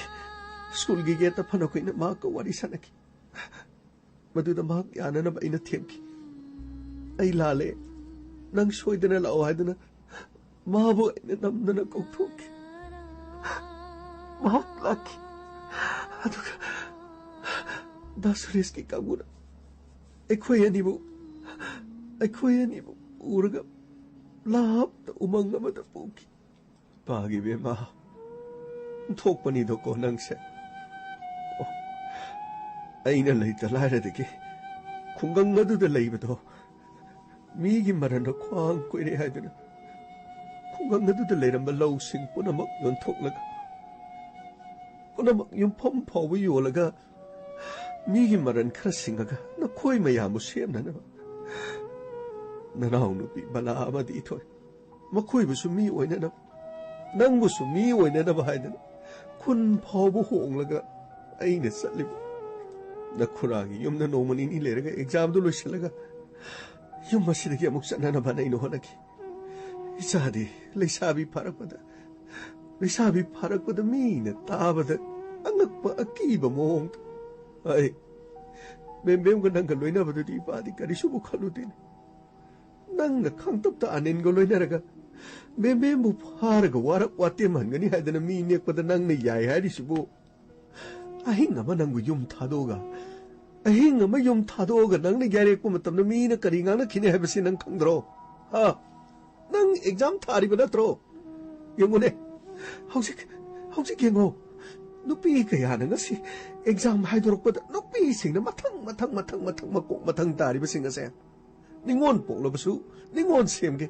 ꯁ꯭ꯀꯨꯜꯒꯤ ꯒꯦꯠꯇ ꯐꯅ ꯀꯨꯏꯅ ꯃꯍꯥꯛꯀ ꯋꯥꯔꯤ ꯁꯥꯟꯅꯈꯤ꯫ ꯃꯗꯨꯗ ꯃꯍꯥꯛ ꯌꯥꯅꯅꯕ ꯑꯩꯅ ꯊꯦꯝꯈꯤ꯫ "ꯑꯩ ꯂꯥꯜꯂꯦ, ꯅꯪ ꯁꯣꯏꯗꯅ ꯂꯥꯛꯑꯣ" ꯍꯥꯏꯗꯨꯅ ꯃꯍꯥꯛꯄꯨ ꯑꯩꯅ ꯅꯝꯗꯅ ꯀꯧꯊꯣꯛꯈꯤ꯫ ꯃꯍꯥꯛ ꯂꯥꯛꯈꯤ꯫ ꯑꯗꯨꯒ ꯗꯥ ꯁꯨꯔꯦꯁꯀꯤ ꯀꯥꯡꯕꯨꯅ ꯑꯩꯈꯣꯏ ꯑꯅꯤꯕꯨ, ꯑꯩꯈꯣꯏ ꯑꯅꯤꯕꯨ ꯎꯔꯒ ꯂꯥꯞꯅ ꯎꯃꯪ ꯑꯃꯗ ꯄꯨꯈꯤ꯫ ꯄꯥꯒꯤ ꯕꯦꯝꯃ, ꯊꯣꯛꯄꯅꯤꯗꯀꯣ ꯅꯪꯁꯦ꯫ ꯑꯣ, ꯑꯩꯅ ꯂꯩꯇ ꯂꯥꯏꯔꯗꯒꯤ ꯈꯨꯡꯒꯪ ꯑꯗꯨꯗ ꯂꯩꯕꯗꯣ ꯃꯤꯒꯤ ꯃꯔꯟꯗ ꯈ꯭ꯋꯥꯡ ꯀꯣꯏꯔꯦ ꯍꯥꯏꯗꯨꯅ ꯈꯨꯡꯒꯪ ꯑꯗꯨꯗ ꯂꯩꯔꯝꯕ ꯂꯧꯁꯤꯡ ꯄꯨꯝꯅꯃꯛ ꯌꯣꯟꯊꯣꯛꯂꯒ, ꯄꯨꯝꯅꯃꯛ ꯌꯨꯝꯐꯝ ꯐꯥꯎꯕ ꯌꯣꯜꯂꯒ ꯃꯤꯒꯤ ꯃꯔꯟ ꯈꯔ ꯁꯤꯡꯉꯒ ꯅꯈꯣꯏ ꯃꯌꯥꯝꯕꯨ ꯁꯦꯝꯅꯅꯕ ꯅꯅꯥꯎ ꯅꯨꯄꯤ ꯕꯂꯥ ꯑꯃꯗꯤ ꯏꯊꯣꯏ, ꯃꯈꯣꯏꯕꯨꯁꯨ ꯃꯤ ꯑꯣꯏꯅꯅꯕ, ꯅꯪꯕꯨꯁꯨ ꯃꯤ ꯑꯣꯏꯅꯅꯕ ꯍꯥꯏꯗꯅ ꯈꯨꯟ ꯐꯥꯎꯕ ꯍꯣꯡꯂꯒ ꯑꯩꯅ ꯆꯠꯂꯤꯕ ꯅꯈꯨꯔꯥꯒꯤ ꯌꯨꯝꯗ ꯅꯣꯡꯃ ꯅꯤꯅꯤ ꯂꯩꯔꯒ ꯑꯦꯛꯖꯥꯝꯗꯨ ꯂꯣꯏꯁꯤꯜꯂꯒ ꯌꯨꯝ ꯑꯁꯤꯗꯒꯤ ꯑꯃꯨꯛ ꯆꯠꯅꯅꯕ ꯑꯩꯅ ꯍꯣꯠꯅꯈꯤ꯫ ꯏꯆꯥꯗꯤ ꯂꯩꯁꯥꯕꯤ ꯐꯥꯔꯛꯄꯗ, ꯂꯩꯁꯥꯕꯤ ꯐꯥꯔꯛꯄꯗ ꯃꯤꯅ ꯇꯥꯕꯗ ꯑꯉꯛꯄ ꯑꯀꯤꯕ ꯃꯑꯣꯡꯗ꯫ ꯑꯩ ꯕꯦꯝꯕꯦꯝꯒ ꯅꯪꯒ ꯂꯣꯏꯅꯕꯗꯨꯗꯤ ꯏꯄꯥꯗꯤ ꯀꯔꯤꯁꯨꯕꯨ ꯈꯜꯂꯨꯗꯦꯅꯦ꯫ ꯅꯪꯅ ꯈꯪꯇꯞꯇ ꯑꯅꯤꯜꯒ ꯂꯣꯏꯅꯔꯒ ꯕꯦꯝꯕꯦꯝꯕꯨ ꯐꯥꯔꯒ ꯋꯥꯔꯛ ꯋꯥꯇꯦꯝꯍꯟꯒꯅꯤ ꯍꯥꯏꯗꯅ ꯃꯤ ꯅꯦꯛꯄꯗ ꯅꯪꯅ ꯌꯥꯏ ꯍꯥꯏꯔꯤꯁꯤꯕꯨ? ꯑꯍꯤꯡ ꯑꯃ ꯅꯪꯕꯨ ꯌꯨꯝ ꯊꯥꯗꯣꯛꯑꯒ, ꯑꯍꯤꯡ ꯑꯃ ꯌꯨꯝ ꯊꯥꯗꯣꯛꯑꯒ ꯅꯪꯅ ꯌꯥꯏꯔꯦꯛꯄ ꯃꯇꯝꯗ ꯃꯤꯅ ꯀꯔꯤ ꯉꯥꯡꯅꯈꯤꯅꯤ ꯍꯥꯏꯕꯁꯤ ꯅꯪ ꯈꯪꯗ꯭ꯔꯣ? ꯍꯥ? ꯅꯪ ꯑꯦꯛꯖꯥꯝ ꯊꯥꯔꯤꯕ ꯅꯠꯇ꯭ꯔꯣ? ꯌꯦꯡꯉꯨꯅꯦ, ꯍꯧꯖꯤꯛ, ꯍꯧꯖꯤꯛ ꯌꯦꯡꯉꯣ, ꯅꯨꯄꯤ ꯀꯌꯥꯅ ꯉꯁꯤ ꯑꯦꯛꯖꯥꯝ ꯍꯥꯏꯗꯣꯔꯛꯄꯗ ꯅꯨꯄꯤꯁꯤꯡꯅ ꯃꯊꯪ, ꯃꯊꯪ, ꯃꯊꯪ, ꯃꯊꯪ, ꯃꯀꯣꯛ ꯃꯊꯪ ꯇꯥꯔꯤꯕꯁꯤꯡ ꯑꯁꯦ꯫ ꯅꯤꯉꯣꯜ ꯄꯣꯛꯂꯕꯁꯨ ꯅꯤꯉꯣꯜ ꯁꯦꯝꯒꯦ,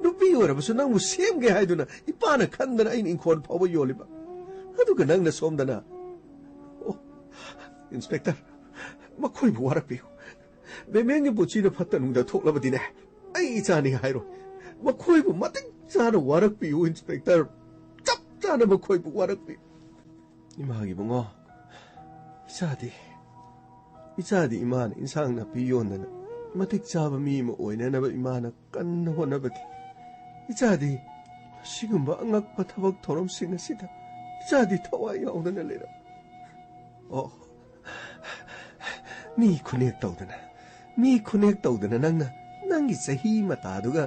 ꯅꯨꯄꯤ ꯑꯣꯏꯔꯕꯁꯨ ꯅꯪꯕꯨ ꯁꯦꯝꯒꯦ ꯍꯥꯏꯗꯨꯅ ꯏꯄꯥꯅ ꯈꯟꯗꯅ ꯑꯩꯅ ꯏꯪꯈꯣꯜ ꯐꯥꯎꯕ ꯌꯣꯜꯂꯤꯕ꯫ ꯑꯗꯨꯒ ꯅꯪꯅ ꯁꯣꯝꯗꯅ, ꯑꯣ, ꯏꯟꯁꯄꯦꯛꯇꯔ, ꯃꯈꯣꯏꯕꯨ ꯋꯥꯔꯛꯄꯤꯌꯨ꯫ ꯕꯦꯃꯦꯟꯒꯤ ꯄꯨꯟꯁꯤꯗ ꯐꯠꯇ ꯅꯨꯡꯗ ꯊꯣꯛꯂꯕꯗꯤꯅꯦ, ꯑꯩ ꯏꯆꯥꯅꯤ ꯍꯥꯏꯔꯣꯏ꯫ ꯃꯈꯣꯏꯕꯨ ꯃꯇꯤꯛ ꯆꯥꯅ ꯋꯥꯔꯛꯄꯤꯌꯨ, ꯏꯟꯁꯄꯦꯛꯇꯔ꯫ ꯆꯞ ꯆꯥꯅ ꯃꯈꯣꯏꯕꯨ ꯋꯥꯔꯛꯄꯤꯌꯨ꯫ ꯏꯃꯥꯒꯤ ꯏꯕꯨꯡꯉꯣ, ꯏꯆꯥꯗꯤ, ꯏꯆꯥꯗꯤ ꯏꯃꯥꯅ ꯏꯟꯁꯥꯡ ꯅꯥꯄꯤ ꯌꯣꯟꯗꯅ ꯃꯇꯤꯛ ꯆꯥꯕ ꯃꯤ ꯑꯃ ꯑꯣꯏꯅꯅꯕ ꯏꯃꯥꯅ ꯀꯟꯅ ꯍꯣꯠꯅꯕꯗꯤ, ꯏꯆꯥꯗꯤ ꯑꯁꯤꯒꯨꯝꯕ ꯑꯉꯛꯄ ꯊꯕꯛ ꯊꯧꯔꯝꯁꯤꯡ ꯑꯁꯤꯗ ꯏꯆꯥꯗꯤ ꯊꯋꯥꯏ ꯌꯥꯎꯗꯅ ꯂꯩꯔꯝ꯫ ꯑꯣ, ꯃꯤ ꯈꯨꯅꯦꯛ ꯇꯧꯗꯅ, ꯃꯤ ꯈꯨꯅꯦꯛ ꯇꯧꯗꯅ ꯅꯪꯅ, ꯅꯪꯒꯤ ꯆꯍꯤ ꯃꯇꯥꯗꯨꯒ,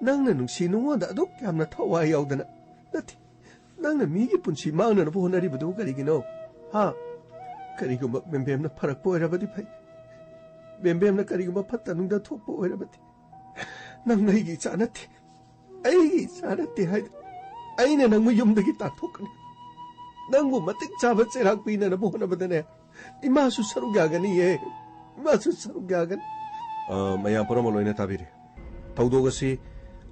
ꯅꯪꯅ ꯅꯨꯡꯁꯤ ꯅꯨꯡꯉꯣꯟꯗ ꯑꯗꯨꯛ ꯌꯥꯝꯅ ꯊꯋꯥꯏ ꯌꯥꯎꯗꯅ, ꯅꯠꯇꯦ, ꯅꯪꯅ ꯃꯤꯒꯤ ꯄꯨꯟꯁꯤ ꯃꯥꯡꯅꯅꯕ ꯍꯣꯠꯅꯔꯤꯕꯗꯨ ꯀꯔꯤꯒꯤꯅꯣ? ꯍꯥ? ꯀꯔꯤꯒꯨꯝꯕ ꯕꯦꯝꯕꯦꯝꯅ ꯐꯔꯛꯄ ꯑꯣꯏꯔꯕꯗꯤ ꯐꯩ꯫ ꯕꯦꯝꯕꯦꯝꯅ ꯀꯔꯤꯒꯨꯝꯕ ꯐꯠꯇ ꯅꯨꯡꯗ ꯊꯣꯛꯄ ꯑꯣꯏꯔꯕꯗꯤ, ꯅꯪ ꯑꯩꯒꯤ ꯏꯆꯥ ꯅꯠꯇꯦ꯫ ꯑꯩꯒꯤ ꯏꯆꯥ ꯅꯠꯇꯦ ꯍꯥꯏꯗꯨꯅ ꯑꯩꯅ ꯅꯪꯕꯨ ꯌꯨꯝꯗꯒꯤ ꯇꯥꯟꯊꯣꯛꯀꯅꯤ꯫ ꯅꯪꯕꯨ ꯃꯇꯤꯛ ꯆꯥꯕ ꯆꯩꯔꯥꯛ ꯄꯤꯅꯅꯕ ꯍꯣꯠꯅꯕꯗꯅꯦ, ꯏꯃꯥꯁꯨ ꯁꯔꯨꯛ ꯌꯥꯒꯅꯤꯌꯦ꯫ ꯏꯃꯥꯁꯨ ꯁꯔꯨꯛ ꯌꯥꯒꯅꯤ꯫ ꯑ, ꯃꯌꯥꯝ ꯄꯨꯝꯅꯃꯛ ꯂꯣꯏꯅ ꯇꯥꯕꯤꯔꯤ꯫ ꯊꯧꯗꯣꯛ ꯑꯁꯤ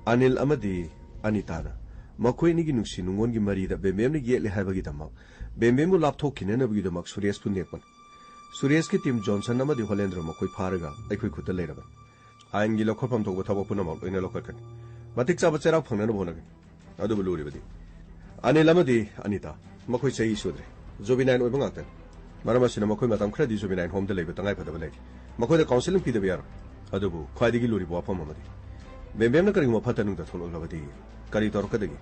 ꯑꯅꯤꯜ ꯑꯃꯗꯤ ꯑꯅꯤꯇꯥꯅ ꯃꯈꯣꯏ ꯑꯅꯤꯒꯤ ꯅꯨꯡꯁꯤ ꯅꯨꯡꯉꯣꯟꯒꯤ ꯃꯔꯤꯗ ꯕꯦꯝꯕꯦꯝꯅ ꯌꯦꯠꯂꯦ ꯍꯥꯏꯕꯒꯤꯗꯃꯛ, ꯕꯦꯝꯕꯦꯝꯕꯨ ꯂꯥꯞꯊꯣꯛꯈꯤꯅꯅꯕꯒꯤꯗꯃꯛ ꯁꯨꯔꯦꯁꯄꯨ ꯅꯦꯛꯄꯅꯤ꯫ ꯁꯨꯔꯦꯁꯀꯤ ꯇꯤꯝ ꯖꯣꯟꯁꯟ ꯑꯃꯗꯤ ꯍꯣꯂꯦꯟꯗ꯭ꯔ ꯃꯈꯣꯏ ꯐꯥꯔꯒ ꯑꯩꯈꯣꯏ ꯈꯨꯠꯇ ꯂꯩꯔꯕꯅꯤ꯫ ꯑꯥꯏꯟꯒꯤ ꯂꯧꯈꯠꯐꯝ ꯊꯣꯛꯄ ꯊꯕꯛ ꯄꯨꯝꯅꯃꯛ ꯂꯣꯏꯅ ꯂꯧꯈꯠꯀꯅꯤ꯫ ꯃꯇꯤꯛ ꯆꯥꯕ ꯆꯩꯔꯥꯛ ꯐꯪꯅꯅꯕ ꯍꯣꯠꯅꯒꯅꯤ꯫ ꯑꯗꯨꯕꯨ ꯂꯨꯔꯤꯕꯗꯤ ꯑꯅꯤꯜ ꯑꯃꯗꯤ ꯑꯅꯤꯇꯥ ꯃꯈꯣꯏ ꯆꯍꯤ ꯁꯨꯗ꯭ꯔꯦ, ꯖꯨꯕꯤꯅꯥꯏꯜ ꯑꯣꯏꯕ ꯉꯥꯛꯇꯅꯤ꯫ ꯃꯔꯝ ꯑꯁꯤꯅ ꯃꯈꯣꯏ ꯃꯇꯝ ꯈꯔꯗꯤ ꯖꯨꯕꯤꯅꯥꯏꯜ ꯍꯣꯝꯗ ꯂꯩꯕ ꯇꯉꯥꯏꯐꯗꯕ ꯂꯩꯔꯤ꯫ ꯃꯈꯣꯏꯗ ꯀꯥꯎꯟꯁꯤꯂꯤꯡ ꯄꯤꯗꯕ ꯌꯥꯔꯣꯏ꯫ ꯑꯗꯨꯕꯨ ꯈ꯭ꯋꯥꯏꯗꯒꯤ ꯂꯨꯔꯤꯕ ꯋꯥꯐꯝ ꯑꯃꯗꯤ, ꯕꯦꯝꯕꯦꯝꯅ ꯀꯔꯤꯒꯨꯝꯕ ꯐꯠꯇ ꯅꯨꯡꯗ ꯊꯣꯛꯂꯛꯂꯕꯗꯤ ꯀꯔꯤ ꯇꯧꯔꯛꯀꯗꯒꯦ?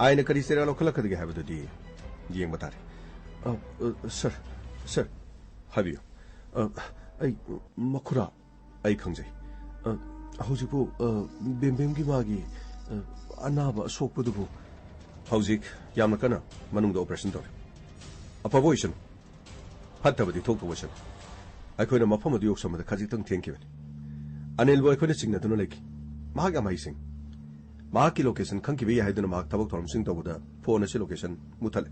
ꯑꯥꯏꯟꯅ ꯀꯔꯤ ꯆꯩꯔꯥꯛ ꯂꯧꯈꯠꯂꯛꯀꯗꯒꯦ ꯍꯥꯏꯕꯗꯨꯗꯤ ꯌꯦꯡꯕ ꯇꯥꯔꯦ꯫ ꯑ, ꯑ, ꯁꯔ, ꯁꯔ, ꯍꯥꯏꯕꯤꯌꯨ꯫ ꯑ, ꯑꯩ, ꯃꯈꯨꯔꯥ, ꯑꯩ ꯈꯪꯖꯩ꯫ ꯑ, ꯍꯧꯖꯤꯛꯄꯨ, ꯑ, ꯕꯦꯝꯕꯦꯝꯒꯤ ꯃꯥꯒꯤ, ꯑ, ꯑꯅꯥꯕ ꯑꯁꯣꯛꯄꯗꯨꯕꯨ? ꯍꯧꯖꯤꯛ ꯌꯥꯝꯅ ꯀꯟꯅ ꯃꯅꯨꯡꯗ ꯑꯣꯄꯔꯦꯁꯟ ꯇꯧꯔꯤ꯫ ꯑꯐꯕ ꯑꯣꯏꯁꯅꯨ꯫ ꯐꯠꯇꯕꯗꯤ ꯊꯣꯛꯇꯕ ꯑꯣꯏꯁꯅꯨ꯫ ꯑꯩꯈꯣꯏꯅ ꯃꯐꯝ ꯑꯗꯨ ꯌꯧꯁꯟꯕꯗ ꯈꯖꯤꯛꯇꯪ ꯊꯦꯡꯈꯤꯕꯅꯤ꯫ ꯑꯅꯤꯜꯕꯨ ꯑꯩꯈꯣꯏꯅ ꯆꯤꯡꯅꯗꯨꯅ ꯂꯩꯈꯤ꯫ ꯃꯍꯥꯛ ꯌꯥꯝ ꯍꯩꯁꯤꯡ꯫ ꯃꯍꯥꯛꯀꯤ ꯂꯣꯀꯦꯁꯟ ꯈꯪꯈꯤꯕ ꯌꯥꯏ ꯍꯥꯏꯗꯨꯅ ꯃꯍꯥꯛ ꯊꯕꯛ ꯊꯧꯔꯝꯁꯤꯡ ꯇꯧꯕꯗ ꯐꯣꯟ ꯑꯁꯤ ꯂꯣꯀꯦꯁꯟ ꯃꯨꯠꯊꯠꯂꯦ꯫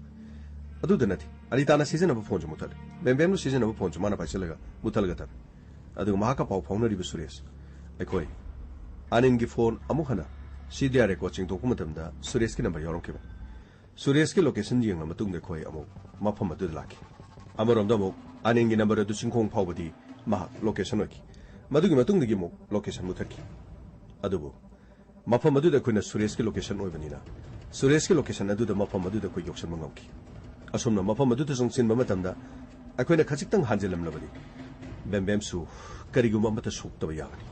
ꯑꯗꯨꯗ ꯅꯠꯇꯦ, ꯑꯅꯤꯇꯥꯅ ꯁꯤꯖꯤꯟꯅꯕ ꯐꯣꯟꯁꯨ ꯃꯨꯠꯊꯠꯂꯦ꯫ ꯕꯦꯝꯕꯦꯝꯅ ꯁꯤꯖꯤꯟꯅꯕ ꯐꯣꯟꯁꯨ ꯃꯥꯅ ꯄꯥꯏꯁꯤꯜꯂꯒ ꯃꯨꯠꯊꯠꯂꯒ ꯊꯝꯃꯦ꯫ ꯑꯗꯨꯒ ꯃꯍꯥꯛꯀ ꯄꯥꯎ ꯐꯥꯎꯅꯔꯤꯕ ꯁꯨꯔꯦꯁ꯫ ꯑꯩꯈꯣꯏ ꯑꯅꯤꯜꯒꯤ ꯐꯣꯟ ꯑꯃꯨꯛ ꯍꯟꯅ ꯁꯤ ꯗꯤ ꯑꯥꯔ ꯔꯦꯀꯣꯔꯗ ꯆꯤꯡꯊꯣꯛꯄ ꯃꯇꯝꯗ ꯁꯨꯔꯦꯁꯀꯤ ꯅꯝꯕꯔ ꯌꯥꯎꯔꯝꯈꯤꯕꯅꯤ꯫ ꯁꯨꯔꯦꯁꯀꯤ ꯂꯣꯀꯦꯁꯟ ꯌꯦꯡꯂꯕ ꯃꯇꯨꯡꯗ ꯑꯩꯈꯣꯏ ꯑꯃꯨꯛ ꯃꯐꯝ ꯑꯗꯨꯗ ꯂꯥꯛꯈꯤ꯫ ꯑꯃꯔꯣꯝꯗ ꯑꯃꯨꯛ ꯑꯅꯤꯜꯒꯤ ꯅꯝꯕꯔ ꯑꯗꯨ ꯆꯤꯡꯈꯣꯡ ꯐꯥꯎꯕꯗꯤ ꯃꯍꯥꯛ ꯂꯣꯀꯦꯁꯟ ꯑꯣꯏꯈꯤ꯫ ꯃꯗꯨꯒꯤ ꯃꯇꯨꯡꯗꯒꯤ ꯑꯃꯨꯛ ꯂꯣꯀꯦꯁꯟ ꯃꯨꯠꯊꯠꯈꯤ꯫ ꯑꯗꯨꯕꯨ ꯃꯐꯝ ꯑꯗꯨꯗ ꯑꯩꯈꯣꯏꯅ ꯁꯨꯔꯦꯁꯀꯤ ꯂꯣꯀꯦꯁꯟ ꯑꯣꯏꯕꯅꯤꯅ, ꯁꯨꯔꯦꯁꯀꯤ ꯂꯣꯀꯦꯁꯟ ꯑꯗꯨꯗ ꯃꯐꯝ ꯑꯗꯨꯗ ꯑꯩꯈꯣꯏ ꯌꯧꯁꯤꯟꯕ ꯉꯝꯈꯤ꯫ ꯑꯁꯨꯝꯅ ꯃꯐꯝ ꯑꯗꯨꯗ ꯆꯪꯁꯤꯟꯕ ꯃꯇꯝꯗ ꯑꯩꯈꯣꯏꯅ ꯈꯖꯤꯛꯇꯪ ꯍꯥꯟꯖꯤꯜꯂꯝꯂꯕꯗꯤ ꯕꯦꯝꯕꯦꯝꯁꯨ ꯀꯔꯤꯒꯨꯝꯕ ꯑꯃꯠꯇ ꯁꯣꯛꯇꯕ ꯌꯥꯒꯅꯤ꯫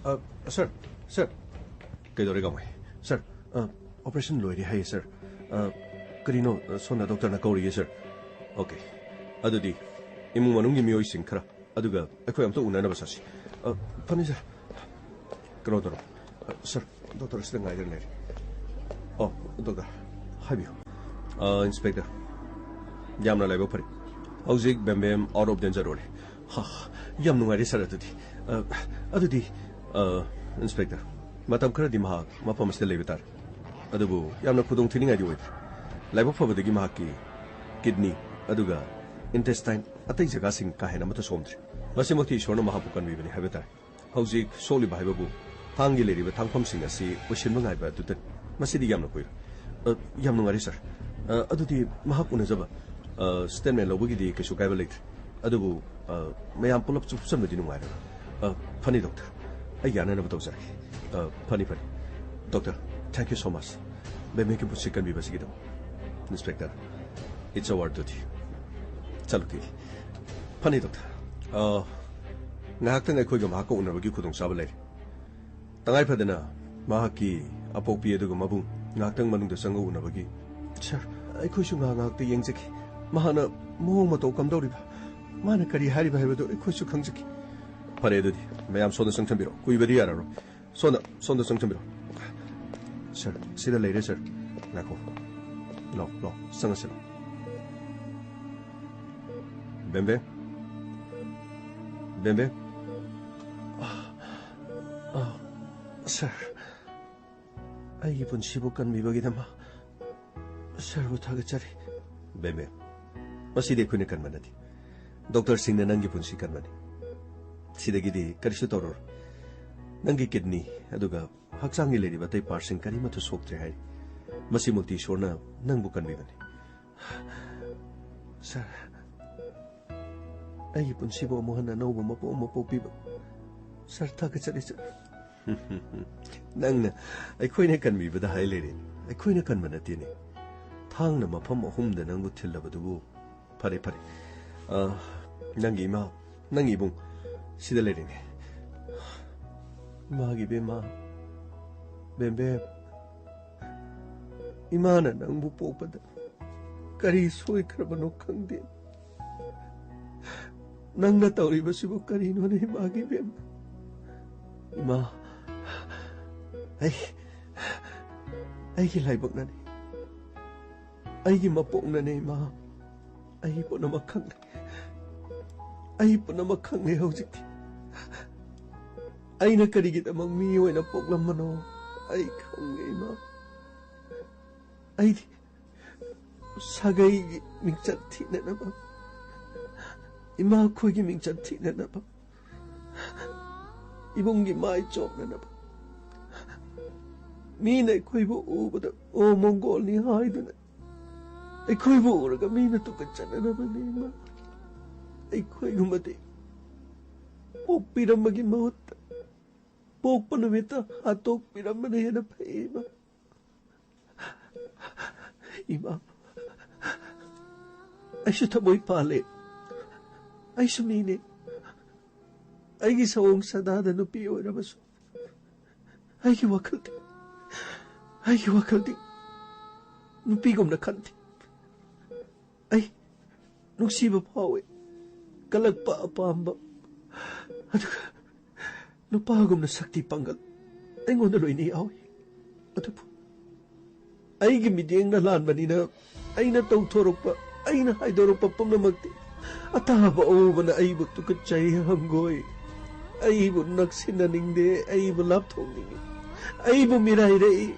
ꯑ, ꯁꯔ, ꯁꯔ꯫ ꯀꯩꯗꯧꯔꯦ, ꯒꯥꯡꯃꯩ? ꯁꯔ, ꯑ, ꯑꯣꯄꯔꯦꯁꯟ ꯂꯣꯏꯔꯦ ꯍꯥꯏꯌꯦ, ꯁꯔ꯫ ꯑ, ꯀꯔꯤꯅꯣ, ꯑ, ꯁꯣꯝꯗ ꯗꯣꯛꯇꯔꯅ ꯀꯧꯔꯤꯌꯦ, ꯁꯔ꯫ ꯑꯣꯀꯦ꯫ ꯑꯗꯨꯗꯤ ꯏꯃꯨꯡ ꯃꯅꯨꯡꯒꯤ ꯃꯤꯑꯣꯏꯁꯤꯡ ꯈꯔ, ꯑꯗꯨꯒ ꯑꯩꯈꯣꯏ ꯑꯝꯇ ꯎꯅꯅꯕ ꯆꯠꯁꯤ꯫ ꯑ, ꯐꯅꯤ, ꯁꯔ꯫ ꯀꯩꯅꯣ ꯇꯧꯔꯣ꯫ ꯑ, ꯁꯔ, ꯗꯣꯛꯇꯔ ꯑꯁꯤꯗ ꯉꯥꯏꯗꯨꯅ ꯂꯩꯔꯦ꯫ ꯑꯣ, ꯗꯣꯛꯇꯔ, ꯍꯥꯏꯕꯤꯌꯨ꯫ ꯑ, ꯏꯟꯁꯄꯦꯛꯇꯔ, ꯌꯥꯝꯅ ꯂꯥꯏꯕꯛ ꯐꯔꯦ꯫ ꯍꯧꯖꯤꯛ ꯕꯦꯝꯕꯦꯝ out of danger ꯑꯣꯏꯔꯦ꯫ ꯍꯥ, ꯌꯥꯝ ꯅꯨꯡꯉꯥꯏꯔꯦ ꯁꯥꯔ꯫ ꯑꯗꯨꯗꯤ, ꯑ, ꯑꯗꯨꯗꯤ, ꯑ, ꯏꯟꯁꯄꯦꯛꯇꯔ, ꯃꯇꯝ ꯈꯔꯗꯤ ꯃꯍꯥꯛ ꯃꯐꯝ ꯑꯁꯤꯗ ꯂꯩꯕ ꯇꯥꯔꯦ꯫ ꯑꯗꯨꯕꯨ ꯌꯥꯝꯅ ꯈꯨꯗꯣꯡ ꯊꯤꯅꯤꯡꯉꯥꯏꯗꯤ ꯑꯣꯏꯗ꯭ꯔꯦ꯫ ꯂꯥꯏꯕꯛ ꯐꯕꯗꯒꯤ ꯃꯍꯥꯛꯀꯤ ꯀꯤꯗꯅꯤ ꯑꯗꯨꯒ ꯏꯟꯇꯦꯁꯇꯥꯏꯟ ꯑꯇꯩ ꯖꯒꯥꯁꯤꯡ ꯀꯥ ꯍꯦꯟꯅ ꯑꯃꯠꯇ ꯁꯣꯛꯂꯝꯗ꯭ꯔꯦ꯫ ꯃꯁꯤꯃꯛꯇꯤ ꯏꯁꯣꯔꯅ ꯃꯍꯥꯛꯄꯨ ꯀꯟꯕꯤꯕꯅꯤ ꯍꯥꯏꯕ ꯇꯥꯔꯦ꯫ ꯍꯧꯖꯤꯛ ꯁꯣꯛꯂꯤꯕ ꯍꯥꯏꯕꯕꯨ ꯊꯥꯡꯒꯤ ꯂꯩꯔꯤꯕ ꯊꯥꯡꯐꯝꯁꯤꯡ ꯑꯁꯤ ꯑꯣꯏꯁꯤꯟꯕ ꯉꯥꯏꯕ ꯑꯗꯨꯇꯅꯤ꯫ ꯃꯁꯤꯗꯤ ꯌꯥꯝꯅ ꯀꯨꯏꯔꯣꯏ꯫ ꯑ, ꯌꯥꯝ ꯅꯨꯡꯉꯥꯏꯔꯦ, ꯁꯥꯔ꯫ ꯑ, ꯑꯗꯨꯗꯤ ꯃꯍꯥꯛ ꯎꯅꯖꯕ, ꯑ, ꯁ꯭ꯇꯦꯠꯃꯦꯟ ꯂꯧꯕꯒꯤꯗꯤ ꯀꯩꯁꯨ ꯀꯥꯏꯕ ꯂꯩꯇ꯭ꯔꯦ꯫ ꯑꯗꯨꯕꯨ, ꯑ, ꯃꯌꯥꯝ ꯄꯨꯂꯞ ꯆꯨꯞꯁꯟꯕꯗꯤ ꯅꯨꯡꯉꯥꯏꯔꯣꯏ꯫ ꯑ, ꯐꯅꯤ, ꯗꯣꯛꯇꯔ꯫ ꯑꯩ ꯌꯥꯅꯅꯕ ꯇꯧꯖꯔꯒꯦ꯫ ꯑ, ꯐꯅꯤ, ꯐꯅꯤ꯫ Doctor, thank you so much꯫ ꯕꯦꯝꯕꯦꯝꯒꯤ ꯄꯨꯟꯁꯤ ꯀꯟꯕꯤꯕꯁꯤꯒꯤꯗꯃꯛ꯫ Inspector, it's our duty꯫ ꯆꯠꯂꯨ, ꯊꯤꯜꯂꯤ꯫ ꯐꯅꯤ, ꯗꯣꯛꯇꯔ꯫ ꯑ, ꯉꯥꯏꯍꯥꯛꯇꯪ ꯑꯩꯈꯣꯏꯒ ꯃꯍꯥꯛꯀ ꯎꯅꯕꯒꯤ ꯈꯨꯗꯣꯡꯆꯥꯕ ꯂꯩꯔꯦ꯫ ꯇꯉꯥꯏ ꯐꯗꯅ ꯃꯍꯥꯛꯀꯤ ꯑꯄꯣꯛꯄꯤ ꯑꯗꯨꯒ ꯃꯕꯨꯡ ꯉꯥꯏꯍꯥꯛꯇꯪ ꯃꯅꯨꯡꯗ ꯆꯪꯉ ꯎꯅꯕꯒꯤ꯫ ꯁꯥꯔ, ꯑꯩꯈꯣꯏꯁꯨ ꯉꯥꯏꯍꯥꯛ ꯉꯥꯏꯍꯥꯛꯇ ꯌꯦꯡꯖꯒꯦ꯫ ꯃꯍꯥꯛꯅ ꯃꯑꯣꯡ ꯃꯇꯧ ꯀꯝꯗꯧꯔꯤꯕ, ꯃꯥꯅ ꯀꯔꯤ ꯍꯥꯏꯔꯤꯕ ꯍꯥꯏꯕꯗꯨ ꯑꯩꯈꯣꯏꯁꯨ ꯈꯪꯖꯒꯦ꯫ ꯐꯔꯦ, ꯑꯗꯨꯗꯤ ꯃꯌꯥꯝ ꯁꯣꯝꯗ ꯆꯪꯁꯤꯟꯕꯤꯔꯣ, ꯀꯨꯏꯕꯗꯤ ꯌꯥꯔꯔꯣꯏ꯫ ꯁꯣꯝꯗ, ꯁꯣꯝꯗ ꯆꯪꯁꯤꯟꯕꯤꯔꯣ꯫ ꯁꯥꯔ, ꯁꯤꯗ ꯂꯩꯔꯦ, ꯁꯥꯔ꯫ ꯉꯥꯏꯈꯣ꯫ ꯂꯥꯎ, ꯂꯥꯎ, ꯆꯪꯉꯁꯤ, ꯂꯥꯎ꯫ ꯕꯦꯝꯕꯦꯝ? ꯕꯦꯝꯕꯦꯝ? ꯑꯥ, ꯁꯥꯔ, ꯑꯩꯒꯤ ꯄꯨꯟꯁꯤꯕꯨ ꯀꯟꯕꯤꯕꯒꯤꯗꯃꯛ ꯁꯥꯔꯕꯨ ꯊꯥꯒꯠꯆꯔꯤ꯫ ꯕꯦꯝꯕꯦꯝ, ꯃꯁꯤꯗꯤ ꯑꯩꯈꯣꯏꯅ ꯀꯟꯕ ꯅꯠꯇꯦ꯫ ꯗꯣꯛꯇꯔꯁꯤꯡꯅ ꯅꯪꯒꯤ ꯄꯨꯟꯁꯤ ꯀꯟꯕꯅꯤ꯫ ꯁꯤꯗꯒꯤꯗꯤ ꯀꯔꯤꯁꯨ ꯇꯧꯔꯔꯣꯏ꯫ ꯅꯪꯒꯤ ꯀꯤꯗꯅꯤ, ꯑꯗꯨꯒ ꯍꯛꯆꯥꯡꯒꯤ ꯂꯩꯔꯤꯕ ꯑꯇꯩ ꯄꯥꯔꯠꯁꯤꯡ ꯀꯔꯤꯃꯠꯇ ꯁꯣꯛꯇ꯭ꯔꯦ ꯍꯥꯏꯔꯤ꯫ ꯃꯁꯤꯃꯛꯇꯤ ꯏꯁꯣꯔꯅ ꯅꯪꯕꯨ ꯀꯟꯕꯤꯕꯅꯤ꯫ ꯁꯥꯔ, ꯑꯩꯒꯤ ꯄꯨꯟꯁꯤꯕꯨ ꯑꯃꯨꯛ ꯍꯟꯅ ꯑꯅꯧꯕ ꯃꯄꯣꯛ ꯑꯃ ꯄꯣꯛꯄꯤꯕ ꯁꯥꯔ ꯊꯥꯒꯠꯆꯔꯤ, ꯁꯥꯔ꯫ ꯅꯪꯅ ꯑꯩꯈꯣꯏꯅ ꯀꯟꯕꯤꯕꯗ ꯍꯥꯏ ꯂꯩꯔꯦ꯫ ꯑꯩꯈꯣꯏꯅ ꯀꯟꯕ ꯅꯠꯇꯦꯅꯦ꯫ ꯊꯥꯡꯅ ꯃꯐꯝ ꯑꯍꯨꯝꯗ ꯅꯪꯕꯨ ꯊꯤꯜꯂꯕꯗꯨꯕꯨ꯫ ꯐꯔꯦ, ꯐꯔꯦ꯫ ꯑ, ꯅꯪꯒꯤ ꯏꯃꯥ, ꯅꯪꯒꯤ ꯏꯕꯨꯡ ꯁꯤꯗ ꯂꯩꯔꯦꯅꯦ꯫ ꯏꯃꯥꯒꯤ ꯕꯦꯝꯃ, ꯕꯦꯝꯕꯦꯝ, ꯏꯃꯥꯅ ꯅꯪꯕꯨ ꯄꯣꯛꯄꯗ ꯀꯔꯤ ꯁꯣꯏꯈ꯭ꯔꯕꯅꯣ ꯈꯪꯗꯦ꯫ ꯅꯪꯅ ꯇꯧꯔꯤꯕꯁꯤꯕꯨ ꯀꯔꯤꯅꯣꯅꯦ, ꯏꯃꯥꯒꯤ ꯕꯦꯝꯃ? ꯏꯃꯥ, ꯑꯩ, ꯑꯩꯒꯤ ꯂꯥꯏꯕꯛꯅꯅꯤ, ꯑꯩꯒꯤ ꯃꯄꯣꯛꯅꯅꯤ, ꯏꯃꯥ꯫ ꯑꯩ ꯄꯨꯝꯅꯃꯛ ꯈꯪꯂꯦ꯫ ꯑꯩ ꯄꯨꯝꯅꯃꯛ ꯈꯪꯂꯦ ꯍꯧꯖꯤꯛꯇꯤ꯫ ꯑꯩꯅ ꯀꯔꯤꯒꯤꯗꯃꯛ ꯃꯤ ꯑꯣꯏꯅ ꯄꯣꯛꯂꯝꯕꯅꯣ ꯑꯩ ꯈꯪꯂꯦ, ꯏꯃꯥ꯫ ꯑꯩꯗꯤ ꯁꯥꯒꯩꯒꯤ ꯃꯤꯡꯆꯠ ꯊꯤꯅꯅꯕ, ꯏꯃꯥ ꯑꯩꯈꯣꯏꯒꯤ ꯃꯤꯡꯆꯠ ꯊꯤꯅꯅꯕ, ꯏꯃꯨꯡꯒꯤ ꯃꯥꯏ ꯆꯣꯝꯅꯅꯕ, ꯃꯤꯅ ꯑꯩꯈꯣꯏꯕꯨ ꯎꯕꯗ "ꯑꯣ, ꯃꯣꯡꯒꯣꯜꯅꯤ" ꯍꯥꯏꯗꯨꯅ ꯑꯩꯈꯣꯏꯕꯨ ꯎꯔꯒ ꯃꯤꯅ ꯇꯨꯀꯠꯆꯅꯅꯕꯅꯤ, ꯏꯃꯥ꯫ ꯑꯩꯈꯣꯏꯒꯨꯝꯕꯗꯤ ꯄꯣꯛꯄꯤꯔꯝꯕꯒꯤ ꯃꯍꯨꯠꯇ ꯄꯣꯛꯄ ꯅꯨꯃꯤꯠꯇ ꯍꯥꯠꯇꯣꯛꯄꯤꯔꯝꯕꯅ ꯍꯦꯟꯅ ꯐꯩ, ꯏꯃꯥ꯫ ꯏꯃꯥ, ꯑꯩꯁꯨ ꯊꯃꯣꯏ ꯄꯥꯜꯂꯦ꯫ ꯑꯩꯁꯨ ꯃꯤꯅꯦ꯫ ꯑꯩꯒꯤ ꯁꯑꯣꯡ ꯁꯥꯗꯥꯗ ꯅꯨꯄꯤ ꯑꯣꯏꯔꯕꯁꯨ ꯑꯩꯒꯤ ꯋꯥꯈꯜꯗꯤ, ꯑꯩꯒꯤ ꯋꯥꯈꯜꯗꯤ ꯅꯨꯄꯤꯒꯨꯝꯅ ꯈꯟꯗꯦ꯫ ꯑꯩ ꯅꯨꯡꯁꯤꯕ ꯐꯥꯎꯏ, ꯀꯜꯂꯛꯄ ꯑꯄꯥꯝꯕ, ꯑꯗꯨꯒ ꯅꯨꯄꯥꯒꯨꯝꯅ ꯁꯛꯇꯤ ꯄꯥꯡꯒꯜ ꯑꯩꯉꯣꯟꯗ ꯂꯣꯏꯅ ꯌꯥꯎꯏ꯫ ꯑꯗꯨꯕꯨ ꯑꯩꯒꯤ ꯃꯤꯠꯌꯦꯡꯅ ꯂꯥꯟꯕꯅꯤꯅ ꯑꯩꯅ ꯇꯧꯊꯣꯔꯛꯄ, ꯑꯩꯅ ꯍꯥꯏꯗꯣꯔꯛꯄ ꯄꯨꯝꯅꯃꯛꯇꯤ ꯑꯇꯥꯕ ꯑꯎꯕꯅ ꯑꯩꯕꯨ ꯇꯨꯀꯠꯆꯩ, ꯍꯪꯒꯣꯏ꯫ ꯑꯩꯕꯨ ꯅꯛꯁꯤꯟꯅꯅꯤꯡꯗꯦ, ꯑꯩꯕꯨ ꯂꯥꯞꯊꯣꯛꯅꯤꯡꯉꯤ, ꯑꯩꯕꯨ ꯃꯤꯔꯥꯏꯔꯛꯏ꯫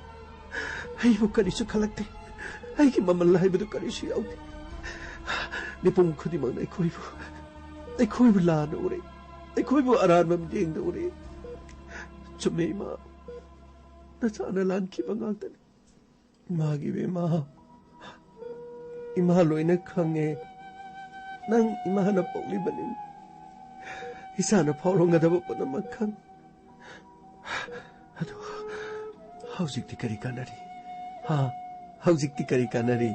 ꯑꯩꯕꯨ ꯀꯔꯤꯁꯨ ꯈꯜꯂꯛꯇꯦ꯫ ꯑꯩꯒꯤ ꯃꯃꯜ ꯍꯥꯏꯕꯗꯨ ꯀꯔꯤꯁꯨ ꯌꯥꯎꯗꯦ꯫ ꯃꯤꯄꯨꯝ ꯈꯨꯗꯤꯡꯃꯛꯅ ꯑꯩꯈꯣꯏꯕꯨ, ꯑꯩꯈꯣꯏꯕꯨ ꯂꯥꯟꯅ ꯎꯔꯦ꯫ ꯑꯩꯈꯣꯏꯕꯨ ꯑꯔꯥꯟꯕ ꯃꯤꯠꯌꯦꯡꯗ ꯎꯔꯦ꯫ ꯆꯨꯝꯃꯦ, ꯏꯃꯥ꯫ ꯅꯆꯥꯅ ꯂꯥꯟꯈꯤꯕ ꯉꯥꯛꯇꯅꯤ꯫ ꯏꯃꯥꯒꯤ ꯏꯕꯦꯝꯃ, ꯏꯃꯥ ꯂꯣꯏꯅ ꯈꯪꯉꯦ꯫ ꯅꯪ ꯏꯃꯥꯅ ꯄꯣꯛꯂꯤꯕꯅꯤ꯫ ꯏꯆꯥꯅ ꯐꯥꯎꯔꯝꯒꯗꯕ ꯄꯨꯝꯅꯃꯛ ꯈꯪ꯫ ꯑꯗꯨ ꯍꯧꯖꯤꯛꯇꯤ ꯀꯔꯤ ꯀꯥꯟꯅꯔꯤ? ꯍꯥ? ꯍꯧꯖꯤꯛꯇꯤ ꯀꯔꯤ ꯀꯥꯟꯅꯔꯤ?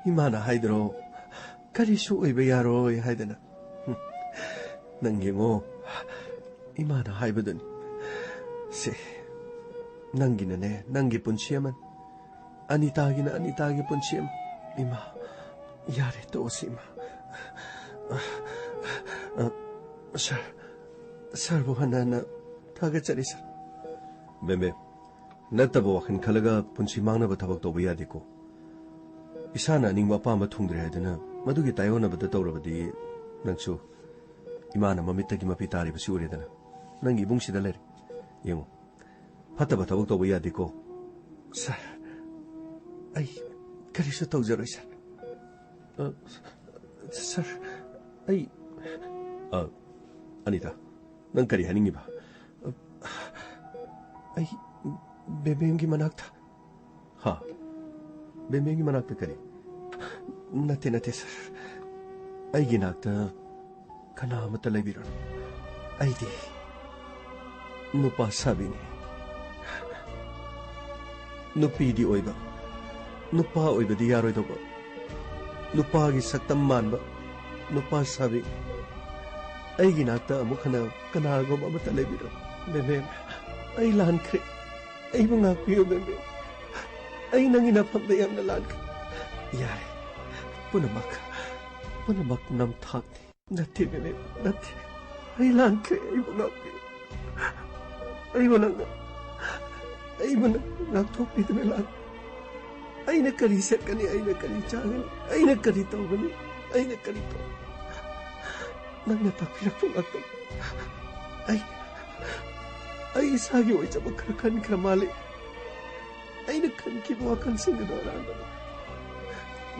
ꯏꯃꯥꯅ ꯍꯥꯏꯗ꯭ꯔꯣ, "ꯀꯔꯤꯁꯨ ꯑꯣꯏꯕ ꯌꯥꯔꯣꯏ" ꯍꯥꯏꯗꯅ? ꯍꯨꯝ, ꯅꯪ ꯌꯦꯡꯉꯣ, ꯏꯃꯥꯅ ꯍꯥꯏꯕꯗꯨꯅꯤ꯫ ꯁꯦ, ꯅꯪꯒꯤꯅꯅꯦ, ꯅꯪꯒꯤ ꯄꯨꯟꯁꯤ ꯑꯃꯅꯤ꯫ ꯑꯅꯤꯇꯥꯒꯤꯅ ꯑꯅꯤꯇꯥꯒꯤ ꯄꯨꯟꯁꯤ ꯑꯃ꯫ ꯏꯃꯥ, ꯌꯥꯔꯦ, ꯇꯣꯛꯑꯁꯤ, ꯏꯃꯥ꯫ ꯑ, ꯑ, ꯁꯥꯔ, ꯁꯥꯔꯕꯨ ꯍꯟꯅ ꯍꯟꯅ ꯊꯥꯒꯠꯆꯔꯤ, ꯁꯥꯔ꯫ ꯕꯦꯝꯕꯦꯝ, ꯅꯠꯇꯕ ꯋꯥꯈꯜ ꯈꯜꯂꯒ ꯄꯨꯟꯁꯤ ꯃꯥꯡꯅꯕ ꯊꯕꯛ ꯇꯧꯕ ꯌꯥꯗꯦꯀꯣ꯫ ꯏꯁꯥꯅ ꯑꯅꯤꯡꯕ ꯑꯄꯥꯝꯕ ꯊꯨꯡꯗ꯭ꯔꯦ ꯍꯥꯏꯗꯨꯅ ꯃꯗꯨꯒꯤ ꯇꯥꯏꯌꯣꯟꯅꯕꯗ ꯇꯧꯔꯕꯗꯤ ꯅꯪꯁꯨ ꯏꯃꯥꯅ ꯃꯃꯤꯠꯇꯒꯤ ꯃꯄꯤ ꯇꯥꯔꯤꯕꯁꯤ ꯎꯔꯦꯗꯅ꯫ ꯅꯪꯒꯤ ꯏꯕꯨꯡꯁꯤꯗ ꯂꯩꯔꯦ꯫ ꯌꯦꯡꯉꯨ, ꯐꯠꯇꯕ ꯊꯕꯛ ꯇꯧꯕ ꯌꯥꯗꯦꯀꯣ꯫ ꯁꯥꯔ, ꯑꯩ ꯀꯔꯤꯁꯨ ꯇꯧꯖꯔꯣꯏ, ꯁꯥꯔ꯫ ꯑ, ꯁꯥꯔ, ꯑꯩ, ꯑ, ꯑꯅꯤꯇꯥ, ꯅꯪ ꯀꯔꯤ ꯍꯥꯏꯅꯤꯡꯉꯤꯕ? ꯑ, ꯑꯩ ꯕꯦꯝꯕꯦꯝꯒꯤ ꯃꯅꯥꯛꯇ꯫ ꯍꯥ? ꯕꯦꯝꯕꯦꯝꯒꯤ ꯃꯅꯥꯛꯇ ꯀꯔꯤ? ꯅꯠꯇꯦ, ꯅꯠꯇꯦ, ꯁꯥꯔ꯫ ꯑꯩꯒꯤ ꯅꯥꯛꯇ ꯀꯅꯥ ꯑꯃꯠꯇ ꯂꯩꯕꯤꯔꯨꯅꯨ꯫ ꯑꯩꯗꯤ ꯅꯨꯄꯥ ꯁꯥꯕꯤꯅꯤ꯫ ꯅꯨꯄꯤꯗꯤ ꯑꯣꯏꯕ, ꯅꯨꯄꯥ ꯑꯣꯏꯕꯗꯤ ꯌꯥꯔꯣꯏꯗꯧꯕ, ꯅꯨꯄꯥꯒꯤ ꯁꯛꯇꯝ ꯃꯥꯟꯕ ꯅꯨꯄꯥ ꯁꯥꯕꯤ꯫ ꯑꯩꯒꯤ ꯅꯥꯛꯇ ꯑꯃꯨꯛ ꯍꯟꯅ ꯀꯅꯥꯒꯨꯝꯕ ꯑꯃꯠꯇ ꯂꯩꯕꯤꯔꯣ꯫ ꯕꯦꯝꯕꯦꯝ, ꯑꯩ ꯂꯥꯟꯈ꯭ꯔꯦ꯫ ꯑꯩꯕꯨ ꯉꯥꯛꯄꯤꯌꯨ, ꯕꯦꯝꯕꯦꯝ꯫ ꯑꯩ ꯅꯪꯒꯤ ꯅꯐꯝꯗ ꯌꯥꯝꯅ ꯂꯥꯟꯈ꯭ꯔꯦ꯫ ꯌꯥꯔꯦ, ꯄꯨꯝꯅꯃꯛ, ꯄꯨꯝꯅꯃꯛ ꯅꯝꯊꯥꯛꯅꯤ꯫ ꯅꯠꯇꯦ, ꯕꯦꯕꯦ, ꯅꯠꯇꯦ꯫ ꯑꯩ ꯂꯥꯟꯈ꯭ꯔꯦ, ꯑꯩꯕꯨ ꯉꯥꯛꯄꯤꯌꯨ꯫ ꯑꯩꯕꯨ ꯅꯪꯅ, ꯑꯩꯕꯨ ꯅꯪꯅ ꯉꯥꯛꯊꯣꯛꯄꯤꯗꯨꯅ ꯂꯥꯟ꯫ ꯑꯩꯅ ꯀꯔꯤ ꯁꯦꯠꯀꯅꯤ, ꯑꯩꯅ ꯀꯔꯤ ꯆꯥꯒꯅꯤ, ꯑꯩꯅ ꯀꯔꯤ ꯇꯧꯒꯅꯤ, ꯑꯩꯅ ꯀꯔꯤ ꯇꯧ-, ꯅꯪꯅ ꯇꯥꯛꯄꯤꯔꯛꯄ ꯉꯥꯛꯇꯅꯤ꯫ ꯑꯩ, ꯑꯩ ꯏꯁꯥꯒꯤ ꯑꯣꯏꯖꯕ ꯈꯔ ꯈꯟꯈ꯭ꯔ ꯃꯥꯜꯂꯦ꯫ ꯑꯩꯅ ꯈꯟꯈꯤꯕ ꯋꯥꯈꯜꯁꯤꯡ ꯑꯗꯨ ꯑꯔꯥꯟꯕꯅꯤ꯫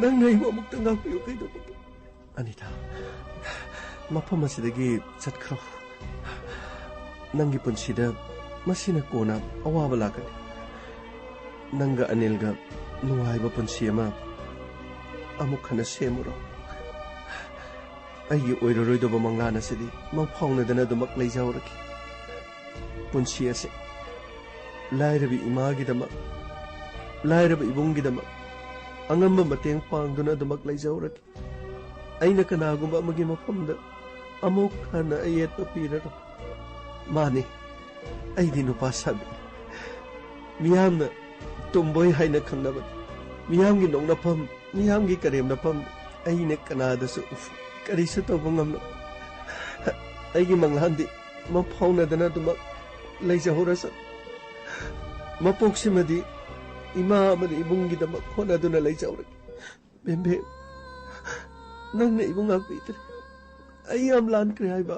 ꯅꯪꯅ ꯑꯩꯕꯨ ꯑꯃꯨꯛꯇ ꯉꯥꯛꯄꯤꯌꯨ, ꯀꯩꯗꯧꯕꯒꯤ? ꯑꯅꯤꯇꯥ, ꯃꯐꯝ ꯑꯁꯤꯗꯒꯤ ꯆꯠꯈ꯭ꯔꯣ꯫ ꯅꯪꯒꯤ ꯄꯨꯟꯁꯤꯗ ꯃꯁꯤꯅ ꯀꯣꯟꯅ ꯑꯋꯥꯕ ꯂꯥꯛꯀꯅꯤ꯫ ꯅꯪꯒ ꯑꯅꯤꯜꯒ ꯅꯨꯡꯉꯥꯏꯕ ꯄꯨꯟꯁꯤ ꯑꯃ ꯑꯃꯨꯛ ꯍꯟꯅ ꯁꯦꯝꯃꯨꯔꯣ꯫ ꯑꯩꯒꯤ ꯑꯣꯏꯔꯔꯣꯏꯗꯕ ꯃꯪꯂꯥꯟ ꯑꯁꯤꯗꯤ ꯃꯪꯐꯥꯎꯅꯗꯅ ꯑꯗꯨꯃꯛ ꯂꯩꯖꯍꯧꯔꯒꯦ꯫ ꯄꯨꯟꯁꯤ ꯑꯁꯤ ꯂꯥꯏꯔꯕꯤ ꯏꯃꯥꯒꯤꯗꯃꯛ, ꯂꯥꯏꯔꯕ ꯏꯕꯨꯡꯒꯤꯗꯃꯛ ꯑꯉꯝꯕ ꯃꯇꯦꯡ ꯄꯥꯡꯗꯨꯅ ꯑꯗꯨꯃꯛ ꯂꯩꯖꯍꯧꯔꯒꯦ꯫ ꯑꯩꯅ ꯀꯅꯥꯒꯨꯝꯕ ꯑꯃꯒꯤ ꯃꯐꯝꯗ ꯑꯃꯨꯛ ꯍꯟꯅ ꯑꯌꯦꯠꯄ ꯄꯤꯔꯔꯣꯏ꯫ ꯃꯥꯅꯤ, ꯑꯩꯗꯤ ꯅꯨꯄꯥ ꯁꯥꯕꯤꯅꯤ꯫ ꯃꯤꯌꯥꯝꯅ ꯇꯣꯝꯕꯣꯏ ꯍꯥꯏꯅ ꯈꯪꯅꯕꯅꯤ꯫ ꯃꯤꯌꯥꯝꯒꯤ ꯅꯣꯛꯅꯐꯝ, ꯃꯤꯌꯥꯝꯒꯤ ꯀꯔꯦꯝꯅꯐꯝ꯫ ꯑꯩꯅ ꯀꯅꯥꯗꯁꯨ ꯀꯔꯤꯁꯨ ꯇꯧꯕ ꯉꯝꯂꯣꯏ꯫ ꯑꯩꯒꯤ ꯃꯪꯂꯥꯟꯗꯤ ꯃꯪꯐꯥꯎꯅꯗꯅ ꯑꯗꯨꯃꯛ ꯂꯩꯖꯍꯧꯔꯁꯅꯨ꯫ ꯃꯄꯣꯛꯁꯤꯃꯗꯤ ꯏꯃꯥ ꯑꯃꯗꯤ ꯏꯕꯨꯡꯒꯤꯗꯃꯛ ꯍꯣꯠꯅꯗꯨꯅ ꯂꯩꯖꯍꯧꯔꯒꯦ꯫ ꯕꯦꯝꯕꯦꯝ, ꯅꯪꯅ ꯑꯩꯕꯨ ꯉꯥꯛꯄꯤꯗ꯭ꯔꯦ꯫ ꯑꯩ ꯌꯥꯝ ꯂꯥꯟꯈ꯭ꯔꯦ ꯍꯥꯏꯕ꯫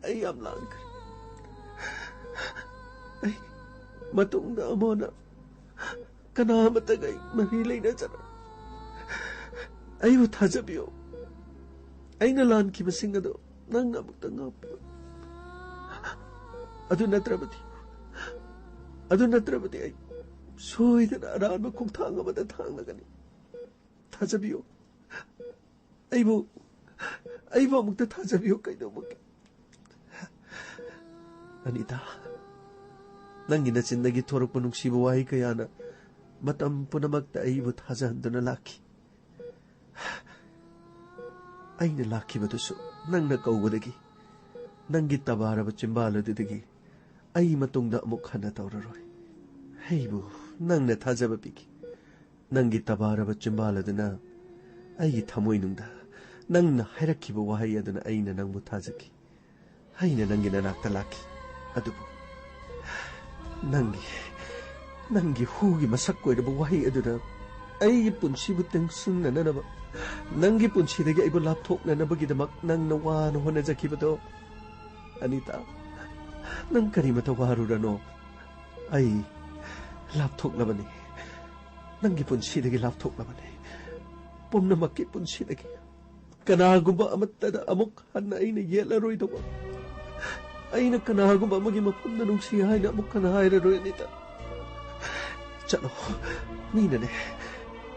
ꯑꯩ ꯌꯥꯝ ꯂꯥꯟꯈ꯭ꯔꯦ꯫ ꯑꯩ ꯃꯇꯨꯡꯗ ꯑꯃꯨꯛ ꯍꯟꯅ ꯀꯅꯥ ꯑꯃꯠꯇꯒ ꯑꯩ ꯃꯔꯤ ꯂꯩꯅꯖꯔꯣꯏ꯫ ꯑꯩꯕꯨ ꯊꯥꯖꯕꯤꯌꯨ꯫ ꯑꯩꯅ ꯂꯥꯟꯈꯤꯕꯁꯤꯡ ꯑꯗꯨ ꯅꯪꯅ ꯑꯃꯨꯛꯇ ꯉꯥꯛꯄꯤꯌꯨ꯫ ꯑꯗꯨ ꯅꯠꯇ꯭ꯔꯕꯗꯤ, ꯑꯗꯨ ꯅꯠꯇ꯭ꯔꯕꯗꯤ ꯑꯩ ꯁꯣꯏꯗꯅ ꯑꯔꯥꯟꯕ ꯈꯣꯡꯊꯥꯡ ꯑꯃꯗ ꯊꯥꯡꯂꯒꯅꯤ꯫ ꯊꯥꯖꯕꯤꯌꯨ꯫ ꯑꯩꯕꯨ, ꯑꯩꯕꯨ ꯑꯃꯨꯛꯇ ꯊꯥꯖꯕꯤꯌꯨ ꯀꯩꯗꯧꯕꯒꯤ? ꯑꯅꯤꯇꯥ, ꯅꯪꯒꯤ ꯅꯆꯤꯟꯗꯒꯤ ꯊꯣꯔꯛꯄ ꯅꯨꯡꯁꯤꯕ ꯋꯥꯍꯩ ꯀꯌꯥꯅ ꯃꯇꯝ ꯄꯨꯝꯅꯃꯛꯇ ꯑꯩꯕꯨ ꯊꯥꯖꯍꯟꯗꯨꯅ ꯂꯥꯛꯈꯤ꯫ ꯑꯩꯅ ꯂꯥꯛꯈꯤꯕꯗꯨꯁꯨ ꯅꯪꯅ ꯀꯧꯕꯗꯒꯤ, ꯅꯪꯒꯤ ꯇꯕꯥꯔꯕ ꯆꯤꯝꯕꯥꯜ ꯑꯗꯨꯗꯒꯤ ꯑꯩ ꯃꯇꯨꯡꯗ ꯑꯃꯨꯛ ꯍꯟꯅ ꯇꯧꯔꯔꯣꯏ꯫ ꯑꯩꯕꯨ ꯅꯪꯅ ꯊꯥꯖꯕ ꯄꯤꯈꯤ꯫ ꯅꯪꯒꯤ ꯇꯕꯥꯔꯕ ꯆꯤꯝꯕꯥꯜ ꯑꯗꯨꯅ ꯑꯩꯒꯤ ꯊꯃꯣꯏꯅꯨꯡꯗ ꯅꯪꯅ ꯍꯥꯏꯔꯛꯈꯤꯕ ꯋꯥꯍꯩ ꯑꯗꯨꯅ ꯑꯩꯅ ꯅꯪꯕꯨ ꯊꯥꯖꯈꯤ꯫ ꯑꯩꯅ ꯅꯪꯒꯤ ꯅꯅꯥꯛꯇ ꯂꯥꯛꯈꯤ꯫ ꯑꯗꯨꯕꯨ ꯅꯪꯒꯤ, ꯅꯪꯒꯤ ꯍꯨꯒꯤ ꯃꯁꯛ ꯑꯣꯏꯔꯕ ꯋꯥꯍꯩ ꯑꯗꯨꯅ ꯑꯩꯒꯤ ꯄꯨꯟꯁꯤꯕꯨ ꯇꯦꯡꯁꯤꯟꯅꯅꯕ, ꯅꯪꯒꯤ ꯄꯨꯟꯁꯤꯗꯒꯤ ꯑꯩꯕꯨ ꯂꯥꯞꯊꯣꯛꯅꯅꯕꯒꯤꯗꯃꯛ ꯅꯪꯅ ꯋꯥꯅ ꯍꯣꯠꯅꯖꯈꯤꯕꯗꯣ, ꯑꯅꯤꯇꯥ, ꯅꯪ ꯀꯔꯤꯃꯇ ꯋꯥꯔꯨꯔꯅꯣ꯫ ꯑꯩ ꯂꯥꯞꯊꯣꯛꯂꯕꯅꯤ꯫ ꯅꯪꯒꯤ ꯄꯨꯟꯁꯤꯗꯒꯤ ꯂꯥꯞꯊꯣꯛꯂꯕꯅꯤ꯫ ꯄꯨꯝꯅꯃꯛꯀꯤ ꯄꯨꯟꯁꯤꯗꯒꯤ꯫ ꯀꯅꯥꯒꯨꯝꯕ ꯑꯃꯠꯇꯗ ꯑꯃꯨꯛ ꯍꯟꯅ ꯑꯩꯅ ꯌꯦꯠꯂꯔꯣꯏꯗꯧꯕ꯫ ꯑꯩꯅ ꯀꯅꯥꯒꯨꯝꯕ ꯑꯃꯒꯤ ꯃꯐꯝꯗ ꯅꯨꯡꯁꯤ ꯍꯥꯏꯅ ꯑꯃꯨꯛ ꯍꯟꯅ ꯍꯥꯏꯔꯔꯣꯏ, ꯑꯅꯤꯇꯥ꯫ ꯆꯠꯂꯣ꯫ ꯃꯤꯅꯅꯦ,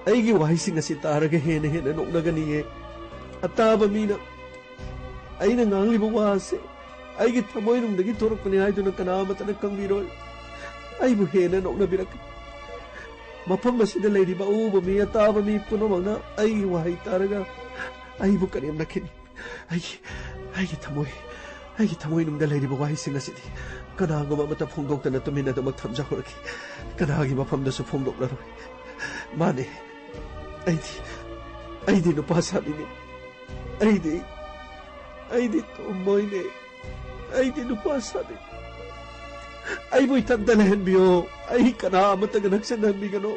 ꯑꯩꯒꯤ ꯋꯥꯍꯩꯁꯤꯡ ꯑꯁꯤ ꯇꯥꯔꯒ ꯍꯦꯟꯅ ꯍꯦꯟꯅ ꯅꯣꯛꯅꯒꯅꯤꯌꯦ꯫ ꯑꯇꯥꯕ ꯃꯤꯅ ꯑꯩꯅ ꯉꯥꯡꯂꯤꯕ ꯋꯥ ꯑꯁꯤ ꯑꯩꯒꯤ ꯊꯃꯣꯏꯅꯨꯡꯗꯒꯤ ꯊꯣꯔꯛꯄꯅꯤ ꯍꯥꯏꯗꯨꯅ ꯀꯅꯥ ꯑꯃꯠꯇꯅ ꯈꯪꯕꯤꯔꯣꯏ꯫ ꯑꯩꯕꯨ ꯍꯦꯟꯅ ꯅꯣꯛꯅꯕꯤꯔꯛꯀꯅꯤ꯫ ꯃꯐꯝ ꯑꯁꯤꯗ ꯂꯩꯔꯤꯕ ꯑꯎꯕ ꯃꯤ, ꯑꯇꯥꯕ ꯃꯤ ꯄꯨꯝꯅꯃꯛꯅ ꯑꯩꯒꯤ ꯋꯥꯍꯩ ꯇꯥꯔꯒ ꯑꯩꯕꯨ ꯀꯔꯦꯝꯅꯈꯤꯅꯤ꯫ ꯑꯩꯒꯤ, ꯑꯩꯒꯤ ꯊꯃꯣꯏ, ꯑꯩꯒꯤ ꯊꯃꯣꯏꯅꯨꯡꯗ ꯂꯩꯔꯤꯕ ꯋꯥꯍꯩꯁꯤꯡ ꯑꯁꯤꯗꯤ ꯀꯅꯥꯒꯨꯝꯕ ꯑꯃꯠꯇ ꯐꯣꯡꯗꯣꯛꯇꯅ ꯇꯨꯃꯤꯟꯅꯗꯃꯛ ꯊꯝꯖꯍꯧꯔꯒꯦ꯫ ꯀꯅꯥꯒꯤ ꯃꯐꯝꯗꯁꯨ ꯐꯣꯡꯗꯣꯛꯂꯔꯣꯏ꯫ ꯃꯥꯅꯦ, ꯑꯩꯗꯤ, ꯑꯩꯗꯤ ꯅꯨꯄꯥ ꯁꯥꯕꯤꯅꯤ꯫ ꯑꯩꯗꯤ, ꯑꯩꯗꯤ ꯇꯣꯝꯕꯣꯏꯅꯦ꯫ ꯑꯩꯗꯤ ꯅꯨꯄꯥ ꯁꯥꯕꯤ꯫ ꯑꯩꯕꯨ ꯏꯊꯟꯇ ꯂꯩꯍꯟꯕꯤꯌꯣ꯫ ꯑꯩ ꯀꯅꯥ ꯑꯃꯠꯇꯒ ꯅꯛꯁꯤꯟꯅꯍꯟꯕꯤꯒꯅꯣ꯫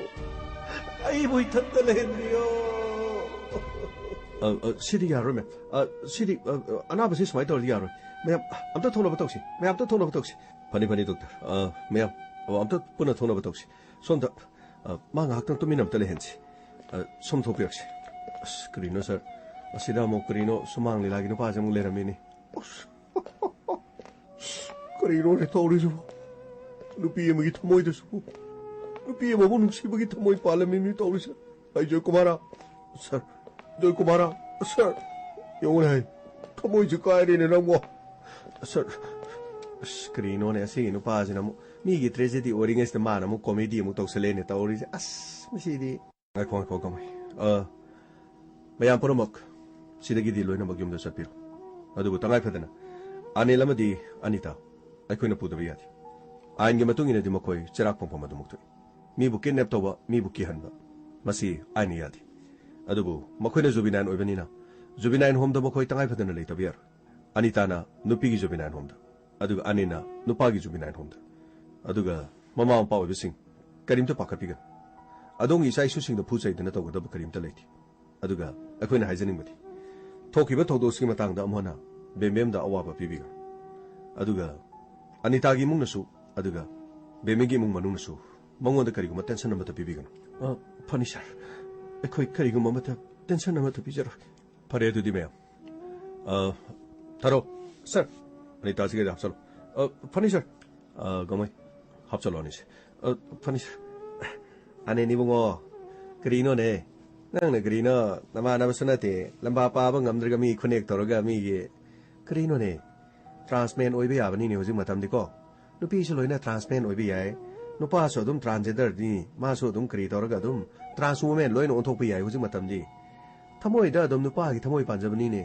ꯑꯩꯕꯨ ꯏꯊꯟꯇ ꯂꯩꯍꯟꯕꯤꯌꯣ꯫ ꯑ, ꯑ, ꯁꯤꯗꯤ ꯌꯥꯔꯣꯏ, ꯃꯦꯝ꯫ ꯑ, ꯁꯤꯗꯤ, ꯑ, ꯑ, ꯑꯅꯥꯕꯁꯤ ꯁꯨꯃꯥꯏꯅ ꯇꯧꯔꯗꯤ ꯌꯥꯔꯣꯏ꯫ ꯃꯌꯥꯝ ꯑꯝꯇ ꯊꯣꯛꯅꯕ ꯇꯧꯁꯤ꯫ ꯃꯌꯥꯝ ꯑꯝꯇ ꯊꯣꯛꯅꯕ ꯇꯧꯁꯤ꯫ ꯐꯅꯤ, ꯐꯅꯤ, ꯗꯣꯛꯇꯔ꯫ ꯑ, ꯃꯌꯥꯝ, ꯑ, ꯑꯝꯇ ꯄꯨꯟꯅ ꯊꯣꯛꯅꯕ ꯇꯧꯁꯤ꯫ ꯁꯣꯝꯗ, ꯑ, ꯃꯥ ꯉꯥꯏꯍꯥꯛꯇꯪ ꯇꯨꯃꯤꯟꯅ ꯑꯝꯇ ꯂꯩꯍꯟꯁꯤ꯫ ꯑ, ꯁꯣꯝ ꯊꯣꯛꯄꯤꯔꯛꯁꯤ꯫ ꯑꯁ, ꯀꯔꯤꯅꯣ, ꯁꯥꯔ? ꯑꯁꯤꯗ ꯑꯃꯨꯛ ꯀꯔꯤꯅꯣ ꯁꯨꯃꯥꯡ ꯂꯤꯂꯥꯒꯤ ꯅꯨꯄꯥꯁꯦ ꯑꯃꯨꯛ ꯂꯩꯔꯝꯃꯤꯅꯤ꯫ ꯑꯁ, ꯀꯔꯤꯅꯣꯅꯦ ꯇꯧꯔꯤꯁꯤꯕꯣ? ꯅꯨꯄꯤ ꯑꯃꯒꯤ ꯊꯃꯣꯏꯗꯁꯨ ꯅꯨꯄꯤ ꯑꯃꯕꯨ ꯅꯨꯡꯁꯤꯕꯒꯤ ꯊꯃꯣꯏ ꯄꯥꯜꯂꯝꯃꯤꯅꯤ ꯇꯧꯔꯤꯁꯦ꯫ ꯑꯩ ꯖꯣꯏꯀꯨꯃꯥꯔ, ꯁꯥꯔ, ꯖꯣꯏꯀꯨꯃꯥꯔ, ꯁꯥꯔ, ꯌꯦꯡꯉꯨꯅꯦ ꯍꯥꯏ, ꯊꯃꯣꯏꯁꯦ ꯀꯥꯏꯔꯦꯅꯦ ꯅꯪꯕꯣ꯫ ꯁꯥꯔ, ꯑꯁ, ꯀꯔꯤꯅꯣꯅꯦ ꯑꯁꯤꯒꯤ ꯅꯨꯄꯥꯁꯤꯅ ꯑꯃꯨꯛ ꯃꯤꯒꯤ tragedy ꯑꯣꯏꯔꯤꯉꯩꯁꯤꯗ ꯃꯥꯅ ꯑꯃꯨꯛ comedy ꯑꯃꯨꯛ ꯇꯧꯁꯜꯂꯦꯅꯦ ꯇꯧꯔꯤꯁꯦ꯫ ꯑꯁ, ꯃꯁꯤꯗꯤ꯫ ꯉꯥꯏꯈꯣ, ꯉꯥꯏꯈꯣ, ꯀꯃꯥꯏ? ꯑ, ꯃꯌꯥꯝ ꯄꯨꯝꯅꯃꯛ ꯁꯤꯗꯒꯤꯗꯤ ꯂꯣꯏꯅꯃꯛ ꯌꯨꯝꯗ ꯆꯠꯄꯤꯔꯣ꯫ ꯑꯗꯨꯕꯨ ꯇꯉꯥꯏ ꯐꯗꯅ ꯑꯅꯤꯜ ꯑꯃꯗꯤ ꯑꯅꯤꯇꯥ ꯑꯩꯈꯣꯏꯅ ꯄꯨꯗꯕ ꯌꯥꯗꯦ꯫ ꯑꯥꯏꯟꯒꯤ ꯃꯇꯨꯡ ꯏꯟꯅꯗꯤ ꯃꯈꯣꯏ ꯆꯩꯔꯥꯛ ꯐꯪꯐꯝ ꯑꯗꯨꯃꯛ ꯊꯣꯛꯏ꯫ ꯃꯤꯕꯨ kidnap ꯇꯧꯕ, ꯃꯤꯕꯨ ꯀꯤꯍꯟꯕ, ꯃꯁꯤ ꯑꯥꯏꯟꯅ ꯌꯥꯗꯦ꯫ ꯑꯗꯨꯕꯨ ꯃꯈꯣꯏꯅ juvenile ꯑꯣꯏꯕꯅꯤꯅ juvenile homeꯗ ꯃꯈꯣꯏ ꯇꯉꯥꯏ ꯐꯗꯅ ꯂꯩꯇꯕ ꯌꯥꯔꯣꯏ꯫ ꯑꯅꯤꯇꯥꯅ ꯅꯨꯄꯤꯒꯤ juvenile homeꯗ, ꯑꯗꯨꯒ ꯑꯅꯤꯜꯅ ꯅꯨꯄꯥꯒꯤ juvenile homeꯗ꯫ ꯑꯗꯨꯒ ꯃꯃꯥ ꯃꯄꯥ ꯑꯣꯏꯕꯁꯤꯡ, ꯀꯔꯤꯝꯇ ꯄꯥꯈꯠꯄꯤꯒꯅꯨ꯫ ꯑꯗꯣꯝꯒꯤ ꯏꯆꯥ ꯏꯁꯨꯁꯤꯡꯗ ꯐꯨ ꯆꯩꯗꯅ ꯇꯧꯒꯗꯕ ꯀꯔꯤꯝꯇ ꯂꯩꯇꯦ꯫ ꯑꯗꯨꯒ ꯑꯩꯈꯣꯏꯅ ꯍꯥꯏꯖꯅꯤꯡꯕꯗꯤ, ꯊꯣꯛꯈꯤꯕ ꯊꯧꯗꯣꯛꯁꯤꯒꯤ ꯃꯇꯥꯡꯗ ꯑꯃꯨꯛ ꯍꯟꯅ ꯕꯦꯝꯕꯦꯝꯗ ꯑꯋꯥꯕ ꯄꯤꯕꯤꯒꯅꯨ꯫ ꯑꯗꯨꯒ ꯑꯅꯤꯇꯥꯒꯤ ꯏꯃꯨꯡꯅꯁꯨ, ꯑꯗꯨꯒ ꯕꯦꯝꯕꯦꯝꯒꯤ ꯏꯃꯨꯡ ꯃꯅꯨꯡꯅꯁꯨ ꯃꯉꯣꯟꯗ ꯀꯔꯤꯒꯨꯝꯕ tension ꯑꯃꯠꯇ ꯄꯤꯕꯤꯒꯅꯨ꯫ ꯑ, ꯐꯅꯤ, ꯁꯥꯔ꯫ ꯑꯩꯈꯣꯏ ꯀꯔꯤꯒꯨꯝꯕ ꯑꯃꯠꯇ tension ꯑꯃꯠꯇ ꯄꯤꯖꯔꯣꯏ꯫ ꯐꯔꯦ, ꯑꯗꯨꯗꯤ ꯃꯌꯥꯝ꯫ ꯑ, ꯊꯥꯔꯣ꯫ ꯁꯥꯔ꯫ ꯑꯅꯤꯇꯥꯁꯤ ꯀꯩꯗ ꯍꯥꯞꯆꯜꯂꯣ꯫ ꯑ, ꯐꯅꯤ, ꯁꯥꯔ꯫ ꯑ, ꯒꯃꯩ, ꯍꯥꯞꯆꯜꯂꯣ ꯑꯅꯤꯁꯦ꯫ ꯑ, ꯐꯅꯤ, ꯁꯥꯔ꯫ ꯑꯅꯤꯜ ꯏꯕꯨꯡꯉꯣ, ꯀꯔꯤꯅꯣꯅꯦ? ꯅꯪꯅ ꯀꯔꯤꯅꯣ? ꯅꯃꯥꯟꯅꯕꯁꯨ ꯅꯠꯇꯦ꯫ ꯂꯝꯕꯥ ꯄꯥꯕ ꯉꯝꯗ꯭ꯔꯒ ꯃꯤ ꯈꯨꯅꯦꯛ ꯇꯧꯔꯒ ꯃꯤꯒꯤ, ꯀꯔꯤꯅꯣꯅꯦ? Trans man ꯑꯣꯏꯕ ꯌꯥꯕꯅꯤꯅꯦ ꯍꯧꯖꯤꯛ ꯃꯇꯝꯗꯤꯀꯣ꯫ ꯅꯨꯄꯤꯁꯨ ꯂꯣꯏꯅ trans man ꯑꯣꯏꯕ ꯌꯥꯏ꯫ ꯅꯨꯄꯥꯁꯨ ꯑꯗꯨꯝ transgenderꯅꯤ꯫ ꯃꯥꯁꯨ ꯑꯗꯨꯝ ꯀꯔꯤ ꯇꯧꯔꯒ ꯑꯗꯨꯝ trans woman ꯂꯣꯏꯅ ꯑꯣꯟꯊꯣꯛꯄ ꯌꯥꯏ ꯍꯧꯖꯤꯛ ꯃꯇꯝꯗꯤ꯫ ꯊꯃꯣꯏꯗ ꯑꯗꯨꯝ ꯅꯨꯄꯥꯒꯤ ꯊꯃꯣꯏ ꯄꯥꯟꯖꯕꯅꯤꯅꯦ꯫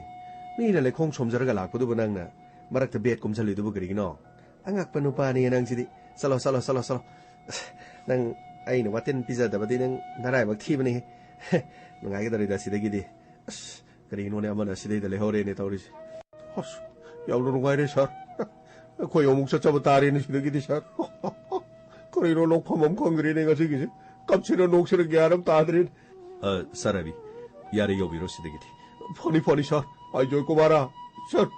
ꯃꯤꯅ ꯂꯩꯈꯣꯡ ꯁꯣꯝꯖꯔꯒ ꯂꯥꯛꯄꯗꯨꯕꯨ ꯅꯪꯅ ꯃꯔꯛꯇ ꯕꯦꯠ ꯀꯨꯝꯁꯤꯜꯂꯤꯗꯨꯕꯨ ꯀꯔꯤꯒꯤꯅꯣ? ꯑꯉꯛꯄ ꯅꯨꯄꯥꯅꯤ ꯅꯪꯁꯤꯗꯤ꯫ ꯆꯠꯂꯣ, ꯆꯠꯂꯣ, ꯆꯠꯂꯣ, ꯆꯠꯂꯣ꯫ ꯑꯁ, ꯅꯪ ꯑꯩꯅ ꯋꯥꯇꯤꯟ ꯄꯤꯖꯗꯕꯗꯤ ꯅꯪ ꯅꯔꯥꯏꯕꯛ ꯊꯤꯕꯅꯤ꯫ ꯅꯨꯡꯉꯥꯏꯒꯗꯧꯔꯤꯗ ꯁꯤꯗꯒꯤꯗꯤ꯫ ꯑꯁ, ꯀꯔꯤꯅꯣꯅꯦ ꯑꯃꯅ ꯁꯤꯗꯩꯗ ꯂꯩꯍꯧꯔꯦꯅꯦ ꯇꯧꯔꯤꯁꯦ꯫ ꯑꯁ, ꯌꯥꯝꯅ ꯅꯨꯡꯉꯥꯏꯔꯦ ꯁꯥꯔ꯫ ꯑꯩꯈꯣꯏ ꯑꯃꯨꯛ ꯆꯠꯆꯕ ꯇꯥꯔꯦꯅꯦ ꯁꯤꯗꯒꯤꯗꯤ ꯁꯥꯔ꯫ ꯀꯔꯤꯅꯣ ꯂꯧꯐꯝ ꯑꯃ ꯈꯪꯗ꯭ꯔꯦꯅꯦ ꯉꯁꯤꯒꯤꯁꯦ꯫ ꯀꯞꯁꯤꯔ ꯅꯣꯛꯁꯤꯔ ꯒ꯭ꯌꯥꯟ ꯑꯃ ꯇꯥꯗ꯭ꯔꯦꯅꯦ꯫ ꯑ, ꯁꯥꯔ ꯔꯕꯤ, ꯌꯥꯔꯦ ꯌꯧꯕꯤꯔꯣ ꯁꯤꯗꯒꯤꯗꯤ꯫ ꯐꯅꯤ, ꯐꯅꯤ, ꯁꯥꯔ꯫ ꯑꯩ ꯖꯣꯏꯀꯨꯃꯥꯔ, ꯁꯥꯔ,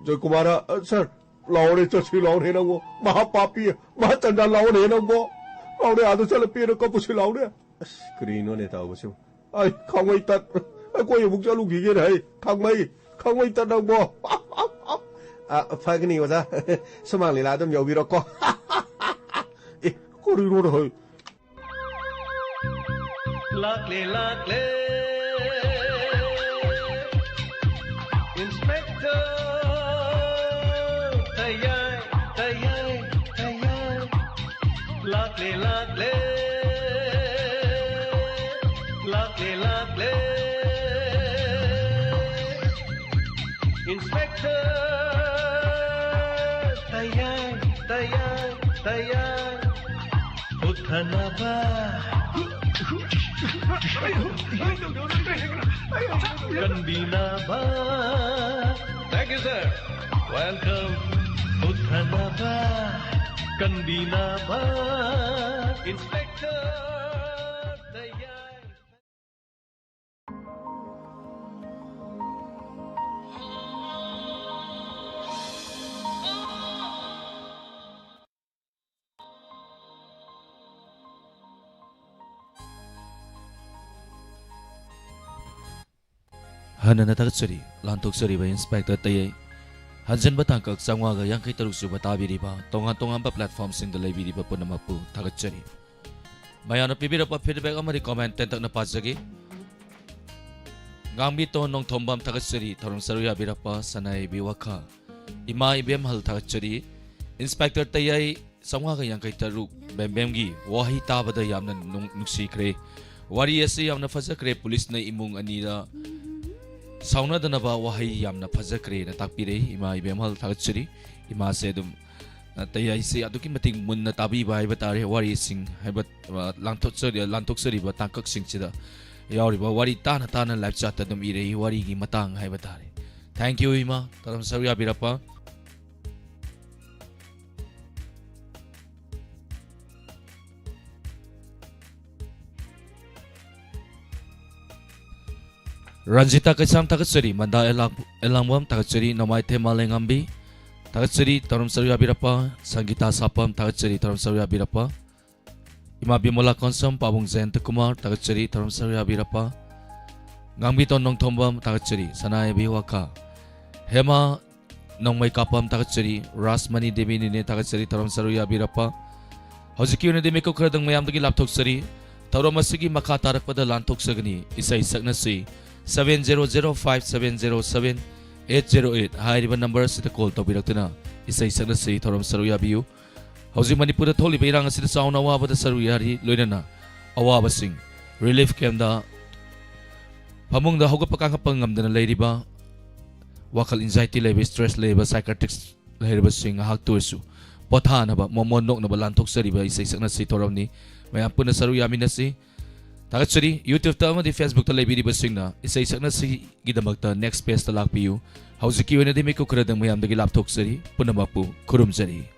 ꯖꯣꯏꯀꯨꯃꯥꯔ, ꯑ, ꯁꯥꯔ, ꯂꯥꯎꯔꯦ, ꯆꯠꯁꯤ ꯂꯥꯎꯔꯦ ꯅꯪꯕꯣ꯫ ꯃꯍꯥ ꯄꯥꯄꯤ, ꯃꯍꯥ ꯆꯟꯗꯥ ꯂꯥꯎꯔꯦ ꯅꯪꯕꯣ꯫ ꯂꯥꯎꯔꯦ, ꯑꯥꯗ ꯆꯠꯂ ꯄꯦꯅ ꯀꯞꯄꯨꯁꯤ ꯂꯥꯎꯔꯦ꯫ ꯑꯁ, ꯀꯔꯤꯅꯣꯅꯦ ꯇꯧꯕꯁꯤꯕꯨ? ꯑꯩ ꯈꯥꯡꯃꯩ ꯇꯠ, ꯑꯩꯈꯣꯏ ꯑꯃꯨꯛ ꯆꯠꯂꯨꯈꯤꯒꯦꯅꯦ꯫ ꯑꯩ ꯈꯥꯡꯃꯩ, ꯈꯥꯡꯃꯩ ꯇꯠ ꯅꯪꯕꯣ꯫ ꯑ, ꯐꯒꯅꯤ ꯑꯣꯖꯥ꯫ ꯁꯨꯃꯥꯡ ꯂꯤꯂꯥ ꯑꯗꯨꯝ ꯌꯥꯎꯕꯤꯔꯣꯀꯣ꯫ ꯑꯦ, ꯀꯔꯤꯅꯣꯅꯦ ꯍꯩ? ꯂꯥꯛꯂꯦ, ꯂꯥꯛꯂꯦ꯫ Inspector ꯇꯌꯥꯏ, ꯇꯌꯥꯏ, ꯇꯌꯥꯏ꯫ ꯂꯥꯛꯂꯦ, ꯂꯥꯛꯂꯦ꯫ ꯂꯥꯛꯂꯦ, ꯂꯥꯛꯂꯦ꯫ Inspector ꯇꯌꯥꯏ, ꯇꯌꯥꯏ, ꯇꯌꯥꯏ꯫ ꯍꯨꯠꯊꯅꯕ ꯀꯟꯕꯤꯅꯕ꯫ Thank you, sir. Welcome. ꯍꯨꯠꯊꯅꯕ ꯀꯟꯕꯤꯅꯕ Inspector ꯇꯌꯥꯏ꯫ ꯍꯟꯅꯅ ꯊꯥꯒꯠꯆꯔꯤ, ꯂꯥꯟꯊꯣꯛꯆꯔꯤꯕ ꯏꯟꯁꯄꯦꯛꯇꯔ ꯇꯌꯩ꯫ ꯍꯟꯖꯤꯟꯕ ꯇꯥꯡꯀꯛ ꯆꯥꯝꯃꯉꯥꯒ ꯌꯥꯡꯈꯩ ꯇꯔꯨꯛ ꯁꯨꯕ ꯇꯥꯕꯤꯔꯤꯕ ꯇꯣꯉꯥꯟ ꯇꯣꯉꯥꯟꯕ platformꯁꯤꯡꯗ ꯂꯩꯕꯤꯔꯤꯕ ꯄꯨꯝꯅꯃꯛꯄꯨ ꯊꯥꯒꯠꯆꯔꯤ꯫ ꯃꯌꯥꯝꯅ ꯄꯤꯕꯤꯔꯛꯄ feedback ꯑꯃꯗꯤ comment ꯇꯦꯟꯇꯛꯅ ꯄꯥꯖꯒꯦ꯫ ꯉꯥꯡꯕꯤꯇꯣꯟ ꯅꯣꯡꯊꯣꯝꯕꯝ ꯊꯥꯒꯠꯆꯔꯤ, ꯊꯧꯔꯝ ꯁꯔꯨꯛ ꯌꯥꯕꯤꯔꯛꯄ ꯁꯅꯥꯏꯕꯤ ꯋꯥꯈꯜ꯫ ꯏꯃꯥ ꯏꯕꯦꯝꯍꯜ ꯊꯥꯒꯠꯆꯔꯤ, ꯏꯟꯁꯄꯦꯛꯇꯔ ꯇꯌꯩ ꯆꯥꯝꯃꯉꯥꯒ ꯌꯥꯡꯈꯩ ꯇꯔꯨꯛ ꯕꯦꯝꯕꯦꯝꯒꯤ ꯋꯥꯍꯩ ꯇꯥꯕꯗ ꯌꯥꯝꯅ ꯅꯨꯡ-, ꯅꯨꯡꯁꯤꯈ꯭ꯔꯦ꯫ ꯋꯥꯔꯤ ꯑꯁꯤ ꯌꯥꯝꯅ ꯐꯖꯈ꯭ꯔꯦ꯫ ꯄꯨꯂꯤꯁꯅ ꯏꯃꯨꯡ ꯑꯅꯤꯗ ꯁꯥꯎꯅꯗꯅꯕ ꯋꯥꯍꯩ ꯌꯥꯝꯅ ꯐꯖꯈ꯭ꯔꯦꯅ ꯇꯥꯛꯄꯤꯔꯦ꯫ ꯏꯃꯥ ꯏꯕꯦꯝꯍꯜ ꯊꯥꯒꯠꯆꯔꯤ꯫ ꯏꯃꯥꯁꯦ ꯑꯗꯨꯝ, ꯑ, ꯇꯌꯩꯁꯦ ꯑꯗꯨꯛꯀꯤ ꯃꯇꯤꯛ ꯃꯨꯟꯅ ꯇꯥꯕꯤꯕ ꯍꯥꯏꯕ ꯇꯥꯔꯦ꯫ ꯋꯥꯔꯤꯁꯤꯡ ꯍꯥꯏꯕ, ꯑ, ꯂꯥꯟꯊꯣꯛꯆꯔꯤ-, ꯂꯥꯟꯊꯣꯛꯆꯔꯤꯕ ꯇꯥꯡꯀꯛꯁꯤꯡꯁꯤꯗ ꯌꯥꯎꯔꯤꯕ ꯋꯥꯔꯤ ꯇꯥꯅ ꯇꯥꯅ live chatꯇ ꯑꯗꯨꯝ ꯏꯔꯛꯏ, ꯋꯥꯔꯤꯒꯤ ꯃꯇꯥꯡ ꯍꯥꯏꯕ ꯇꯥꯔꯦ꯫ Thank you, ꯏꯃꯥ, ꯊꯧꯔꯝ ꯁꯔꯨꯛ ꯌꯥꯕꯤꯔꯛꯄ꯫ ꯔꯟꯖꯤꯇꯥ ꯀꯩꯁꯥꯝ ꯊꯥꯒꯠꯆꯔꯤ꯫ ꯃꯟꯗꯥ ꯑꯦꯂꯥꯡ-, ꯑꯦꯂꯥꯡꯕꯝ ꯊꯥꯒꯠꯆꯔꯤ꯫ ꯅꯣꯡꯃꯥꯏꯊꯦꯝ ꯃꯥꯂꯦꯝꯉꯥꯝꯕꯤ ꯊꯥꯒꯠꯆꯔꯤ, ꯊꯧꯔꯝ ꯁꯔꯨꯛ ꯌꯥꯕꯤꯔꯛꯄ꯫ ꯁꯪꯒꯤꯇꯥ ꯁꯥꯄꯝ ꯊꯥꯒꯠꯆꯔꯤ, ꯊꯧꯔꯝ ꯁꯔꯨꯛ ꯌꯥꯕꯤꯔꯛꯄ꯫ ꯏꯃꯥ ꯕꯤꯃꯣꯂꯥ ꯀꯣꯟꯁꯝ, ꯄꯥꯕꯨꯡ ꯖꯌꯟꯇ ꯀꯨꯃꯥꯔ ꯊꯥꯒꯠꯆꯔꯤ, ꯊꯧꯔꯝ ꯁꯔꯨꯛ ꯌꯥꯕꯤꯔꯛꯄ꯫ ꯉꯥꯡꯕꯤꯇꯣꯟ ꯅꯣꯡꯊꯣꯝꯕꯝ ꯊꯥꯒꯠꯆꯔꯤ, ꯁꯅꯥꯍꯩꯕꯤ ꯋꯥꯈꯥ꯫ ꯍꯦꯃꯥ ꯅꯣꯡꯃꯩ ꯀꯥꯞꯄꯝ ꯊꯥꯒꯠꯆꯔꯤ, ꯔꯥꯖꯃꯅꯤ ꯗꯦꯕꯤ ꯅꯤꯅꯦ ꯊꯥꯒꯠꯆꯔꯤ, ꯊꯧꯔꯝ ꯁꯔꯨꯛ ꯌꯥꯕꯤꯔꯛꯄ꯫ ꯍꯧꯖꯤꯛꯀꯤ ꯑꯣꯏꯅꯗꯤ ꯃꯤꯀꯨꯞ ꯈꯔꯗꯪ ꯃꯌꯥꯝꯗꯒꯤ ꯂꯥꯞꯊꯣꯛꯆꯔꯤ꯫ ꯊꯧꯔꯝ ꯑꯁꯤꯒꯤ ꯃꯈꯥ ꯇꯥꯔꯛꯄꯗ ꯂꯥꯟꯊꯣꯛꯆꯒꯅꯤ꯫ ꯏꯁꯩ ꯁꯛꯅꯁꯤ, seven zero zero five seven zero seven eight zero eight ꯍꯥꯏꯔꯤꯕ ꯅꯝꯕꯔ ꯑꯁꯤꯗ ꯀꯣꯜ ꯇꯧꯕꯤꯔꯛꯇꯨꯅ ꯏꯁꯩ ꯁꯛꯅꯁꯤ, ꯊꯧꯔꯝ ꯁꯔꯨꯛ ꯌꯥꯕꯤꯌꯨ꯫ ꯍꯧꯖꯤꯛ ꯃꯅꯤꯄꯨꯔꯗ ꯊꯣꯛꯂꯤꯕ ꯏꯔꯥꯡ ꯑꯁꯤꯗ ꯆꯥꯎꯅ ꯑꯋꯥꯕꯗ ꯁꯔꯨꯛ ꯌꯥꯔꯤ, ꯂꯣꯏꯅꯅ ꯑꯋꯥꯕꯁꯤꯡ ꯔꯤꯂꯤꯐ ꯀꯦꯝꯞꯇ ꯐꯃꯨꯡꯗ ꯍꯧꯒꯠꯄ ꯀꯥꯡꯈꯠꯄ ꯉꯝꯗꯅ ꯂꯩꯔꯤꯕ, ꯋꯥꯈꯜ ꯑꯦꯟꯖꯥꯏꯇꯤ ꯂꯩꯕ, ꯁ꯭ꯇ꯭ꯔꯦꯁ ꯂꯩꯕ, ꯁꯥꯏꯀꯥꯇ꯭ꯔꯤꯛꯁ ꯂꯩꯔꯤꯕꯁꯤꯡ ꯉꯥꯏꯍꯥꯛꯇ ꯑꯣꯏꯔꯁꯨ ꯄꯣꯊꯥꯅꯕ, ꯃꯣꯃꯣꯟ ꯅꯣꯛꯅꯕ ꯂꯥꯟꯊꯣꯛꯆꯔꯤꯕ ꯏꯁꯩ ꯁꯛꯅꯁꯤ ꯊꯧꯔꯝꯅꯤ꯫ ꯃꯌꯥꯝ ꯄꯨꯟꯅ ꯁꯔꯨꯛ ꯌꯥꯃꯤꯟꯅꯁꯤ꯫ ꯊꯥꯒꯠꯆꯔꯤ꯫ YouTube-ꯇ ꯑꯃꯗꯤ Facebook-ꯇ ꯂꯩꯕꯤꯔꯤꯕꯁꯤꯡꯅ ꯏꯁꯩ ꯁꯛꯅꯁꯤꯒꯤꯗꯃꯛꯇ next page-ꯇ ꯂꯥꯛꯄꯤꯌꯨ꯫ ꯍꯧꯖꯤꯛꯀꯤ ꯑꯣꯏꯅꯗꯤ ꯃꯤꯀꯨꯞ ꯈꯔꯗꯪ ꯃꯌꯥꯝꯗꯒꯤ ꯂꯥꯞꯊꯣꯛꯆꯔꯤ꯫ ꯄꯨꯝꯅꯃꯛꯄꯨ ꯈꯨꯔꯨꯝꯖꯔꯤ꯫